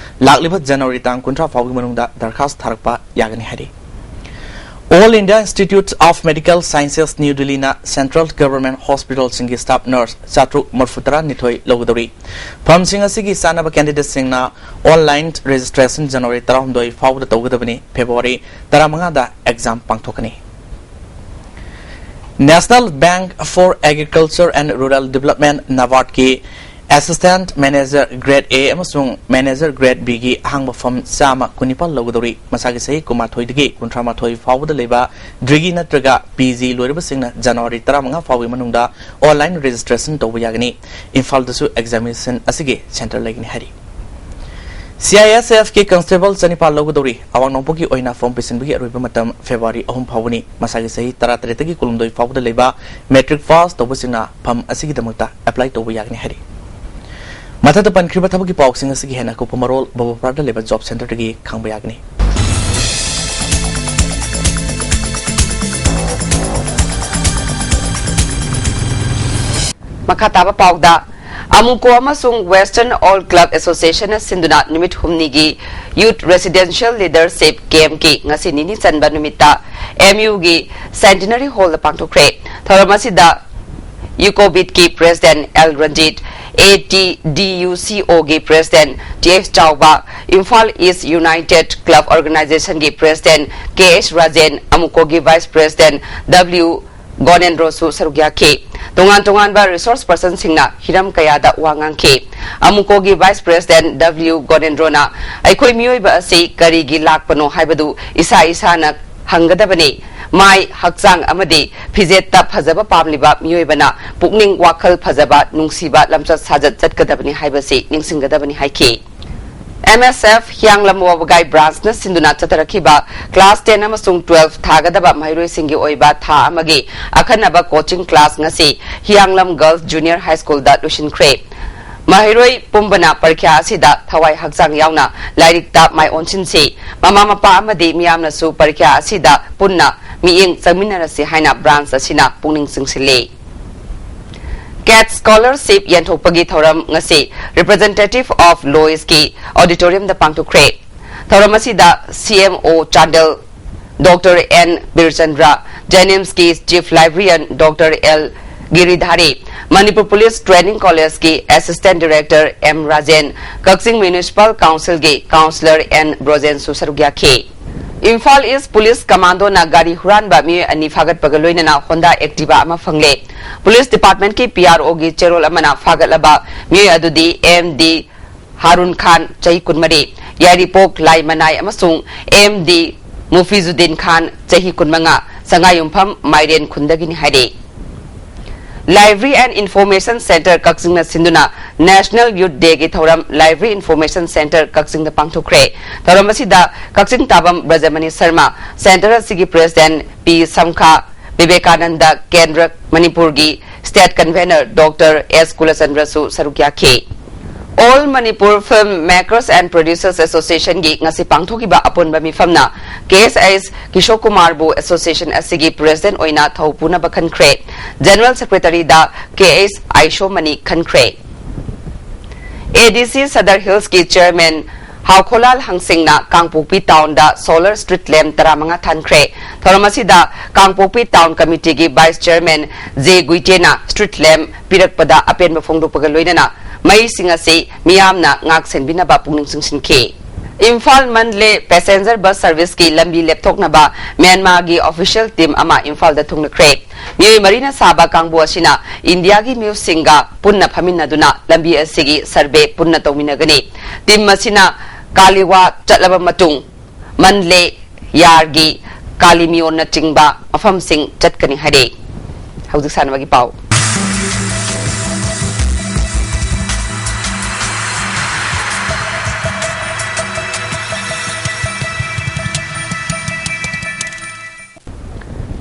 ꯂꯥꯛꯂꯤꯕ ꯖꯅꯋꯥꯔꯤ ꯇꯥꯡ ꯀꯨꯟꯊ꯭ꯔꯥ ꯐꯥꯎꯒꯤ ꯃꯅꯨꯡꯗ ꯗꯔꯈꯥꯁ ꯊꯥꯔꯛꯄ ꯌꯥꯒꯅꯤ ꯍꯥꯏꯔꯤ꯫ All India Institute of Medical Sciences, New Delhi ꯅ central government hospital ꯁꯤꯡꯒꯤ staff nurse ꯆꯥꯇ꯭ꯔꯨꯛ ꯃꯔꯤꯐꯨ ꯇꯔꯥꯅꯤꯊꯣꯏ ꯂꯧꯒꯗꯧꯔꯤ꯫ ꯐꯝꯁꯤꯡ ꯑꯁꯤꯒꯤ ꯆꯥꯅꯕ candidate ꯁꯤꯡꯅ online registration ꯖꯅꯋꯥꯔꯤ ꯇꯔꯥꯍꯨꯝꯗꯣꯏ ꯐꯥꯎꯕꯗ ꯇꯧꯒꯗꯕꯅꯤ꯫ ꯐꯦꯕ꯭ꯔꯨꯋꯥꯔꯤ ꯇꯔꯥꯃꯉꯥꯗ exam ꯄꯥꯡꯊꯣꯛꯀꯅꯤ꯫ National Bank for Agriculture and Rural Development, NABARD ꯀꯤ assistant manager grade A ꯑꯃꯁꯨꯡ manager grade B ꯒꯤ ꯑꯍꯥꯡꯕ ꯐꯝ ꯆꯥꯝꯃ ꯀꯨꯟꯅꯤꯄꯥꯜ ꯂꯧꯒꯗꯧꯔꯤ꯫ ꯃꯁꯥꯒꯤ ꯆꯍꯤ ꯀꯨꯟꯃꯥꯊꯣꯏꯗꯒꯤ ꯀꯨꯟꯊ꯭ꯔꯥ ꯃꯥꯊꯣꯏ ꯐꯥꯎꯕꯗ ꯂꯩꯕ degree ꯅꯠꯇ꯭ꯔꯒ P G ꯂꯣꯏꯔꯕꯁꯤꯡꯅ ꯖꯅꯋꯥꯔꯤ ꯇꯔꯥꯃꯉꯥ ꯐꯥꯎꯒꯤ ꯃꯅꯨꯡꯗ online registration ꯇꯧꯕ ꯌꯥꯒꯅꯤ꯫ ꯏꯝꯐꯥꯜꯗꯁꯨ examination ꯑꯁꯤꯒꯤ centre ꯂꯩꯒꯅꯤ ꯍꯥꯏꯔꯤ꯫ C I S F ꯀꯤ constable ꯆꯅꯤꯄꯥꯜ ꯂꯧꯒꯗꯧꯔꯤ꯫ ꯑꯋꯥꯡ ꯅꯣꯡꯄꯣꯛꯀꯤ ꯑꯣꯏꯅ form ꯄꯤꯁꯤꯟꯕꯒꯤ ꯑꯔꯣꯏꯕ ꯃꯇꯝ ꯐꯦꯕ꯭ꯔꯨꯋꯥꯔꯤ ꯑꯍꯨꯝ ꯐꯥꯎꯕꯅꯤ꯫ ꯃꯁꯥꯒꯤ ꯆꯍꯤ ꯇꯔꯥꯇꯔꯦꯠꯇꯒꯤ ꯀꯨꯟꯍꯨꯝꯗꯣꯏ ꯐꯥꯎꯕꯗ ꯂꯩꯕ matric pass ꯇꯧꯕꯁꯤꯡꯅ ꯐꯝ ꯑꯁꯤꯒꯤꯗꯃꯛꯇ apply ꯇꯧꯕ ꯌꯥꯒꯅꯤ ꯍꯥꯏꯔꯤ꯫ ꯃꯊꯛꯇ ꯄꯟꯈ꯭ꯔꯤꯕ ꯊꯕꯛꯀꯤ ꯄꯥꯎꯁꯤꯡ ꯑꯁꯤꯒꯤ ꯍꯦꯟꯅ ꯑꯀꯨꯞꯄ ꯃꯔꯣꯜ ꯕꯕꯣꯄꯥꯔꯥꯗ ꯂꯩꯕ job centreꯗꯒꯤ ꯈꯪꯕ ꯌꯥꯒꯅꯤ꯫ ꯃꯈꯥ ꯇꯥꯕ ꯄꯥꯎꯗ, ꯑꯃꯨꯀꯣ ꯑꯃꯁꯨꯡ Western All Club Associationꯅ ꯁꯤꯟꯗꯨꯅ ꯅꯨꯃꯤꯠ ꯍꯨꯝꯅꯤꯒꯤ Youth Residential Leadership Campꯀꯤ ꯉꯁꯤ ꯅꯤꯅꯤ ꯆꯟꯕ ꯅꯨꯃꯤꯠꯇ M Uꯒꯤ Centenary Hallꯗ ꯄꯥꯡꯊꯣꯛꯈ꯭ꯔꯦ꯫ ꯊꯧꯔꯝ ꯑꯁꯤꯗ UCOBITꯀꯤ President L Ranjit, ATDUCOꯒꯤ President Th Chauba, Imphal East United Club Organizationꯒꯤ President Kh Rajen, ꯑꯃꯨꯀꯣꯒꯤ Vice President W ꯒꯣꯅꯦꯟꯗ꯭ꯔꯣꯁꯨ ꯁꯔꯨꯛ ꯌꯥꯈꯤ꯫ ꯇꯣꯉꯥꯟ ꯇꯣꯉꯥꯟꯕ resource personꯁꯤꯡꯅ ꯍꯤꯔꯝ ꯀꯌꯥꯗ ꯋꯥ ꯉꯥꯡꯈꯤ꯫ ꯑꯃꯨꯀꯣꯒꯤ Vice President W ꯒꯣꯅꯦꯟꯗ꯭ꯔꯣꯅ, "ꯑꯩꯈꯣꯏ ꯃꯤꯑꯣꯏꯕ ꯑꯁꯤ ꯀꯔꯤꯒꯤ ꯂꯥꯛꯄꯅꯣ ꯍꯥꯏꯕꯗꯨ ꯏꯁꯥ ꯏꯁꯥꯅ ꯍꯪꯒꯗꯕꯅꯤ꯫ ꯃꯥꯏ, ꯍꯛꯆꯥꯡ ꯑꯃꯗꯤ ꯐꯤꯖꯦꯠꯇ ꯐꯖꯕ ꯄꯥꯝꯂꯤꯕ ꯃꯤꯑꯣꯏꯕꯅ ꯄꯨꯛꯅꯤꯡ ꯋꯥꯈꯜ ꯐꯖꯕ, ꯅꯨꯡꯁꯤꯕ ꯂꯝꯆꯠ ꯁꯥꯖꯠ ꯆꯠꯀꯗꯕꯅꯤ ꯍꯥꯏꯕꯁꯤ ꯅꯤꯡꯁꯤꯡꯒꯗꯕꯅꯤ" ꯍꯥꯏꯈꯤ꯫ M S F ꯍꯤꯌꯥꯡꯂꯝ ꯋꯥꯕꯒꯥꯏ branchꯅ ꯁꯤꯟꯗꯨꯅ ꯆꯠꯊꯔꯛꯈꯤꯕ class ten ꯑꯃꯁꯨꯡ twelve ꯊꯥꯒꯗꯕ ꯃꯍꯩꯔꯣꯏꯁꯤꯡꯒꯤ ꯑꯣꯏꯕ ꯊꯥ ꯑꯃꯒꯤ ꯑꯈꯟꯅꯕ coaching class ꯉꯁꯤ ꯍꯤꯌꯥꯡꯂꯝ Girls Junior High Schoolꯗ ꯂꯣꯏꯁꯤꯟꯈ꯭ꯔꯦ꯫ ꯃꯍꯩꯔꯣꯏ ꯄꯨꯝꯕꯅ ꯄꯔꯤꯈ꯭ꯌꯥ ꯑꯁꯤꯗ ꯊꯋꯥꯏ ꯍꯛꯆꯥꯡ ꯌꯥꯎꯅ ꯂꯥꯏꯔꯤꯛꯇ ꯃꯥꯏ ꯑꯣꯟꯁꯤꯟꯁꯤ꯫ ꯃꯃꯥ ꯃꯄꯥ ꯑꯃꯗꯤ ꯃꯤꯌꯥꯝꯅꯁꯨ ꯄꯔꯤꯈ꯭ꯌꯥ ꯑꯁꯤꯗ ꯄꯨꯟꯅ ꯃꯤꯠꯌꯦꯡ ꯆꯪꯃꯤꯟꯅꯔꯁꯤ ꯍꯥꯏꯅ branch ꯑꯁꯤꯅ ꯄꯨꯛꯅꯤꯡ ꯆꯤꯡꯁꯤꯜꯂꯤ꯫ ꯀꯦꯠ ꯁ꯭ꯀꯣꯂꯔꯁꯤꯞ ꯌꯦꯟꯊꯣꯛꯄꯒꯤ ꯊꯧꯔꯝ ꯉꯁꯤ Representative of Lois ꯀꯤ auditorium ꯗ ꯄꯥꯡꯊꯣꯛꯈ꯭ꯔꯦ꯫ ꯊꯧꯔꯝ ꯑꯁꯤꯗ C M O Chandel Doctor N Birchandra, JNIMS ꯀꯤ Chief Librarian Doctor L Giridhari, Manipur police training ꯀꯣꯂꯦꯖꯀꯤ Assistant Director M Rajen, Kakching Municipal Council ꯒꯤ Councillor N ꯕ꯭ꯔꯣꯖꯦꯟꯁꯨ ꯁꯔꯨꯛ ꯌꯥꯈꯤ꯫ ꯏꯝꯐꯥꯜ ꯏꯁ ꯄꯨꯂꯤꯁ ꯀꯃꯥꯟꯗꯣꯅ ꯒꯥꯔꯤ ꯍꯨꯔꯥꯟꯕ ꯃꯤꯑꯣꯏ ꯑꯅꯤ ꯐꯥꯒꯠꯄꯒ ꯂꯣꯏꯅꯅ Honda Activa ꯑꯃ ꯐꯪꯂꯦ꯫ ꯄꯨꯂꯤꯁ ꯗꯤꯄꯥꯔꯠꯃꯦꯟꯠꯀꯤ P R O ꯒꯤ ꯆꯦꯔꯣꯜ ꯑꯃꯅ ꯐꯥꯒꯠꯂꯕ ꯃꯤꯑꯣꯏ ꯑꯗꯨꯗꯤ M D ꯍꯥꯔꯨꯟ ꯈꯥꯟ, ꯆꯍꯤ ꯀꯨꯟꯃꯔꯤ, ꯌꯥꯏꯔꯤꯄꯣꯛ ꯂꯥꯏꯃꯅꯥꯏ, ꯑꯃꯁꯨꯡ M D ꯃꯨꯐꯤꯖꯨꯗꯤꯟ ꯈꯥꯟ, ꯆꯍꯤ ꯀꯨꯟꯃꯉꯥ, ꯁꯉꯥꯏꯌꯨꯝꯐꯝ ꯃꯥꯏꯔꯦꯟ ꯈꯨꯟꯗꯒꯤꯅꯤ ꯍꯥꯏꯔꯤ꯫ Library and Information Centre ꯀꯛꯆꯤꯡꯅ ꯁꯤꯟꯗꯨꯅ National Youth Day ꯒꯤ ꯊꯧꯔꯝ Library Information Centre ꯀꯛꯆꯤꯡꯗ ꯄꯥꯡꯊꯣꯛꯈ꯭ꯔꯦ꯫ ꯊꯧꯔꯝ ꯑꯁꯤꯗ ꯀꯛꯆꯤꯡ ꯇꯥꯕꯝ ꯕ꯭ꯔꯖꯃꯅꯤ ꯁꯔꯃ, centre ꯑꯁꯤꯒꯤ president P ꯁꯝꯈꯥ, ꯕꯤꯕꯦꯀꯥꯅꯟꯗ ꯀꯦꯟꯗ꯭ꯔ ꯃꯅꯤꯄꯨꯔꯒꯤ state convener Doctor S ꯀꯨꯂꯆꯟꯗ꯭ꯔꯁꯨ ꯁꯔꯨꯛ ꯌꯥꯈꯤ꯫ All Manipur Film Makers and Producers Association ꯒꯤ ꯉꯁꯤ ꯄꯥꯡꯊꯣꯛꯈꯤꯕ ꯑꯄꯨꯟꯕ ꯃꯤꯐꯝꯅ K S H Kishore ꯀꯨꯃꯥꯔꯕꯨ association ꯑꯁꯤꯒꯤ president ꯑꯣꯏꯅ ꯊꯧ ꯄꯨꯅꯕ ꯈꯟꯈ꯭ꯔꯦ꯫ General secretary the K H ꯑꯥꯏꯁꯣꯃꯅꯤ ꯈꯟꯈ꯭ꯔꯦ꯫ A D C Sadar Hills ꯀꯤ chairman ꯍꯥꯎꯈꯣꯂꯥꯜ ꯍꯪꯁꯤꯡꯅ ꯀꯥꯡꯄꯣꯛꯄꯤ town ꯗ solar street lamp ꯇꯔꯥꯃꯉꯥ ꯊꯥꯟꯈ꯭ꯔꯦ꯫ ꯊꯧꯔꯝ ꯑꯁꯤꯗ ꯀꯥꯡꯄꯣꯛꯄꯤ town committee ꯒꯤ vice chairman J ꯒꯨꯏꯇꯦꯅ street lamp ꯄꯤꯔꯛꯄꯗ ꯑꯄꯦꯟꯕ ꯐꯣꯡꯗꯣꯛꯄꯒ ꯂꯣꯏꯅꯅ ꯃꯩꯁꯤꯡ ꯑꯁꯤ ꯃꯤꯌꯥꯝꯅ ꯉꯥꯛ ꯁꯦꯟꯕꯤꯅꯕ ꯄꯨꯛꯅꯤꯡ ꯆꯤꯡꯁꯤꯟꯈꯤ꯫ Imphal Mandalay passenger bus service ꯀꯤ ꯂꯝꯕꯤ ꯂꯦꯞꯊꯣꯛꯅꯕ ꯃ꯭ꯌꯥꯟꯃꯥꯔꯒꯤ official team ꯑꯃ ꯏꯝꯐꯥꯜꯗ ꯊꯨꯡꯂꯈ꯭ꯔꯦ꯫ ꯃꯤꯑꯣꯏ ꯃꯔꯤꯅ ꯁꯥꯕ ꯀꯥꯡꯕꯨ ꯑꯁꯤꯅ ꯏꯟꯗꯤꯌꯥꯒꯤ ꯃꯤꯑꯣꯏꯁꯤꯡꯒ ꯄꯨꯟꯅ ꯐꯝꯃꯤꯟꯅꯗꯨꯅ ꯂꯝꯕꯤ ꯑꯁꯤꯒꯤ survey ꯄꯨꯟꯅ ꯇꯧꯃꯤꯟꯅꯒꯅꯤ꯫ Team ꯑꯁꯤꯅ ꯀꯥꯂꯤꯋꯥ ꯆꯠꯂꯕ ꯃꯇꯨꯡ ꯃꯟꯗꯂꯦ, ꯌꯥꯔꯒꯤ, ꯀꯥꯂꯤꯃꯤꯌꯣꯟꯅꯆꯤꯡꯕ ꯃꯐꯝꯁꯤꯡ ꯆꯠꯀꯅꯤ ꯍꯥꯏꯔꯤ꯫ ꯍꯧꯖꯤꯛ ꯁꯥꯟꯅꯕꯒꯤ ꯄꯥꯎ꯫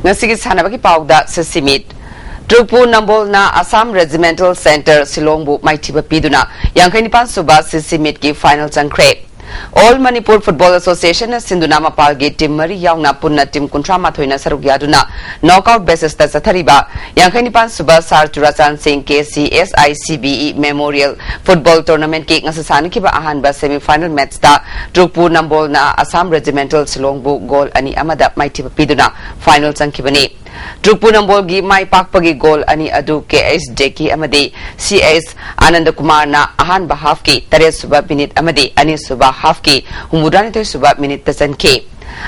ꯉꯁꯤꯒꯤ ꯁꯥꯟꯅꯕꯒꯤ ꯄꯥꯎꯗ ꯁꯤꯁꯤ ꯃꯤꯠ꯫ ꯇ꯭ꯔꯨꯄꯨ ꯅꯝꯕꯣꯜꯅ ꯑꯁꯥꯝ Regimental Centre ꯁꯤꯂꯣꯡꯕꯨ ꯃꯥꯏꯊꯤꯕ ꯄꯤꯗꯨꯅ ꯌꯥꯡꯈꯩ ꯅꯤꯄꯥꯟ ꯁꯨꯕ ꯁꯤꯁꯤ ꯃꯤꯠꯀꯤ final ꯆꯪꯈ꯭ꯔꯦ꯫ All Manipur Football Association ꯅ ꯁꯤꯟꯗꯨꯅ ꯃꯄꯥꯜꯒꯤ team ꯃꯔꯤ ꯌꯥꯎꯅ ꯄꯨꯟꯅ team ꯀꯨꯟꯊ꯭ꯔꯥ ꯃꯥꯊꯣꯏꯅ ꯁꯔꯨꯛ ꯌꯥꯗꯨꯅ knockout basis ꯇ ꯆꯠꯊꯔꯤꯕ ꯌꯥꯡꯈꯩ ꯅꯤꯄꯥꯟ ꯁꯨꯕ Sir Churachandpur Singh K C S I C B E Memorial Football Tournament ꯀꯤ ꯉꯁꯤ ꯁꯥꯟꯅꯈꯤꯕ ꯑꯍꯥꯟꯕ semi final match ꯇ ꯇ꯭ꯔꯨꯛꯄꯨ ꯅꯝꯕꯣꯜꯅ Assam Regimental Shillong ꯕꯨ goal ꯑꯅꯤ ꯑꯃꯗ ꯃꯥꯏꯊꯤꯕ ꯄꯤꯗꯨꯅ final ꯆꯪꯈꯤꯕꯅꯤ꯫ ꯇ꯭ꯔꯨꯛꯄꯨ ꯅꯝꯕꯣꯜꯒꯤ ꯃꯥꯏ ꯄꯥꯛꯄꯒꯤ goal ꯑꯅꯤ ꯑꯗꯨ K H Jackie ꯑꯃꯗꯤ C H Anandakumar ꯅ ꯑꯍꯥꯟꯕ half ꯀꯤ ꯇꯔꯦꯠ ꯁꯨꯕ minute ꯑꯃꯗꯤ ꯑꯅꯤ ꯁꯨꯕ half ꯀꯤ ꯍꯨꯝꯐꯨꯇꯔꯥꯅꯤꯊꯣꯏ ꯁꯨꯕ minute ꯇ ꯆꯟꯈꯤ꯫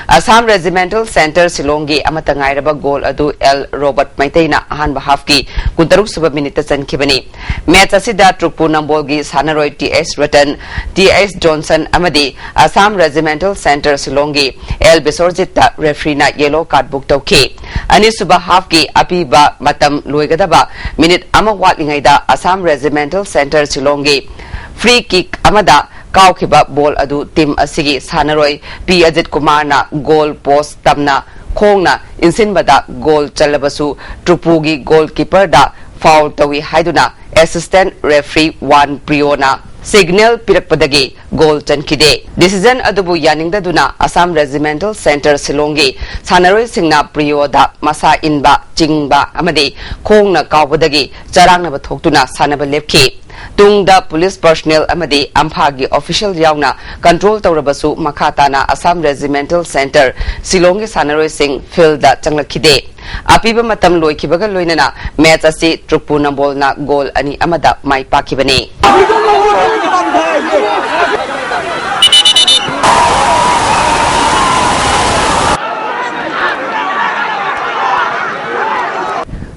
Assam Regimental Centre Shillong ꯒꯤ ꯑꯃꯠꯇ ꯉꯥꯏꯔꯕ goal ꯑꯗꯨ L Robert ꯃꯩꯇꯩꯅ ꯑꯍꯥꯟꯕ half ꯀꯤ ꯀꯨꯟꯇꯔꯨꯛ ꯁꯨꯕ minute ꯇ ꯆꯟꯈꯤꯕꯅꯤ꯫ Match ꯑꯁꯤꯗ ꯇ꯭ꯔꯨꯛꯄꯨ ꯅꯝꯕꯣꯜꯒꯤ ꯁꯥꯟꯅꯔꯣꯏ T H Ratan, T H Johnson ꯑꯃꯗꯤ Assam Regimental Centre Shillong ꯒꯤ L Biswarjit ꯇ referee ꯅ yellow card book ꯇꯧꯈꯤ꯫ ꯑꯅꯤꯁꯨꯕ half ꯀꯤ ꯑꯄꯤꯕ ꯃꯇꯝ ꯂꯣꯏꯒꯗꯕ minute ꯑꯃ ꯋꯥꯠꯂꯤꯉꯩꯗ Assam Regimental Centre Shillong ꯒꯤ free kick ꯑꯃꯗ ꯀꯥꯎꯈꯤꯕ ball ꯑꯗꯨ team ꯑꯁꯤꯒꯤ ꯁꯥꯟꯅꯔꯣꯏ P Ajit Kumar ꯅ goal post ꯇꯝꯅ ꯈꯣꯡꯅ ꯏꯟꯁꯤꯟꯕꯗ goal ꯆꯜꯂꯕꯁꯨ ꯇ꯭ꯔꯨꯛꯄꯨꯒꯤ goalkeeper ꯗ foul ꯇꯧꯏ ꯍꯥꯏꯗꯨꯅ assistant referee Van Priyo ꯅ signal ꯄꯤꯔꯛꯄꯗꯒꯤ goal ꯆꯟꯈꯤꯗꯦ꯫ Decision ꯑꯗꯨꯕꯨ ꯌꯥꯅꯤꯡꯗꯗꯨꯅ Assam Regimental Centre Shillong ꯒꯤ ꯁꯥꯟꯅꯔꯣꯏꯁꯤꯡꯅ Priyo ꯗ ꯃꯁꯥ ꯏꯟꯕ, ꯆꯤꯡꯕ ꯑꯃꯗꯤ ꯈꯣꯡꯅ ꯀꯥꯎꯕꯗꯒꯤ ꯆꯔꯥꯡꯅꯕ ꯊꯣꯛꯇꯨꯅ ꯁꯥꯟꯅꯕ ꯂꯦꯞꯈꯤ꯫ ꯇꯨꯡꯗ police personnel ꯑꯃꯗꯤ ꯑꯝꯐꯥꯒꯤ official ꯌꯥꯎꯅ control ꯇꯧꯔꯕꯁꯨ ꯃꯈꯥ ꯇꯥꯅ Assam Regimental Centre Shillong ꯒꯤ ꯁꯥꯟꯅꯔꯣꯏꯁꯤꯡ field ꯗ ꯆꯪꯂꯛꯈꯤꯗꯦ꯫ ꯑꯄꯤꯕ ꯃꯇꯝ ꯂꯣꯏꯈꯤꯕꯒ ꯂꯣꯏꯅꯅ match ꯑꯁꯤ ꯇ꯭ꯔꯨꯛꯄꯨ ꯅꯝꯕꯣꯜꯅ goal ꯑꯅꯤ ꯑꯃꯗ ꯃꯥꯏ ꯄꯥꯛꯈꯤꯕꯅꯤ꯫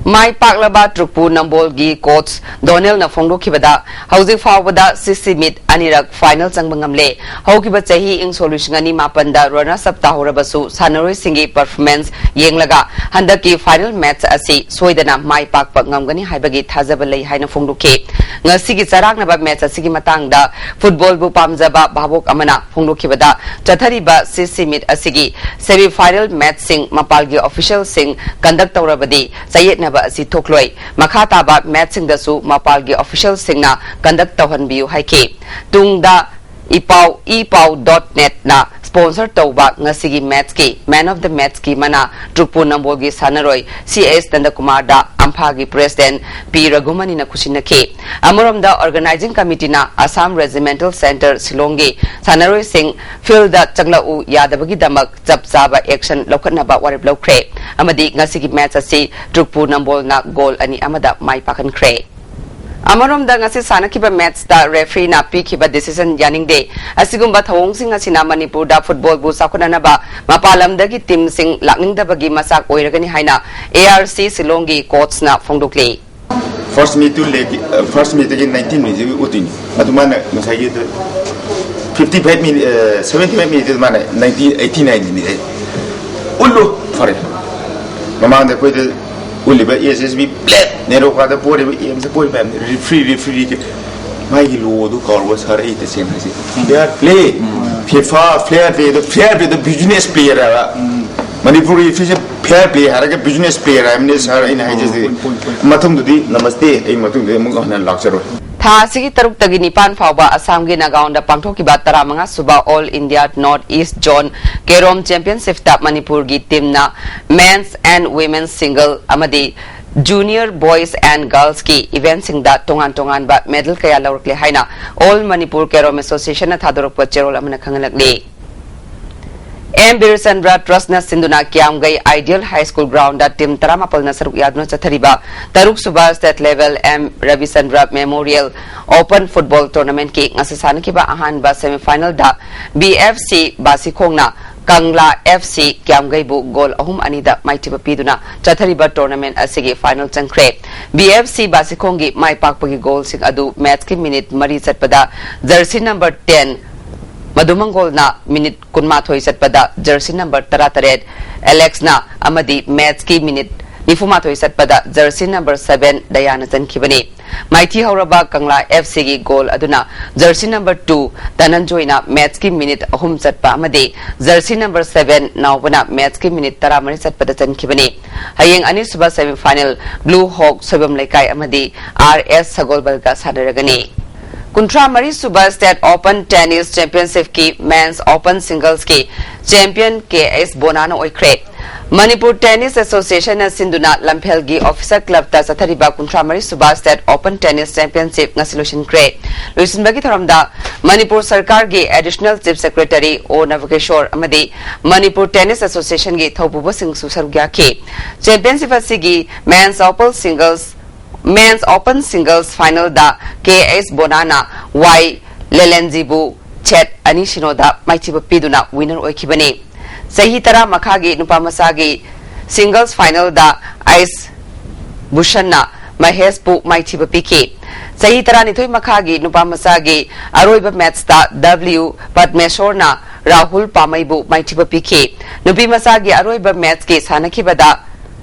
ꯃꯥꯏ ꯄꯥꯛꯂꯕ ꯇ꯭ꯔꯨꯛꯄꯨ ꯅꯝꯕꯣꯜꯒꯤ coach ꯗꯣꯅꯦꯜꯅ ꯐꯣꯡꯗꯣꯛꯈꯤꯕꯗ, ꯍꯧꯖꯤꯛ ꯐꯥꯎꯕꯗ C C meet ꯑꯅꯤꯔꯛ final ꯆꯪꯕ ꯉꯝꯂꯦ꯫ ꯍꯧꯈꯤꯕ ꯆꯍꯤ ꯏꯪ ꯁꯣꯛ ꯂꯤꯁꯤꯡ ꯑꯅꯤ ꯃꯥꯄꯟꯗ runners up ꯇꯥꯍꯧꯔꯕꯁꯨ ꯁꯥꯟꯅꯔꯣꯏꯁꯤꯡꯒꯤ performance ꯌꯦꯡꯂꯒ ꯍꯟꯗꯛꯀꯤ final match ꯑꯁꯤ ꯁꯣꯏꯗꯅ ꯃꯥꯏ ꯄꯥꯛꯄ ꯉꯝꯒꯅꯤ ꯍꯥꯏꯕꯒꯤ ꯊꯥꯖꯕ ꯂꯩ ꯍꯥꯏꯅ ꯐꯣꯡꯗꯣꯛꯈꯤ꯫ ꯉꯁꯤꯒꯤ ꯆꯔꯥꯡꯅꯕ match ꯑꯁꯤꯒꯤ ꯃꯇꯥꯡꯗ football ꯕꯨ ꯄꯥꯝꯖꯕ ꯚꯥꯕꯣꯛ ꯑꯃꯅ ꯐꯣꯡꯗꯣꯛꯈꯤꯕꯗ, ꯆꯠꯊꯔꯤꯕ C C meet ꯑꯁꯤꯒꯤ semi final match ꯁꯤꯡ ꯃꯄꯥꯜꯒꯤ official ꯁꯤꯡ conduct ꯇꯧꯔꯕꯗꯤ ꯆꯌꯦꯠꯅꯕ ꯑꯁꯤ ꯊꯣꯛꯂꯣꯏ꯫ ꯃꯈꯥ ꯇꯥꯕ match ꯁꯤꯡꯗꯁꯨ ꯃꯄꯥꯜꯒꯤ official ꯁꯤꯡꯅ conduct ꯇꯧꯍꯟꯕꯤꯌꯨ ꯍꯥꯏꯈꯤ꯫ ꯇꯨꯡꯗ ꯏꯄꯥꯎ ꯏꯄꯥꯎ ꯗꯣꯠ ꯅꯦꯠꯅ ꯁ꯭ꯄꯣꯟꯁꯔ ꯇꯧꯕ ꯉꯁꯤꯒꯤ ꯃꯦꯠꯁꯀꯤ ꯃꯦꯟ ꯑꯣꯐ ꯗ ꯃꯦꯠꯁꯀꯤ ꯃꯅꯥ ꯇ꯭ꯔꯨꯛꯄꯨ ꯅꯝꯕꯣꯜꯒꯤ ꯁꯥꯟꯅꯔꯣꯏ ꯁꯤ ꯑꯦꯁ ꯅꯟꯗꯀꯨꯃꯥꯔꯗ ꯑꯝꯐꯥꯒꯤ ꯄ꯭ꯔꯦꯁꯤꯗꯦꯟ ꯄꯤ ꯔꯘꯨꯃꯅꯤꯅ ꯈꯨꯠꯁꯤꯟꯅꯈꯤ꯫ ꯑꯃꯔꯣꯝꯗ ꯑꯣꯔꯒꯅꯥꯏꯖꯤꯡ ꯀꯃꯤꯇꯤꯅ ꯑꯁꯥꯝ ꯔꯦꯖꯤꯃꯦꯟꯇꯦꯜ ꯁꯦꯟꯇꯔ ꯁꯤꯂꯣꯡꯒꯤ ꯁꯥꯟꯅꯔꯣꯏꯁꯤꯡ ꯐꯤꯜꯗ ꯆꯪꯂꯛꯎ ꯌꯥꯗꯕꯒꯤꯗꯃꯛ ꯆꯞ ꯆꯥꯕ ꯑꯦꯛꯁꯟ ꯂꯧꯈꯠꯅꯕ ꯋꯥꯔꯦꯞ ꯂꯧꯈ꯭ꯔꯦ ꯑꯃꯗꯤ ꯉꯁꯤꯒꯤ ꯃꯦꯠꯁ ꯑꯁꯤ ꯇ꯭ꯔꯨꯛꯄꯨ ꯅꯝꯕꯣꯜꯅ ꯒꯣꯜ ꯑꯅꯤ ꯑꯃꯗ ꯃꯥꯏ ꯄꯥꯛꯍꯟꯈ꯭ꯔꯦ꯫ ꯑꯃꯔꯣꯝꯗ ꯉꯁꯤ ꯁꯥꯟꯅꯈꯤꯕ ꯃꯦꯠꯁꯇ ꯔꯦꯐ꯭ꯔꯤꯅ ꯄꯤꯈꯤꯕ ꯗꯤꯁꯤꯖꯟ ꯌꯥꯅꯤꯡꯗꯦ꯫ ꯑꯁꯤꯒꯨꯝꯕ ꯊꯧꯑꯣꯡꯁꯤꯡ ꯑꯁꯤꯅ ꯃꯅꯤꯄꯨꯔꯗ ꯐꯨꯠꯕꯣꯜꯕꯨ ꯆꯥꯎꯈꯠꯅꯅꯕ ꯃꯄꯥꯟ ꯂꯝꯗꯒꯤ ꯇꯤꯝꯁꯤꯡ ꯂꯥꯛꯅꯤꯡꯗꯕꯒꯤ ꯃꯆꯥꯛ ꯑꯣꯏꯔꯒꯅꯤ ꯍꯥꯏꯅ ꯑꯦ ꯑꯥꯔ ꯁꯤ ꯁꯤꯂꯣꯡꯒꯤ ꯀꯣꯆꯅ ꯐꯣꯡꯗꯣꯛꯂꯤ꯫ ꯐꯥꯔꯁ ꯃꯤꯅꯤꯠꯇꯨ ꯂꯦꯛꯀꯤ ꯐꯥꯔꯁ ꯃꯤꯅꯤꯠꯇꯒꯤ ꯅꯥꯏꯟꯇꯤ ꯃꯤꯅꯤꯠꯁꯤꯒꯤ ꯎꯠꯇꯣꯏꯅꯤ꯫ ꯑꯗꯨ ꯃꯥꯅ ꯉꯁꯥꯏꯒꯤ fifty five minute seventy five ꯃꯤꯅꯤꯠꯇꯨ ꯃꯥꯅ ꯅꯥꯏꯟꯇꯤ ꯑꯩꯠꯇꯤ ꯅꯥꯏꯟꯇꯤꯅꯤ ꯍꯥꯏ꯫ ꯎꯠꯂꯨ꯫ ꯐꯔꯦ꯫ ꯃꯃꯥꯡꯗ ꯑꯩꯈꯣꯏꯗ ꯎꯠꯂꯤꯕ ꯑꯦꯁ ꯑꯦꯁ ꯕꯤ ꯄ꯭ꯂꯦꯠ ꯅꯦꯔꯣꯀꯥꯗ ꯄꯣꯔꯤꯕ ꯑꯦꯝꯁꯇ ꯄꯣꯔꯤꯕ ꯃꯌꯥꯝꯁꯦ ꯔꯤꯐ꯭ꯔꯤ ꯔꯤꯐ꯭ꯔꯤ ꯃꯥꯒꯤ ꯂꯣꯗꯨ ꯀꯥꯎꯔꯒ ꯁꯥꯔ ꯑꯩ ꯇꯁꯦꯡꯅ ꯍꯥꯏꯁꯦ ꯐꯦꯌꯔ ꯄ꯭ꯂꯦ꯫ ꯐꯤꯐꯥ ꯐꯦꯌꯔ ꯄ꯭ꯂꯦꯗ ꯐꯦꯌꯔ ꯄ꯭ꯂꯦꯗ ꯕꯤꯖꯤꯅꯦꯁ ꯄ꯭ꯂꯦꯌꯔ ꯍꯥꯏꯕ꯫ ꯃꯅꯤꯄꯨꯔꯒꯤ ꯔꯤꯐ꯭ꯔꯤꯁꯦ ꯐꯦꯌꯔ ꯄ꯭ꯂꯦ ꯍꯥꯏꯔꯒ ꯕꯤꯖꯤꯅꯦꯁ ꯄ꯭ꯂꯦꯌꯔ ꯍꯥꯏꯕꯅꯤ ꯁꯥꯔ ꯑꯩꯅ ꯍꯥꯏꯖꯗꯦ꯫ ꯃꯊꯪꯗꯗꯤ ꯅꯃꯁꯇꯦ ꯑꯩ ꯃꯇꯨꯡꯗꯗꯤ ꯑꯃꯨꯛ ꯍꯟꯅ ꯂꯥꯛꯆꯔꯣꯏ꯫ ꯊꯥ ꯑꯁꯤꯒꯤ ꯇꯔꯨꯛꯇꯒꯤ ꯅꯤꯄꯥꯟ ꯐꯥꯎꯕ ꯑꯁꯥꯝꯒꯤ ꯅꯥꯒꯥꯎꯟꯗ ꯄꯥꯡꯊꯣꯛꯈꯤꯕ ꯇꯔꯥꯃꯉꯥ ꯁꯨꯕ all India north east zone carrom ꯆꯦꯝꯄꯤꯌꯟꯁꯤꯞꯇ ꯃꯅꯤꯄꯨꯔꯒꯤ ꯇꯤꯝꯅ ꯃꯦꯟꯁ ꯑꯦꯟ ꯋꯤꯃꯦꯟꯁ ꯁꯤꯡꯒꯜ ꯑꯃꯗꯤ ꯖꯨꯅꯤꯌꯔ ꯕꯣꯏꯁ ꯑꯦꯟ ꯒꯔꯜꯁꯀꯤ ꯏꯚꯦꯟꯠꯁꯤꯡꯗ ꯇꯣꯉꯥꯟ ꯇꯣꯉꯥꯟꯕ ꯃꯦꯗꯜ ꯀꯌꯥ ꯂꯧꯔꯛꯂꯦ ꯍꯥꯏꯅ ꯑꯣꯜ ꯃꯅꯤꯄꯨꯔ ꯀꯦꯔꯣꯝ ꯑꯦꯁꯣꯁꯤꯌꯦꯁꯟꯅ ꯊꯥꯗꯣꯔꯛꯄ ꯆꯦꯔꯣꯜ ꯑꯃꯅ ꯈꯪꯍꯜꯂꯛꯂꯤ꯫ ꯑꯦꯝ ꯕꯤꯔꯆꯟꯗ꯭ꯔ ꯇ꯭ꯔꯁꯅ ꯁꯤꯟꯗꯨꯅ Kiyamgei ideal high school ground team ꯇꯔꯥꯃꯥꯄꯜꯅ ꯁꯔꯨꯛ ꯌꯥꯗꯨꯅ ꯆꯠꯊꯔꯤꯕ ꯇꯔꯨꯛ ꯁꯨꯕ state level M Rabichandra memorial open football ꯇꯣꯔꯅꯥꯃꯦꯟꯠꯀꯤ ꯉꯁꯤ ꯁꯥꯟꯅꯈꯤꯕ ꯑꯍꯥꯟꯕ ꯁꯦꯃꯤꯐꯥꯏꯅꯦꯜꯗ ꯕꯤ ꯑꯦꯐ ꯁꯤ ꯕꯥꯁꯤꯈꯣꯡꯅ ꯀꯪꯂꯥ ꯑꯦꯐ ꯁꯤ ꯀꯤꯌꯥꯝꯒꯩꯕꯨ ꯒꯣꯜ ꯑꯍꯨꯝ ꯑꯅꯤꯗ ꯃꯥꯏꯊꯤꯕ ꯄꯤꯗꯨꯅ ꯆꯠꯊꯔꯤꯕ ꯇꯣꯔꯅꯥꯃꯦꯟꯠ ꯑꯁꯤꯒꯤ ꯐꯥꯏꯅꯦꯜ ꯆꯪꯈ꯭ꯔꯦ꯫ ꯕꯤ ꯑꯦꯐ ꯁꯤ ꯕꯥꯁꯤꯈꯣꯡꯒꯤ ꯃꯥꯏ ꯄꯥꯛꯄꯒꯤ ꯒꯣꯜꯁꯤꯡ ꯑꯗꯨ ꯃꯦꯠꯁꯀꯤ ꯃꯤꯅꯤꯠ ꯃꯔꯤ ꯆꯠꯄꯗ ꯖꯔꯁꯤ ꯅꯝꯕꯔ ꯇꯦꯟ ꯃꯗꯨꯃꯪꯒꯣꯜꯅ ꯃꯤꯅꯤꯠ ꯀꯨꯟꯃꯥꯊꯣꯏ ꯆꯠꯄꯗ ꯖꯔꯁꯤ ꯅꯝꯕꯔ ꯇꯔꯥꯇꯔꯦꯠ ꯑꯦꯂꯦꯛꯁꯅ ꯑꯃꯗꯤ ꯃꯦꯠꯁꯀꯤ ꯃꯤꯅꯤꯠ ꯅꯤꯐꯨꯃꯥꯊꯣꯏ ꯆꯠꯄꯗ ꯖꯔꯁꯤ ꯅꯝꯕꯔ ꯁꯚꯦꯟ ꯗꯌꯥꯅ ꯆꯟꯈꯤꯕꯅꯤ꯫ ꯃꯥꯏꯊꯤ ꯍꯧꯔꯕ ꯀꯪꯂꯥ ꯑꯦꯐ ꯁꯤꯒꯤ ꯒꯣꯜ ꯑꯗꯨꯅ ꯖꯔꯁꯤ ꯅꯝꯕꯔ ꯇꯨ ꯙꯅꯟꯖꯣꯏꯅ ꯃꯦꯠꯁꯀꯤ ꯃꯤꯅꯤꯠ ꯑꯍꯨꯝ ꯆꯠꯄ ꯑꯃꯗꯤ ꯖꯔꯁꯤ ꯅꯝꯕꯔ ꯁꯚꯦꯟ ꯅꯥꯎꯕꯅ ꯃꯦꯠꯁꯀꯤ ꯃꯤꯅꯤꯠ ꯇꯔꯥꯃꯔꯤ ꯆꯠꯄꯗ ꯆꯟꯈꯤꯕꯅꯤ꯫ ꯍꯌꯦꯡ ꯑꯅꯤꯁꯨꯕ ꯁꯦꯃꯤꯐꯥꯏꯅꯦꯜ ꯕ꯭ꯂꯨ ꯍꯣꯛ ꯁꯣꯏꯕꯝ ꯂꯩꯀꯥꯏ ꯑꯃꯗꯤ ꯑꯥꯔ ꯑꯦꯁ ꯁꯒꯣꯜꯕꯜꯒ ꯁꯥꯟꯅꯔꯒꯅꯤ꯫ ꯀꯨꯟꯊ꯭ꯔꯥ ꯃꯔꯤ ꯁꯨꯕ State Open Tennis Championship ꯀꯤ Men's Open Singles ꯀꯤ champion ꯀꯦ ꯑꯦꯁ ꯕꯣꯅꯥꯅ ꯑꯣꯏꯈ꯭ꯔꯦ꯫ ꯃꯅꯤꯄꯨꯔ Tennis Association ꯅ ꯁꯤꯟꯗꯨꯅ ꯂꯝꯐꯦꯜꯒꯤ Officer Club ꯇ ꯆꯠꯊꯔꯤꯕ ꯀꯨꯟꯊ꯭ꯔꯥ ꯃꯔꯤ ꯁꯨꯕ State Open Tennis Championship ꯉꯁꯤ ꯂꯣꯏꯁꯤꯟꯈ꯭ꯔꯦ꯫ ꯂꯣꯏꯁꯤꯟꯕꯒꯤ ꯊꯧꯔꯝꯗ ꯃꯅꯤꯄꯨꯔ ꯁꯔꯀꯥꯔꯒꯤ Additional Chief Secretary ꯑꯣ ꯅꯕꯀꯤꯁꯣꯔ ꯑꯃꯗꯤ ꯃꯅꯤꯄꯨꯔ Tennis Association ꯒꯤ ꯊꯧꯄꯨꯕꯁꯤꯡꯁꯨ ꯁꯔꯨꯛ ꯌꯥꯈꯤ꯫ Championship ꯑꯁꯤꯒꯤ Men's Open Singles Men's Open Singles Final ꯗ ꯀꯦ ꯑꯦꯁ ꯕꯣꯅꯥꯅ ꯋꯥꯏ ꯂꯦꯂꯦꯟꯖꯤꯕꯨ set ꯑꯅꯤ ꯁꯤꯅꯣꯗ ꯃꯥꯏꯊꯤꯕ ꯄꯤꯗꯨꯅ winner ꯑꯣꯏꯈꯤꯕꯅꯤ꯫ ꯆꯍꯤ ꯇꯔꯥ ꯃꯈꯥꯒꯤ ꯅꯨꯄꯥ ꯃꯆꯥꯒꯤ Singles Final ꯗ ꯑꯥꯏꯁ ꯚꯨꯁꯟꯅ ꯃꯍꯦꯁꯄꯨ ꯃꯥꯏꯊꯤꯕ ꯄꯤꯈꯤ꯫ ꯆꯍꯤ ꯇꯔꯥꯅꯤꯊꯣꯏ ꯃꯈꯥꯒꯤ ꯅꯨꯄꯥ ꯃꯆꯥꯒꯤ ꯑꯔꯣꯏꯕ match ꯇ ꯗꯕ꯭ꯂꯤꯎ ꯄꯗꯃꯦꯁꯣꯔꯅ ꯔꯥꯍꯨꯜ ꯄꯥꯃꯩꯕꯨ ꯃꯥꯏꯊꯤꯕ ꯄꯤꯈꯤ꯫ ꯅꯨꯄꯤ ꯃꯆꯥꯒꯤ ꯑꯔꯣꯏꯕ match ꯀꯤ ꯁꯥꯟꯅꯈꯤꯕꯗ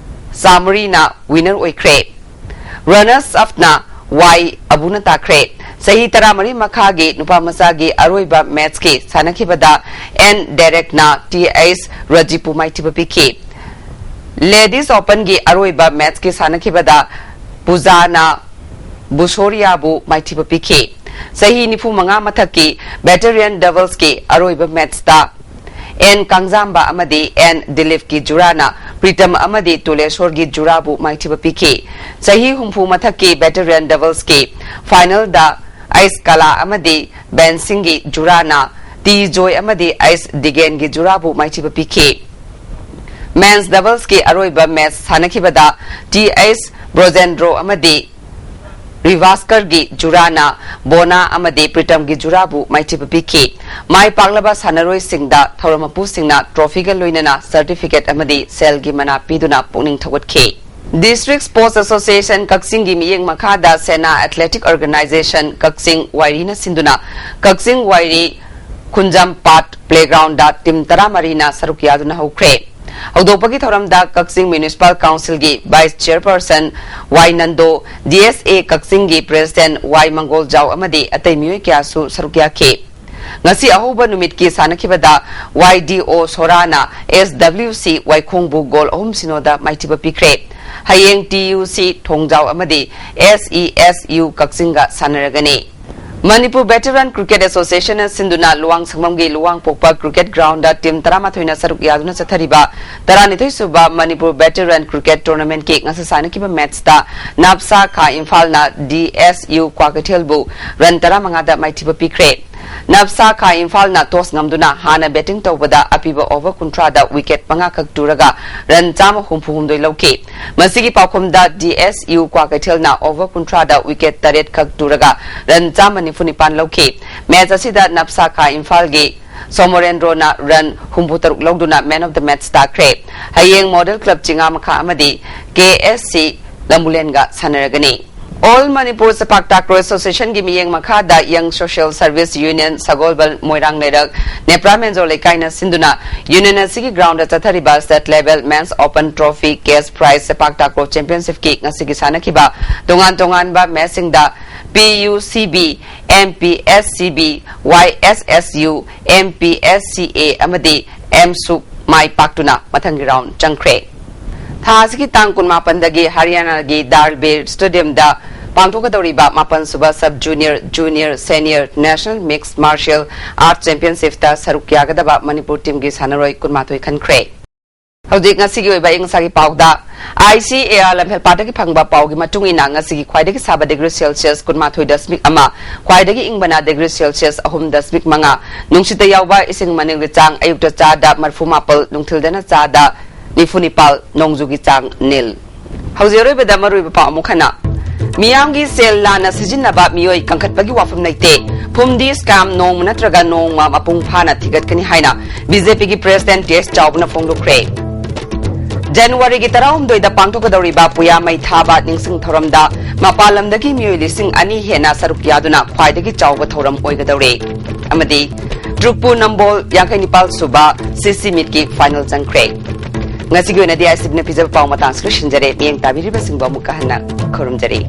ꯆꯥꯃꯔꯤꯅ winner ꯑꯣꯏꯈ꯭ꯔꯦ꯫ Runners up ꯅ ꯋꯥꯏ ꯑꯕꯨꯅ ꯇꯥꯈ꯭ꯔꯦ꯫ ꯆꯍꯤ ꯇꯔꯥꯃꯔꯤ ꯃꯈꯥꯒꯤ ꯅꯨꯄꯥ ꯃꯆꯥꯒꯤ ꯑꯔꯣꯏꯕ match ꯀꯤ ꯁꯥꯟꯅꯈꯤꯕꯗ ꯑꯦꯟ ꯗꯦꯔꯦꯛꯅ ꯇꯤ ꯑꯩꯆ ꯔꯖꯤꯞꯄꯨ ꯃꯥꯏꯊꯤꯕ ꯄꯤꯈꯤ꯫ Ladies Open ꯒꯤ ꯑꯔꯣꯏꯕ match ꯀꯤ ꯁꯥꯟꯅꯈꯤꯕꯗ ꯄꯨꯖꯥꯅ ꯕꯨꯁꯣꯔꯤꯌꯥꯕꯨ ꯃꯥꯏꯊꯤꯕ ꯄꯤꯈꯤ꯫ ꯆꯍꯤ ꯅꯤꯐꯨ ꯃꯉꯥ ꯃꯊꯛꯀꯤ veteran doubles ꯀꯤ ꯑꯔꯣꯏꯕ match ꯇ ꯑꯦꯟ ꯀꯥꯡꯖꯥꯝꯕ ꯑꯃꯗꯤ ꯑꯦꯟ ꯗꯤꯂꯤꯞꯀꯤ ꯖꯨꯔꯥꯅ ꯄ꯭ꯔꯤꯇꯝ ꯑꯃꯗꯤ ꯇꯨꯂꯦꯁꯣꯔꯒꯤ ꯖꯨꯔꯥꯕꯨ ꯃꯥꯏꯊꯤꯕ ꯄꯤꯈꯤ꯫ ꯆꯍꯤ ꯍꯨꯝꯐꯨ ꯃꯊꯛꯀꯤ veteran doubles ꯀꯤ final ꯗ ꯑꯩꯁ ꯀꯂꯥ ꯑꯃꯗꯤ ꯕꯦꯟ ꯁꯤꯡꯒꯤ ꯖꯨꯔꯥꯅ ꯇꯤ ꯖꯣꯏ ꯑꯃꯗꯤ ꯑꯩꯁ ꯗꯤꯒꯦꯟꯒꯤ ꯖꯨꯔꯥꯕꯨ ꯃꯥꯏꯊꯤꯕ ꯄꯤꯈꯤ꯫ Men's doubles ꯀꯤ ꯑꯔꯣꯏꯕ match ꯁꯥꯟꯅꯈꯤꯕꯗ ꯇꯤ ꯑꯩꯆ ꯕ꯭ꯔꯣꯖꯦꯟꯗ꯭ꯔꯣ ꯑꯃꯗꯤ ꯔꯤꯚꯥꯁꯀꯔꯒꯤ ꯖꯨꯔꯥꯅ ꯕꯣꯅꯥ ꯑꯃꯗꯤ ꯄ꯭ꯔꯤꯇꯝꯒꯤ ꯖꯨꯔꯥꯕꯨ ꯃꯥꯏꯊꯤꯕ ꯄꯤꯈꯤ꯫ ꯃꯥꯏ ꯄꯥꯛꯂꯕ ꯁꯥꯟꯅꯔꯣꯏꯁꯤꯡꯗ ꯊꯧꯔꯝ ꯃꯄꯨꯁꯤꯡꯅ trophy ꯒ ꯂꯣꯏꯅꯅ certificate ꯑꯃꯗꯤ ꯁꯦꯜꯒꯤ ꯃꯅꯥ ꯄꯤꯗꯨꯅ ꯄꯨꯛꯅꯤꯡ ꯊꯧꯒꯠꯈꯤ꯫ District Sports Association ꯀꯛꯆꯤꯡꯒꯤ ꯃꯤꯠꯌꯦꯡ ꯃꯈꯥꯗ ꯁꯦꯅꯥ Athletic Organization ꯀꯛꯆꯤꯡ ꯋꯥꯏꯔꯤꯅ ꯁꯤꯟꯗꯨꯅ ꯀꯛꯆꯤꯡ ꯋꯥꯏꯔꯤ ꯈꯨꯟꯖꯝ ꯄꯥꯠ playground ꯗ team ꯇꯔꯥꯃꯔꯤꯅ ꯁꯔꯨꯛ ꯌꯥꯗꯨꯅ ꯍꯧꯈ꯭ꯔꯦ꯫ ꯍꯧꯗꯣꯛꯄꯒꯤ ꯊꯧꯔꯝꯗ ꯀꯛꯆꯤꯡ Municipal Council ꯒꯤ Vice Chairperson ꯋꯥꯏ ꯅꯟꯗꯣ, ꯗꯤ ꯑꯦꯁ ꯑꯦ ꯀꯛꯆꯤꯡꯒꯤ President ꯋꯥꯏ ꯃꯪꯒꯣꯜꯖꯥꯎ ꯑꯃꯗꯤ ꯑꯇꯩ ꯃꯤꯑꯣꯏ ꯀꯌꯥꯁꯨ ꯁꯔꯨꯛ ꯌꯥꯈꯤ꯫ ꯉꯁꯤ ꯑꯍꯧꯕ ꯅꯨꯃꯤꯠꯀꯤ ꯁꯥꯟꯅꯈꯤꯕꯗ ꯋꯥꯏ ꯗꯤ ꯑꯣ ꯁꯣꯔꯥꯅ ꯑꯦꯁ ꯗꯕ꯭ꯂꯤꯎ ꯁꯤ ꯋꯥꯏꯈꯣꯡꯕꯨ goal ꯑꯍꯨꯝ ꯁꯤꯅꯣꯗ ꯃꯥꯏꯊꯤꯕ ꯄꯤꯈ꯭ꯔꯦ꯫ ꯍꯌꯦꯡ ꯇꯤ ꯌꯨ ꯁꯤ ꯊꯣꯡꯖꯥꯎ ꯑꯃꯗꯤ ꯑꯦꯁ ꯏ ꯑꯦꯁ ꯌꯨ ꯀꯛꯆꯤꯡꯒ ꯁꯥꯟꯅꯔꯒꯅꯤ꯫ Manipur Veteran Cricket Association ꯅ ꯁꯤꯟꯗꯨꯅ ꯂꯨꯋꯥꯡ ꯁꯪꯕꯝꯒꯤ ꯂꯨꯋꯥꯡ ꯄꯣꯛꯄ cricket ground ꯗ team ꯇꯔꯥꯃꯥꯊꯣꯏꯅ ꯁꯔꯨꯛ ꯌꯥꯗꯨꯅ ꯆꯠꯊꯔꯤꯕ ꯇꯔꯥꯅꯤꯊꯣꯏ ꯁꯨꯕ Manipur Veteran Cricket Tournament ꯀꯤ ꯉꯁꯤ ꯁꯥꯟꯅꯈꯤꯕ match ꯇ ꯅꯥꯞꯁꯥ ꯈꯥ ꯏꯝꯐꯥꯜꯅ D S U ꯀ꯭ꯋꯥꯀꯩꯊꯦꯜꯕꯨ run ꯇꯔꯥꯃꯉꯥꯗ ꯃꯥꯏꯊꯤꯕ ꯄꯤꯈ꯭ꯔꯦ꯫ ꯅꯥꯞꯁꯥ ꯈꯥ ꯏꯝꯐꯥꯜꯅ toss ꯉꯝꯗꯨꯅ ꯍꯥꯟꯅ batting ꯇꯧꯕꯗ ꯑꯄꯤꯕ over ꯀꯨꯟꯊ꯭ꯔꯥꯗ wicket ꯃꯉꯥꯈꯛ ꯇꯨꯔꯒ run ꯆꯥꯝꯃ ꯍꯨꯝꯐꯨ ꯍꯨꯝꯗꯣꯏ ꯂꯧꯈꯤ꯫ ꯃꯁꯤꯒꯤ ꯄꯥꯎꯈꯨꯝꯗ D S U ꯀ꯭ꯋꯥꯀꯩꯊꯦꯜꯅ over ꯀꯨꯟꯊ꯭ꯔꯥꯗ wicket ꯇꯔꯦꯠ ꯈꯛ ꯇꯨꯔꯒ run ꯆꯥꯝꯃ ꯅꯤꯐꯨ ꯅꯤꯄꯥꯟ ꯂꯧꯈꯤ꯫ Match ꯑꯁꯤꯗ ꯅꯞꯁꯥ ꯈꯥ ꯏꯝꯐꯥꯜꯒꯤ ꯁꯣꯃꯣꯔꯦꯟꯗ꯭ꯔꯣꯅ run ꯍꯨꯝꯐꯨ ꯇꯔꯨꯛ ꯂꯧꯗꯨꯅ man of the match ꯇꯥꯈ꯭ꯔꯦ꯫ ꯍꯌꯦꯡ Model Club ꯆꯤꯉꯥꯃꯈꯥ ꯑꯃꯗꯤ K S C ꯂꯝꯕꯨꯂꯦꯟꯒ ꯁꯥꯟꯅꯔꯒꯅꯤ꯫ All Manipur ꯁꯦꯄꯥꯛ takraw Association ꯒꯤ ꯃꯤꯠꯌꯦꯡ ꯃꯈꯥꯗ Young Social Service Union ꯁꯒꯣꯜꯕꯜ ꯃꯣꯏꯔꯥꯡ ꯂꯩꯔꯛ ꯅꯦꯄ꯭ꯔꯥ ꯃꯦꯟꯖꯣ ꯂꯩꯀꯥꯏꯅ ꯁꯤꯟꯗꯨꯅ union ꯑꯁꯤꯒꯤ ground ꯗ ꯆꯠꯊꯔꯤꯕ State Level Men's Open Trophy Cash Prize ꯁꯦꯄꯥꯛ takraw Championship ꯀꯤ ꯉꯁꯤꯒꯤ ꯁꯥꯟꯅꯈꯤꯕ ꯇꯣꯉꯥꯟ ꯇꯣꯉꯥꯟꯕ match ꯁꯤꯡꯗ P U C B, M P S C B, Y S S U, M P S C A ꯑꯃꯗꯤ M SUC ꯃꯥꯏ ꯄꯥꯛꯇꯨꯅ ꯃꯊꯪꯒꯤ round ꯆꯪꯈ꯭ꯔꯦ꯫ ꯊꯥ ꯑꯁꯤꯒꯤ ꯇꯥꯡ ꯀꯨꯟꯃꯥꯄꯟꯗꯒꯤ ꯍꯔꯤꯌꯥꯅꯥꯒꯤ ꯗꯥꯔꯕꯤꯔ Stadium ꯗ ꯄꯥꯡꯊꯣꯛꯀꯗꯧꯔꯤꯕ ꯃꯥꯄꯟ ꯁꯨꯕ Sub Junior, Junior, Senior National Mixed Martial Arts Championship ꯇ ꯁꯔꯨꯛ ꯌꯥꯒꯗꯕ ꯃꯅꯤꯄꯨꯔ team ꯒꯤ ꯁꯥꯟꯅꯔꯣꯏ ꯀꯨꯟꯃꯥꯊꯣꯏ ꯈꯟꯈ꯭ꯔꯦ꯫ ꯍꯧꯖꯤꯛ ꯉꯁꯤꯒꯤ ꯑꯣꯏꯕ ꯑꯏꯪ ꯑꯁꯥꯒꯤ ꯄꯥꯎꯗ, I C A R ꯂꯝꯐꯦꯜꯄꯥꯠꯇꯒꯤ ꯐꯪꯕ ꯄꯥꯎꯒꯤ ꯃꯇꯨꯡ ꯏꯟꯅ ꯉꯁꯤꯒꯤ ꯈ꯭ꯋꯥꯏꯗꯒꯤ ꯁꯥꯕ degree Celsius ꯀꯨꯟꯃꯥꯊꯣꯏ ꯗꯁꯃꯤꯛ ꯑꯃ, ꯈ꯭ꯋꯥꯏꯗꯒꯤ ꯏꯪꯕꯅ degree Celsius ꯑꯍꯨꯝ ꯗꯁꯃꯤꯛ ꯃꯉꯥ, ꯅꯨꯡꯁꯤꯠꯇ ꯌꯥꯎꯕ ꯏꯁꯤꯡ ꯃꯅꯤꯜꯒꯤ ꯆꯥꯡ ꯑꯌꯨꯛꯇ ꯆꯥꯗ ꯃꯔꯤꯐꯨ ꯃꯥꯄꯜ, ꯅꯨꯡꯊꯤꯜꯗꯅ ꯆꯥꯗ ꯅꯤꯐꯨ ꯅꯤꯄꯥꯜ, ꯅꯣꯡꯖꯨꯒꯤ ꯆꯥꯡ nil꯫ ꯍꯧꯖꯤꯛ ꯑꯔꯣꯏꯕꯗ ꯃꯔꯨꯑꯣꯏꯕ ꯄꯥꯎ ꯑꯃꯨꯛ ꯍꯟꯅ꯫ ꯃꯤꯌꯥꯝꯒꯤ ꯁꯦꯜ ꯂꯥꯟꯅ ꯁꯤꯖꯤꯟꯅꯕ ꯃꯤꯑꯣꯏ ꯀꯟꯈꯠꯄꯒꯤ ꯋꯥꯐꯝ ꯂꯩꯇꯦ꯫ ꯐꯨꯝꯗꯤ scam ꯅꯣꯡꯃ ꯅꯠꯇ꯭ꯔꯒ ꯅꯣꯡꯃ ꯃꯄꯨꯡ ꯐꯥꯅ ꯊꯤꯒꯠꯀꯅꯤ ꯍꯥꯏꯅ B J P ꯒꯤ President T S ꯆꯥꯎꯕꯅ ꯐꯣꯡꯗꯣꯛꯈ꯭ꯔꯦ꯫ ꯖꯅꯋꯥꯔꯤꯒꯤ ꯇꯔꯥꯍꯨꯝꯗꯣꯏꯗ ꯄꯥꯡꯊꯣꯛꯀꯗꯧꯔꯤꯕ ꯄꯨꯌꯥ ꯃꯩ ꯊꯥꯕ ꯅꯤꯡꯁꯤꯡ ꯊꯧꯔꯝꯗ ꯃꯄꯥꯟ ꯂꯝꯗꯒꯤ ꯃꯤꯑꯣꯏ ꯂꯤꯁꯤꯡ ꯑꯅꯤ ꯍꯦꯟꯅ ꯁꯔꯨꯛ ꯌꯥꯗꯨꯅ ꯈ꯭ꯋꯥꯏꯗꯒꯤ ꯆꯥꯎꯕ ꯊꯧꯔꯝ ꯑꯣꯏꯒꯗꯧꯔꯦ꯫ ꯑꯃꯗꯤ ꯇ꯭ꯔꯨꯛꯄꯨ ꯅꯝꯕꯣꯜ ꯌꯥꯡꯈꯩ ꯅꯤꯄꯥꯜ ꯁꯨꯕ C C meet ꯀꯤ final ꯆꯪꯈ꯭ꯔꯦ꯫ ꯉꯁꯤꯒꯤ ꯑꯣꯏꯅꯗꯤ ꯑꯥꯏ ꯁꯤ ꯕꯤꯅ ꯄꯤꯖꯕ ꯄꯥꯎ ꯃꯇꯥꯡꯁꯤꯗ ꯂꯣꯏꯁꯤꯟꯖꯔꯦ꯫ ꯃꯤꯠꯌꯦꯡ ꯇꯥꯕꯤꯔꯤꯕꯁꯤꯡꯕꯨ ꯑꯃꯨꯛꯀ ꯍꯟꯅ ꯈꯨꯔꯨꯝꯖꯔꯤ꯫